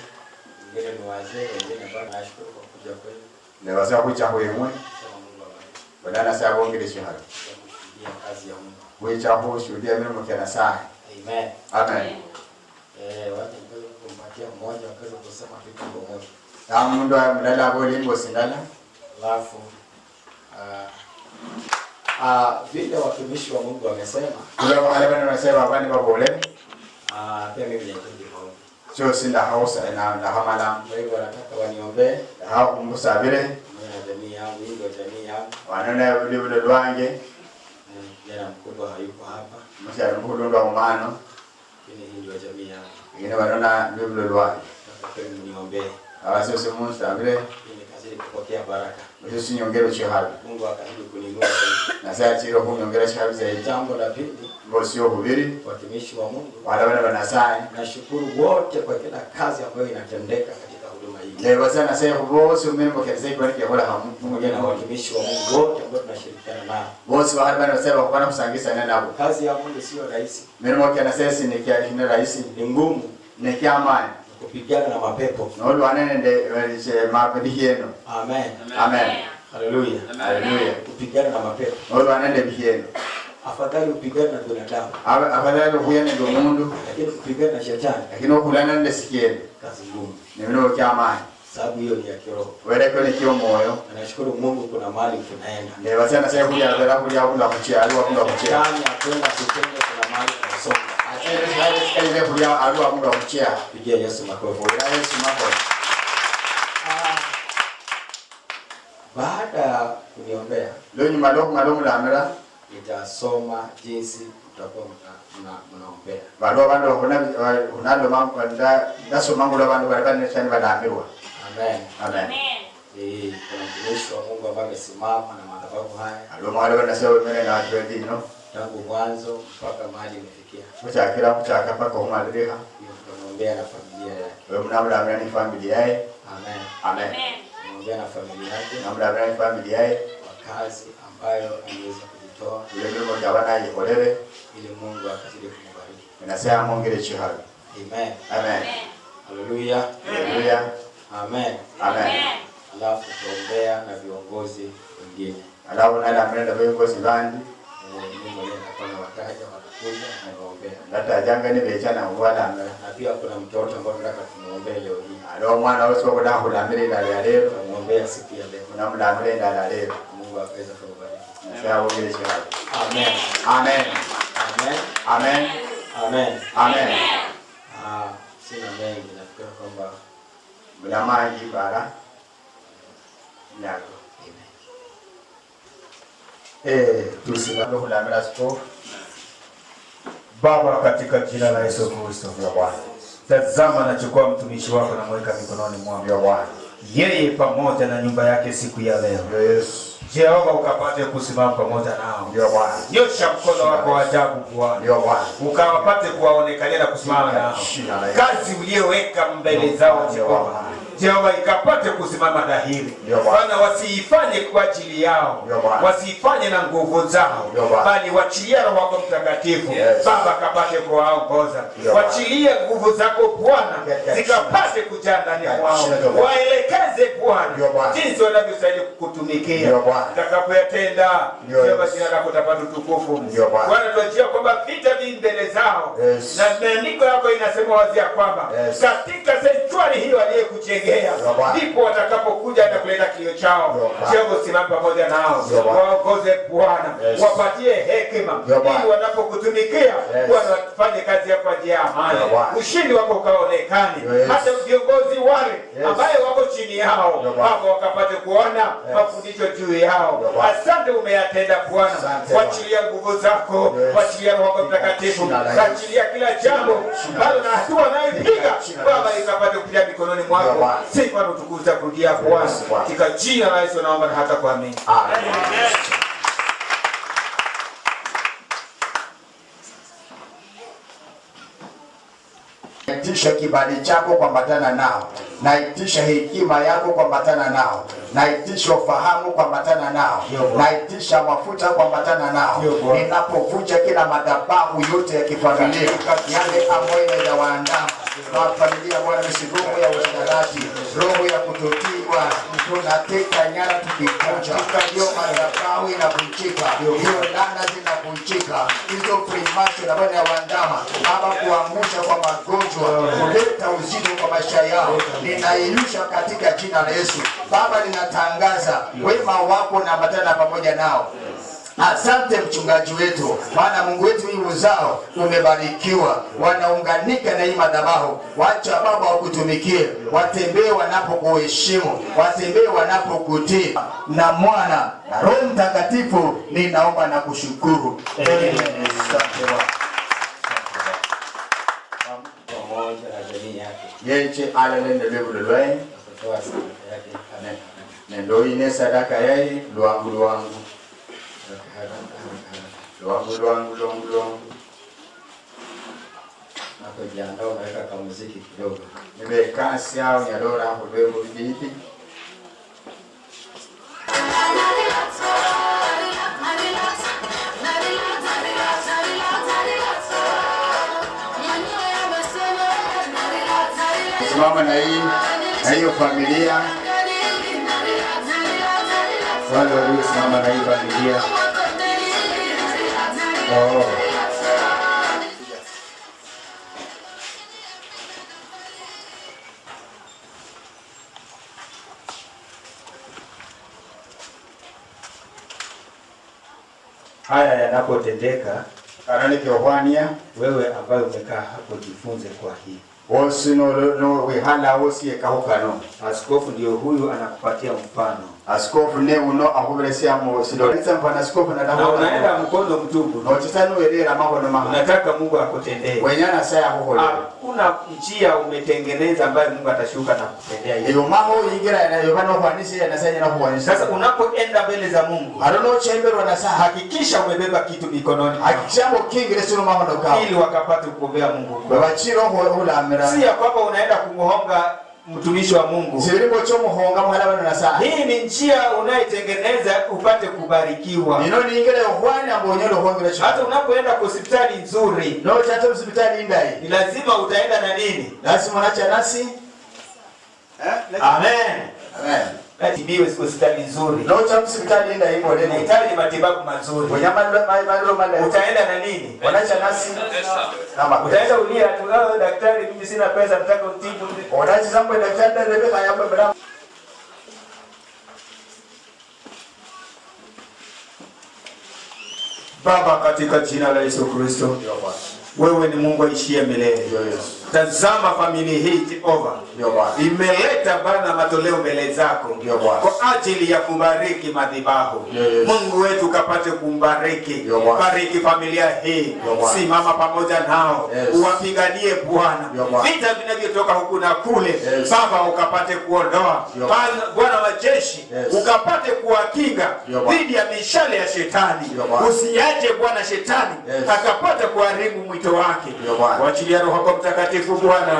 Wengine ni wazee, wengine bado. Nashukuru kwa kuja kwenu. Nebasa kucha khwimwe. Sema Mungu awabariki. Bwana sabongele shihalo. Kushuhudia kazi ya Mungu. Wicha khushuhudia milimo kya Nyasaye. Amen. Amen. Wacha niweze kumpatia mmoja akaweze kusema kitu kimoja. Na mundu mulala abole imbosi ndala. Alafu vile watumishi wa Mungu wamesema. Kula wale wanasema bani babole. Pia mimi nahitaji maombi. Sio sinda hausa na ndahamala. Kwa hivyo nataka waniombee. Hakumusabire. Mimi na jamii yangu, hii ndio jamii yangu. Wanona buli lwange. Kijana mkubwa hayuko hapa. Mshari mkulu ndo umano. Lakini hii ndio jamii yangu. Ingine wanona buli lwange. Nataka mniombee. Abasose musabire. Ili nikazidi kupokea baraka. Msisi nyongero chihabi. Mungu akazidi kuniinua zaidi. Na sasa chiro kunyongera chihabi zaidi. Jambo la pili, Mbosi hubiri watumishi wa Mungu. Wale wana Nyasaye. Nashukuru wote kwa kila kazi ambayo inatendeka katika huduma hii. Leo sana sasa bose umembo kenzei kwa nini hola hamu. Pamoja na watumishi wa Mungu wote ambao tunashirikiana nao. Bose wa hapa wanasema kwa kusangisana nabo. Kazi ya Mungu sio rahisi. Mirimo kwa Nyasaye ni kia ni rahisi. Ni ngumu. Ni kia amani. Kupigana na mapepo. Nolo anene nde mapepo. Amen. Amen. Haleluya. Haleluya. Kupigana na mapepo. Nolo anene bihieno. Afadhali upigane na binadamu. Afadhali ukuyane ndo mundu. Lakini kupigana na shetani. Lakini okulana nde sikieno. Kazi ngumu. Ni mirimo kia amani. Sababu hiyo ni ya kiroho. Wele kwa ni kio moyo. Na nashukuru Mungu kuna mahali tunaenda. Ndio basi anasema kuja bila kuja kula kuchia, alikuwa kula kuchia. Shetani apenda tutende, kuna mahali tunasonga. Pigia Yesu makofi. Baada ya kuniombea, lunyuma lwokhumala omulamira nitasoma jinsi mtakuwa mnaombea. Baliwo bandu khunaloma ndasoma ngolwa bandu bali banesani balamirwa. Amen. Amen. Kuna mtumishi wa Mungu ambaye amesimama na madhabahu haya aliwo mwali banase wemene na watu wendino tangu mwanzo mpaka mahali imefikia. Khuchakila khuchaka paka khumalirikha. Tunaombea na familia yake. Oyo munamulamira ni familia yaye. Amen. Amen. Tunaombea na familia yake. Namulamira ni familia yaye kwa kazi ambayo aliweza kujitoa ule milimo kyaba nayikholele ili Mungu akazidi kumbariki. Nase amwongele chikhabi. Amen. Amen. Haleluya. Haleluya. Amen. Amen. Alafu tuombea na viongozi wengine. Alafu nalamira na viongozi bandi. Mimi mwenyewe nitakuwa nawataja wanakuja na nawaombea. Ndatajanga nibecha na kubalamira. Na pia kuna mtoto ambaye tunataka tumuombee leo hii. Aliwo mwana wose wakutaka khulamira indala ya lero. Tumuombea siku ya leo. Munamulamira indala ya lero. Mungu akaweza kubariki. Nase amwongele chikhabi. Amen. Amen. Amen. Amen. Amen. Amen. Sina mengi, nafikiri kwamba mna mangi bara nyako. Tusimame khulamira askofu. Baba, katika jina la Yesu Kristo, tazama nachukua mtumishi wako na mweka mikononi mwako, yeye pamoja na nyumba yake siku ya leo. Jehova, ukapate kusimama pamoja nao. Nyosha mkono wako wa ajabu Bwana, ukawapate kuwaonekania na kusimama nao. Kazi uliyoweka mbele zao Jehova, Jehova ikapate kusimama dhahiri. Bwana, wasiifanye kwa ajili yao, wasiifanye na nguvu zao, bali wachilie Roho wako Mtakatifu. Baba, kapate kuwaongoza. Wachilie nguvu zako Bwana zikapate kujaa ndani mwao. Waelekeze Bwana jinsi wanavyostahili kukutumikia. Utakapoyatenda Jehova, jina lako utapata utukufu. Bwana, tunajua kwamba vita vi mbele zao, na maandiko yako inasema wazi ya kwamba katika sanctuary hiyo aliyekujengea ndipo watakapokuja na kuleta kilio chao. Jehova, simama pamoja nao, waongoze Bwana, wapatie hekima ili wanapokutumikia Bwana wafanye kazi yako kwa njia ya amani, ushindi wako ukaonekane. Hata viongozi wale ambaye wako chini yao hapo wakapate kuona mafundisho juu yao. Asante, umeyatenda Bwana. Wachilia nguvu zako, wachilia Roho wako Mtakatifu, wachilia kila jambo bado na hatua unayoipiga Baba ikapate kupitia mikononi mwako. Sifa na utukufu za kurudia Bwana, katika jina la Yesu naomba na hata kuamini. Amen. Naitisha kibali chako kuambatana nao, naitisha hekima yako kuambatana nao, naitisha ufahamu kuambatana nao, naitisha mafuta kuambatana nao. Ninapovunja kila madhabahu yote ya kifamilia, yale ambayo inawaandama na familia Bwana, roho ya usharati, roho ya kutotii Bwana, tunateka nyara tukivunja hiyo madhabahu inavunjika, hiyo laana zinavunjika, hizo primacho na Bwana ya waandama ama kuangusha kwa magonjwa, kuleta uzito kwa maisha yao, ninailusha katika jina la Yesu. Baba, ninatangaza wema wako na ambatana pamoja nao. Asante mchungaji wetu, maana Mungu wetu, hii uzao umebarikiwa, wanaunganika na hii madhabahu. Wacha Baba wakutumikie, watembee wanapokuheshimu, watembee wanapokutii. Na Mwana na Roho Mtakatifu, ninaomba na kushukuru. Amen. Asante Bwana. Pamoja na jamii yake. Yeche alalende lwebulo lwaye Kutoa sadaka yake. Amen. Nendoine sadaka yaye lwangu lwangu lwangu lwangu lwangu lwangu. Napojiandaa unaweka kamuziki kidogo. Nimekasi au nyalora hulwembo bibidi. Simama na hii na hiyo familia, wale waliosimama na hii familia. Oh. Haya yanapotendeka, Kano nikiohwania. Wewe ambaye umekaa hapo, jifunze kwa hii. Wosi no wihala wosi ekahukano. Askofu ndio huyu anakupatia mfano. Askofu ne uno ahuberesia mu silolisa mfano askofu na Na unaenda mkono mtupu. Nochitanu werera mahono maha. Unataka Mungu akutendee. Wenyana saya huhole. Hakuna njia umetengeneza ambayo Mungu atashuka na kutendea hiyo. Iyo maho yigira na yobano huanisi na saya na huanisi. Sasa unapoenda mbele za Mungu, Arono chemberwa na saa. Hakikisha umebeba kitu mikononi. Hakikisha mukingire sino mahono kao. Ili wakapate kuombea Mungu. Babachiro hulamira. Si ya kwamba unaenda kumuhonga mtumishi wa Mungu. Sirimo chomuhonga muhala na saa. Hii ni njia unaitengeneza upate kubarikiwa. Ino ningire uhwana mbonyelo huongere cho. Hata unapoenda kwa hospitali nzuri, no chato hospitali indai. Ni lazima utaenda na nini? Lazima unacha nasi. Amen. Amen. Tibiwe hospitali nzuri. No cha hospitali indai mbole. Unahitaji matibabu mazuri. Wanyama malo malo. Utaenda na nini? Unacha nasi. Kama utaenda ulia tu, oh, daktari mimi sina pesa nataka utibu. Unacha sambo daktari Rebeka yambe bra. Baba, katika jina la Yesu Kristo, wewe ni Mungu aishiye milele. Tazama familia hii Jehova imeleta Bwana matoleo mbele zako kwa ajili ya kubariki madhabahu. Mungu wetu kapate kumbariki, bariki familia hii, simama pamoja nao, uwapiganie Bwana vita vinavyotoka huku na kule. Baba ukapate kuondoa, Bwana majeshi ukapate kuwakinga dhidi ya mishale ya shetani. Usiache Bwana shetani akapate kuharibu mwito wake. Waachilia Roho wako Mtakatifu Bwana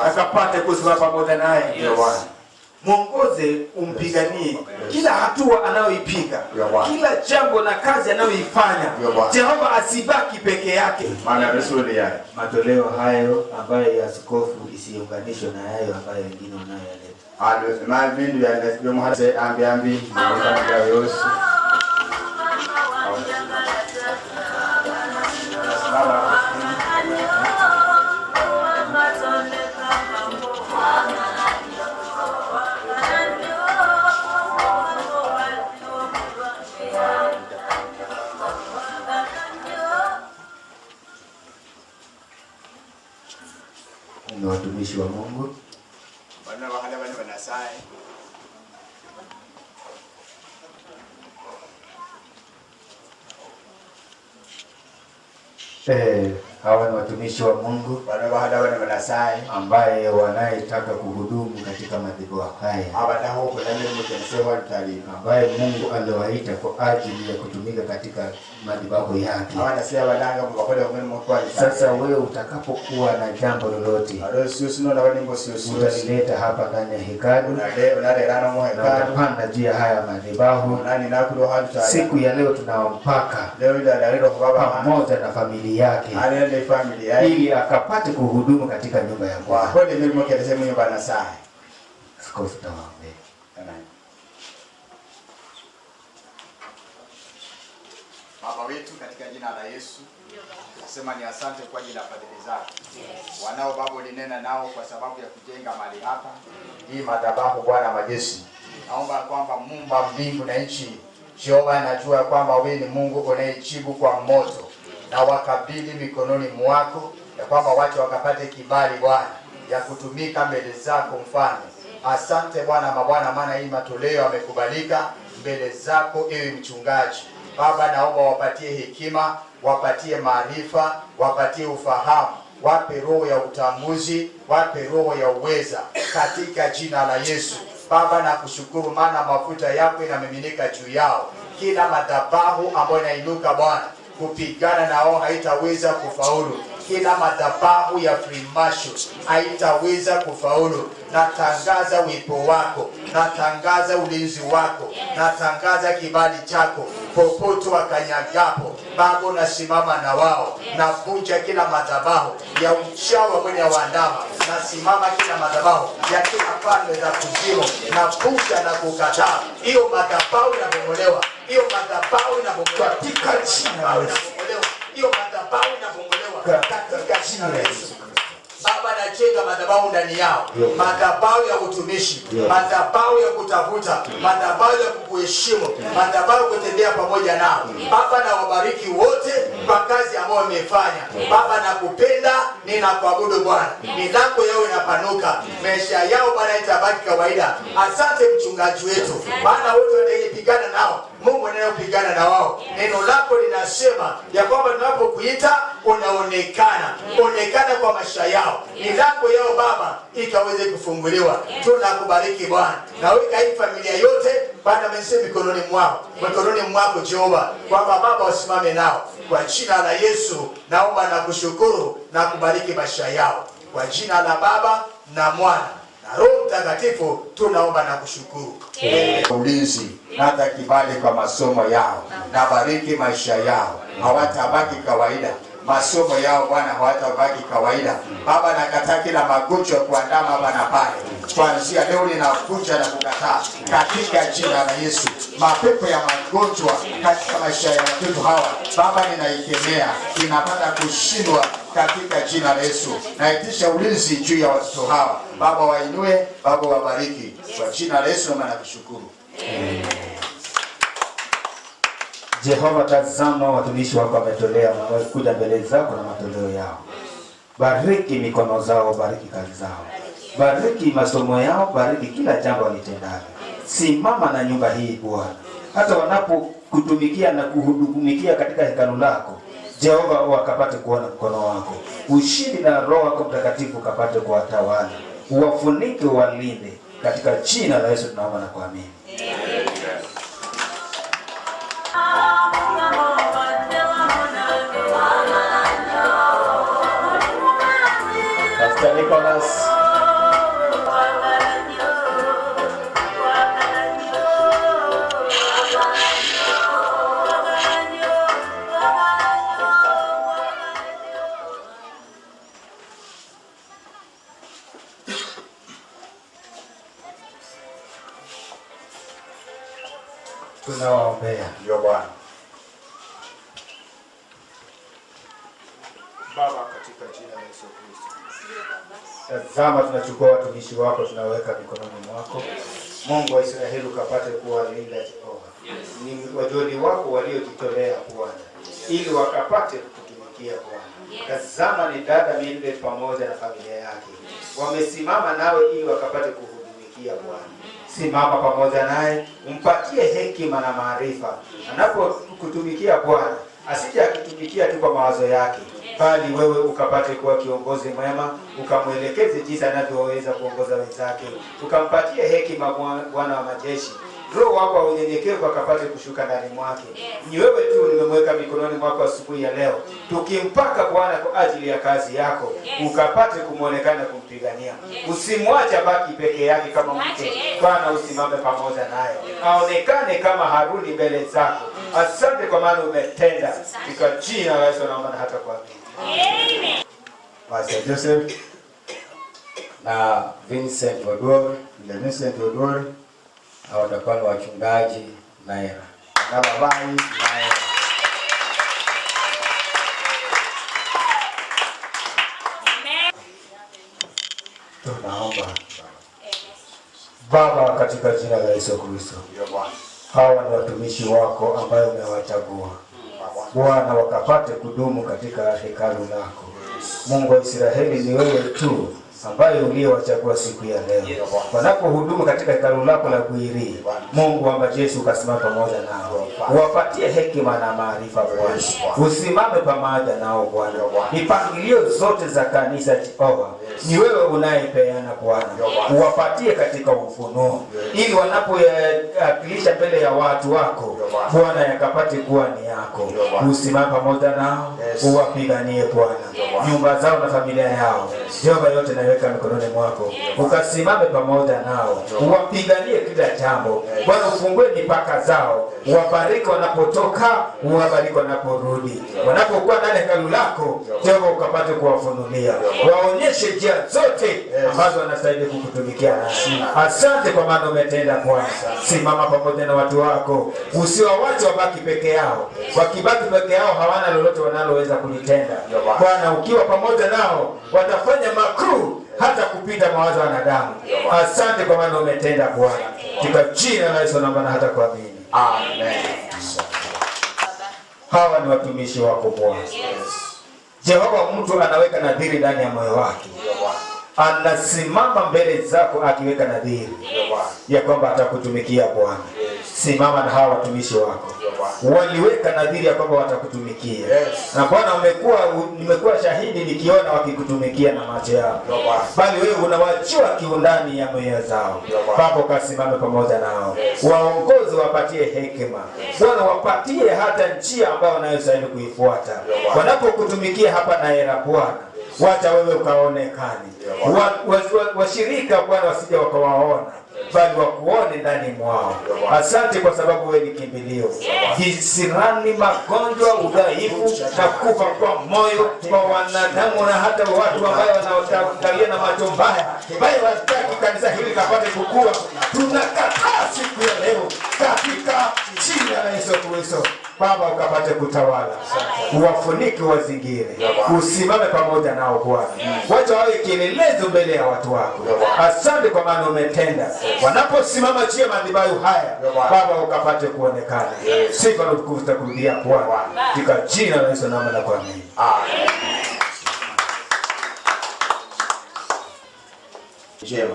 akapate kusimama pamoja naye. Mwongoze, umpiganie kila hatua anayoipiga, kila jambo na kazi anayoifanya. Jehova asibaki peke yake. Matoleo hayo ambayo ya askofu isiunganishwe na hayo ambayo wengine wanayoyaleta. Ni watumishi wa Mungu. Hawa ni watumishi wa Mungu ambaye wanayetaka kuhudumu katika madhabahu haya, ambaye Mungu aliwaita kwa ajili ya kutumika katika madhabahu yake. Sasa wewe utakapokuwa na jambo lolote utalileta hapa ndani ya hekalu na utapanda juu ya haya madhabahu. Siku ya leo tunawampaka pamoja na familia yake ili akapate kuhudumu katika nyumba ya Bwana. Askofu tawaombea. Baba wetu katika jina la Yesu, nasema ni asante kwa ajili ya fadhili zako. Wanao Baba ulinena nao kwa sababu ya kujenga mahali hapa hii madhabahu. Bwana majeshi, naomba kwamba Muumba mbingu na nchi, Jehova, najua kwamba wewe ni Mungu unayejibu kwa moto, na wakabidhi mikononi mwako ya kwamba watu wakapate kibali Bwana ya kutumika mbele zako mfalme. Asante Bwana mabwana, maana hii matoleo yamekubalika mbele zako, ewe mchungaji. Baba, naomba wapatie hekima, wapatie maarifa, wapatie ufahamu, wape roho ya utambuzi, wape roho ya uweza katika jina la Yesu. Baba, nakushukuru maana mafuta yako inamiminika juu yao. Kila madhabahu ambayo inainuka Bwana kupigana nao haitaweza kufaulu. Kila madhabahu ya Freemason haitaweza kufaulu. Natangaza wipo wako, natangaza ulinzi wako, natangaza kibali chako popote wakanyagapo. Baba, nasimama na wao, navunja kila madhabahu ya uchawi mwenye waandama, nasimama kila madhabahu ya kila falme za kuzimu, navunja na kukataa hiyo madhabahu inabomolewa, hiyo madhabahu inabomolewa katika jina la Yesu, hiyo madhabahu inabomolewa katika jina la Yesu. Baba, najenga madhabahu ndani yao, madhabahu ya utumishi, madhabahu ya kutafuta, madhabahu ya kukuheshimu, madhabahu ya kutembea pamoja nao. Baba, na wabariki wote kwa kazi ambayo wamefanya. Baba, nakupenda, ninakuabudu Bwana. Milango yao inapanuka, maisha yao Bwana itabaki kawaida. Asante mchungaji wetu, maana wote wanayepigana nao Mungu anayepigana na wao. Neno lako linasema ya kwamba tunapokuita unaonekana, onekana kwa maisha yao, milango yao Baba ikaweze kufunguliwa. Tunakubariki Bwana, naweka hii familia yote Bwana mwenzie mikononi mwao, mikononi mwako Jehova, kwamba Baba usimame nao kwa jina la Yesu. Naomba na kushukuru na kubariki maisha yao kwa jina la Baba na Mwana na Roho Mtakatifu, tunaomba na kushukuru. Ulinzi na hata kibali kwa masomo yao, na bariki maisha yao, hawatabaki kawaida masomo yao Bwana, hawatabaki kawaida. Baba, nakataa kila magonjwa kuandama hapa na pale. Kuanzia leo ninakunja na kukataa katika jina la Yesu. Mapepo ya magonjwa katika maisha ya watoto hawa Baba, ninaikemea, inapata kushindwa katika jina la Yesu. Naitisha ulinzi juu ya watoto hawa Baba, wainue Baba, wabariki kwa jina la Yesu, naomba na kushukuru. Jehova, tazama watumishi wako wametolea, wamekuja mbele zako na matoleo yao. Bariki mikono zao, bariki kazi zao, bariki masomo yao, bariki kila jambo walitendalo. Simama na nyumba hii Bwana, hata wanapokutumikia na kuhudumikia katika hekalu lako Jehova, wakapate kuona mkono wako, ushindi na Roho wako Mtakatifu ukapate kuwatawala, uwafunike, uwalinde, katika jina la Yesu tunaomba na kuamini. Pastor Nicholas. Tunawaombea. Ndio Bwana. Baba, katika jina la Yesu Kristo, tazama tunachukua watumishi wako tunaweka mikononi mwako. Mungu wa Israeli, ukapate kuwalinda Jehova. Ni wajoli wako waliojitolea Bwana, ili wakapate kutumikia Bwana. Tazama ni dada Mildred pamoja na familia yake wamesimama nawe ili wakapate kuhudumikia Bwana. Simama pamoja naye, mpatie hekima na maarifa anapokutumikia Bwana, asije akitumikia tu kwa mawazo yake, bali wewe ukapate kuwa kiongozi mwema, ukamwelekeze jinsi anavyoweza kuongoza wenzake, ukampatie hekima Bwana wa majeshi. Roho wako wa unyenyekevu akapate kushuka ndani mwake. Ni wewe tu nimemweka mikononi mwako asubuhi ya leo, tukimpaka Bwana kwa ajili ya kazi yako, ukapate kumwonekana kumpigania. Usimwache abaki peke yake kama mke. Bwana, usimame pamoja naye, aonekane kama Haruni mbele zako. Asante kwa maana umetenda, katika jina la Yesu naomba na hata kuamini. Pastor Joseph na Vincent Oduor, na Vincent Oduor hao watakuwa ni wachungaji Naira. Na babai Naira. Tunaomba Baba, katika jina la Yesu Kristo, hawa ni watumishi wako ambayo umewachagua Bwana, wakapate kudumu katika hekalu lako. Mungu wa Israeli, ni wewe tu ambaye uliyewachagua siku ya leo wanapohudumu katika hekalu lako la Bwiri. Mungu wa majeshi, ukasimama pamoja nao, uwapatie hekima na maarifa Bwana, usimame pamoja nao Bwana. Mipangilio zote za kanisa Jehova, ni wewe unayepeana Bwana, uwapatie katika ufunuo, ili wanapoyawakilisha mbele ya watu wako Bwana, yakapate kuwa ni yako. Usimame pamoja nao, uwapiganie Bwana, nyumba zao na familia yao Jehova, yote naweka mikononi mwako, ukasimame pamoja nao, uwapiganie kila jambo Bwana, ufungue mipaka zao, uwabariki wanapotoka, uwabariki wanaporudi, wanapokuwa ndani ya hekalu lako Jehova, ukapate kuwafunulia, waonyeshe njia njia zote ambazo wanastahili kukutumikia nazo. Asante kwa maana umetenda Bwana. Simama pamoja na watu wako, usiwawache wabaki peke yao. Wakibaki peke yao hawana lolote wanaloweza kulitenda. Bwana, ukiwa pamoja nao watafanya makuu hata kupita mawazo ya wanadamu. Asante kwa maana umetenda Bwana, katika jina la Yesu naomba na hata kuamini, amen. Hawa ni watumishi wako Bwana. Jehova, mtu anaweka nadhiri ndani ya moyo wake, anasimama mbele zako akiweka nadhiri ya kwamba atakutumikia Bwana. Simama na hawa watumishi wako, waliweka nadhiri ya kwamba watakutumikia, na Bwana nimekuwa shahidi nikiona wakikutumikia na macho yao, bali wewe unawajua kiundani ya mioyo zao. Baba, ukasimame pamoja nao, waongozi, wapatie hekima Bwana, wapatie hata njia ambayo wanayostahili kuifuata wanapokutumikia hapa Naera. Bwana, wacha wewe ukaonekane, washirika Bwana wasije wakawaona, bali wakuone ndani mwao. Asante kwa sababu wewe ni kimbilio. Kisirani, magonjwa, udhaifu na kufa kwa moyo kwa wanadamu na hata watu ambao wanaoangalia na macho mbaya, bali wataki kanisa hili kapate kukua, tunakataa siku ya leo katika jina la Yesu Kristo. Baba, ukapate kutawala, uwafunike, wazingire, usimame pamoja nao Bwana, wacha wawe kielelezo mbele ya watu wako. Asante kwa maana umetenda. Wanaposimama chini ya madhabahu haya, Baba, ukapate kuonekana. Sifa na utukufu zitakurudia Bwana, katika jina la Yesu naomba na kuamini. Njema,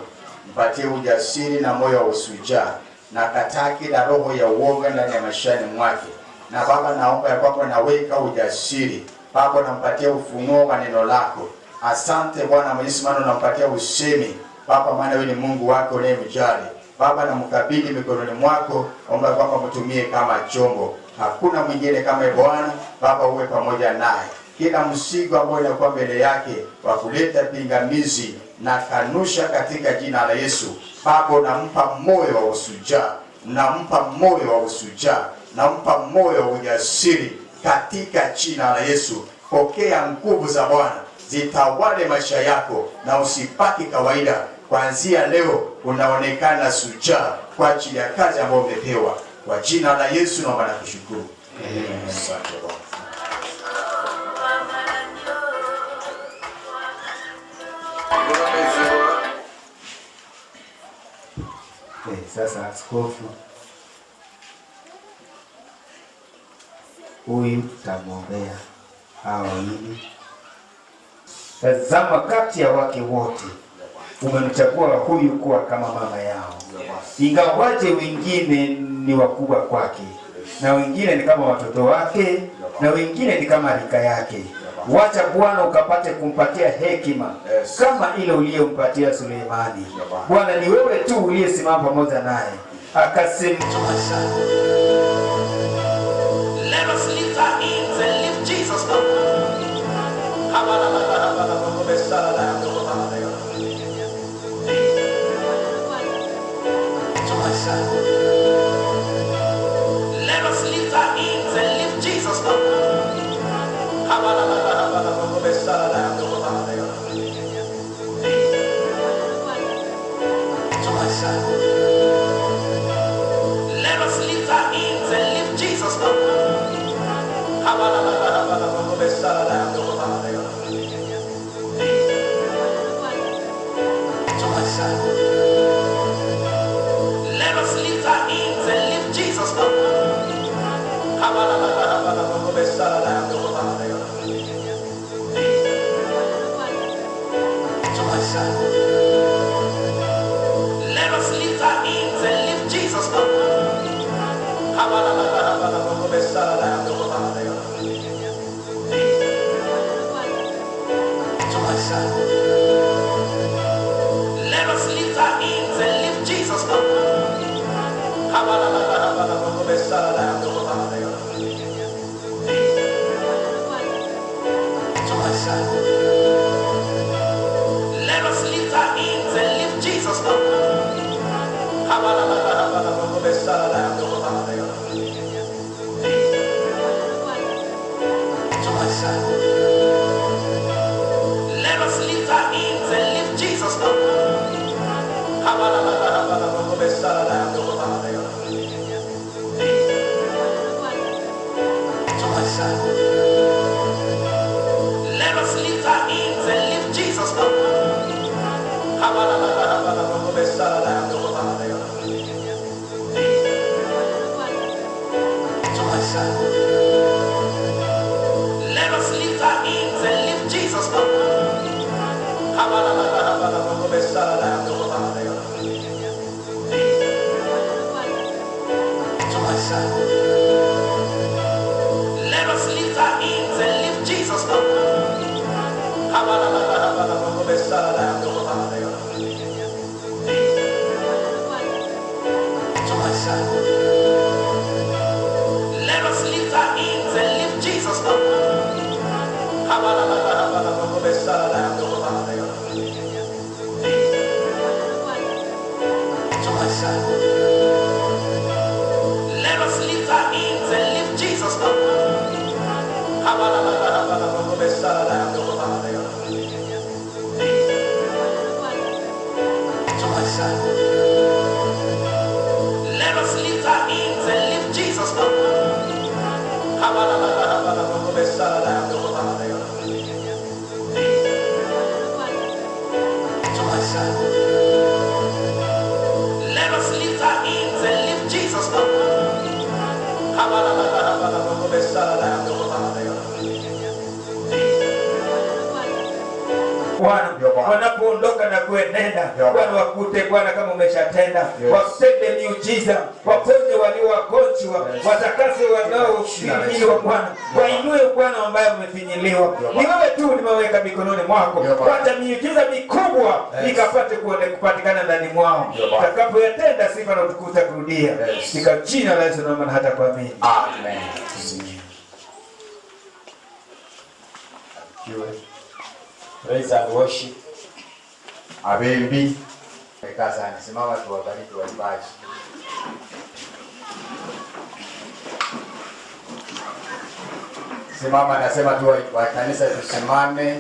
mpatie ujasiri na moyo wa usujaa, na kataa kila roho ya uoga ndani ya maishani mwake. Na Baba, naomba ya kwamba naweka ujasiri Baba, nampatia ufunuo wa neno lako. Asante Bwana Mwenyezi, maana unampatia usemi Baba, maana wewe ni Mungu wake unayemjali. Baba, namkabidhi mikononi mwako, omba kwamba mtumie kama chombo, hakuna mwingine kama Bwana. Baba, uwe pamoja naye kila msigo ambao inakuwa mbele yake wa kuleta pingamizi na kanusha katika jina la Yesu. Baba, unampa moyo wa usujaa, nampa moyo wa usujaa, nampa moyo wa ujasiri katika jina la Yesu. Pokea nguvu za Bwana zitawale maisha yako na usipaki kawaida. Kuanzia leo unaonekana sujaa kwa ajili ya kazi ambayo umepewa. Kwa jina la Yesu naomba na kushukuru. Asante Bwana. Sasa askofu huyu tutamwombea hawa wawili. Tazama, kati ya wake wote umemchagua huyu kuwa kama mama yao, ingawaje wengine ni wakubwa kwake na wengine ni kama watoto wake na wengine ni kama rika yake. Wacha Bwana ukapate kumpatia hekima kama ile uliyompatia Suleimani. Bwana, ni wewe tu uliyesimama pamoja naye akasema. Let us lift our hands and lift Jesus up. Let us lift our hands and lift Jesus up. Let us lift our hands and lift Jesus up. Let us lift our hands and lift Jesus up. Let us lift our hands and lift Jesus up. Let us lift our hands and lift Jesus up. Let us lift our hands and lift Jesus up. Let us lift our hands and myself. Let us lift our hands and lift Jesus up. To myself. Let us lift our hands and lift Jesus up. To myself. Let us lift our hands and lift Jesus up. To myself. Let us lift our hands and lift Jesus up. To myself. Let us lift our hands and lift Jesus up. To myself. Let us lift our hands and lift Jesus up. Bwana, wanapoondoka na kuenenda, Bwana wakute Bwana kama umeshatenda, watende miujiza, waponye walio wagonjwa, watakase wanaofinyiliwa Bwana, wainue Bwana ambaye wamefinyiliwa. Ni wewe tu nimeweka mikononi mwako, wacha miujiza mikubwa ikapate kupatikana ndani mwao, utakapoyatenda sifa na utukufu utakurudia, katika jina la Yesu naomba na hata kuamini. Amen. Praise and worship. Abembi. Kaa sana, simama tuwabariki waimbaji. Simama, nasema tu wa kanisa tusimame.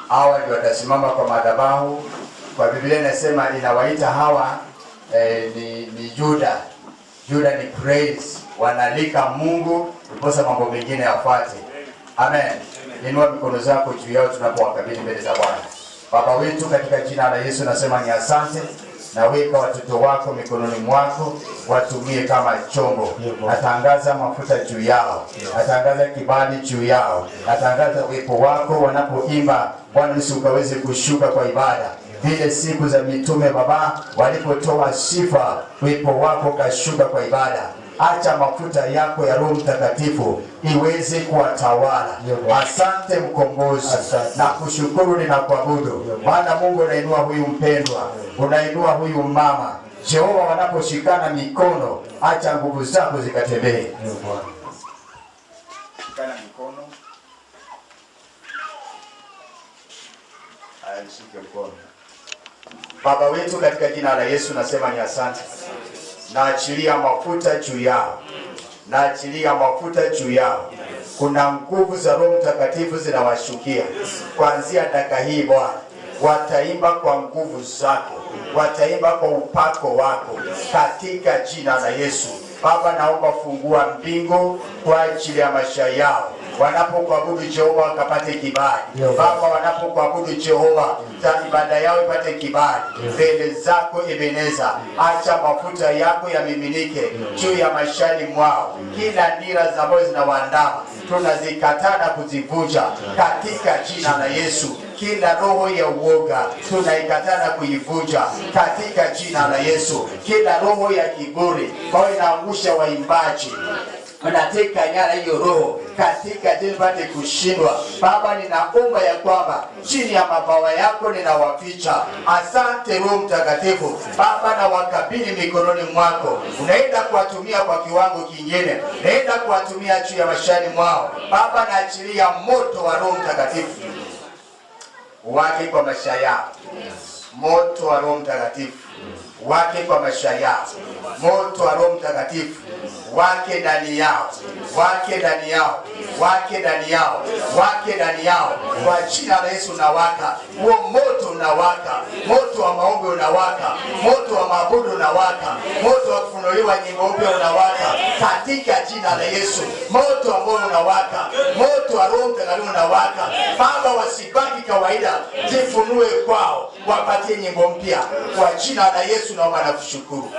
Hawa ndio watasimama kwa madhabahu. Kwa Biblia inasema inawaita hawa ni Juda. Juda ni praise, wanalika Mungu ndiposa mambo mengine yafuate. Amen. Inua mikono zako juu yao tunapowakabidhi mbele za Bwana. Baba wetu, katika jina la Yesu nasema ni asante. Naweka watoto wako mikononi mwako, watumie kama chombo. Natangaza mafuta juu yao, natangaza kibali juu yao, natangaza uwepo wako wanapoimba. Bwana Yesu ukaweze kushuka kwa ibada vile siku za mitume Baba walipotoa sifa, uwepo wako kashuka kwa ibada. Acha mafuta yako ya Roho Mtakatifu iweze kuwatawala. Asante Mkombozi, na kushukuru ninakuabudu, maana Mungu unainua huyu mpendwa, unainua huyu mama. Jehova, wanaposhikana mikono, acha nguvu zako zikatembee. Shikana mikono. Haya, nishike mkono. Baba wetu, katika jina la Yesu nasema ni asante. Naachilia mafuta juu yao, naachilia mafuta juu yao. Kuna nguvu za Roho Mtakatifu zinawashukia kuanzia dakika hii Bwana, wataimba kwa nguvu zako, wataimba kwa upako wako katika jina la Yesu. Baba, naomba fungua mbingu kwa ajili ya maisha yao wanapokuabudu Jehova wakapate kibali. Baba, wanapokuabudu Jehova ibada yao ipate kibali mbele zako. Ebeneza, acha mafuta yako yamiminike juu ya maishani mwao. Kila nira za moyo zinawaandama tunazikataa na kuzivunja katika jina la Yesu. Kila roho ya uoga tunaikataa na kuivunja katika jina la Yesu. Kila roho ya kiburi ambayo inaangusha waimbaji unateka nyara hiyo roho katika jina pate kushindwa. Baba, ninaomba ya kwamba chini ya mabawa yako ninawaficha. Asante Roho Mtakatifu. Baba, na wakabili mikononi mwako, unaenda kuwatumia kwa kiwango kingine, unaenda kuwatumia juu ya maishani mwao. Baba, naachilia moto wa Roho Mtakatifu wake kwa maisha yao, moto wa Roho Mtakatifu wake kwa maisha yao, moto wa Roho Mtakatifu wake ndani yao, wake ndani yao, wake ndani yao, wake ndani yao, kwa jina la Yesu unawaka huo moto, unawaka moto wa maombi, unawaka moto wa maabudu, unawaka moto wa kufunuliwa nyimbo mpya, unawaka katika jina la Yesu, moto ambao unawaka, moto wa Roho Mtakatifu unawaka. Baba, wasibaki kawaida, jifunue kwao, wapatie nyimbo mpya kwa jina la Yesu, naomba na kushukuru.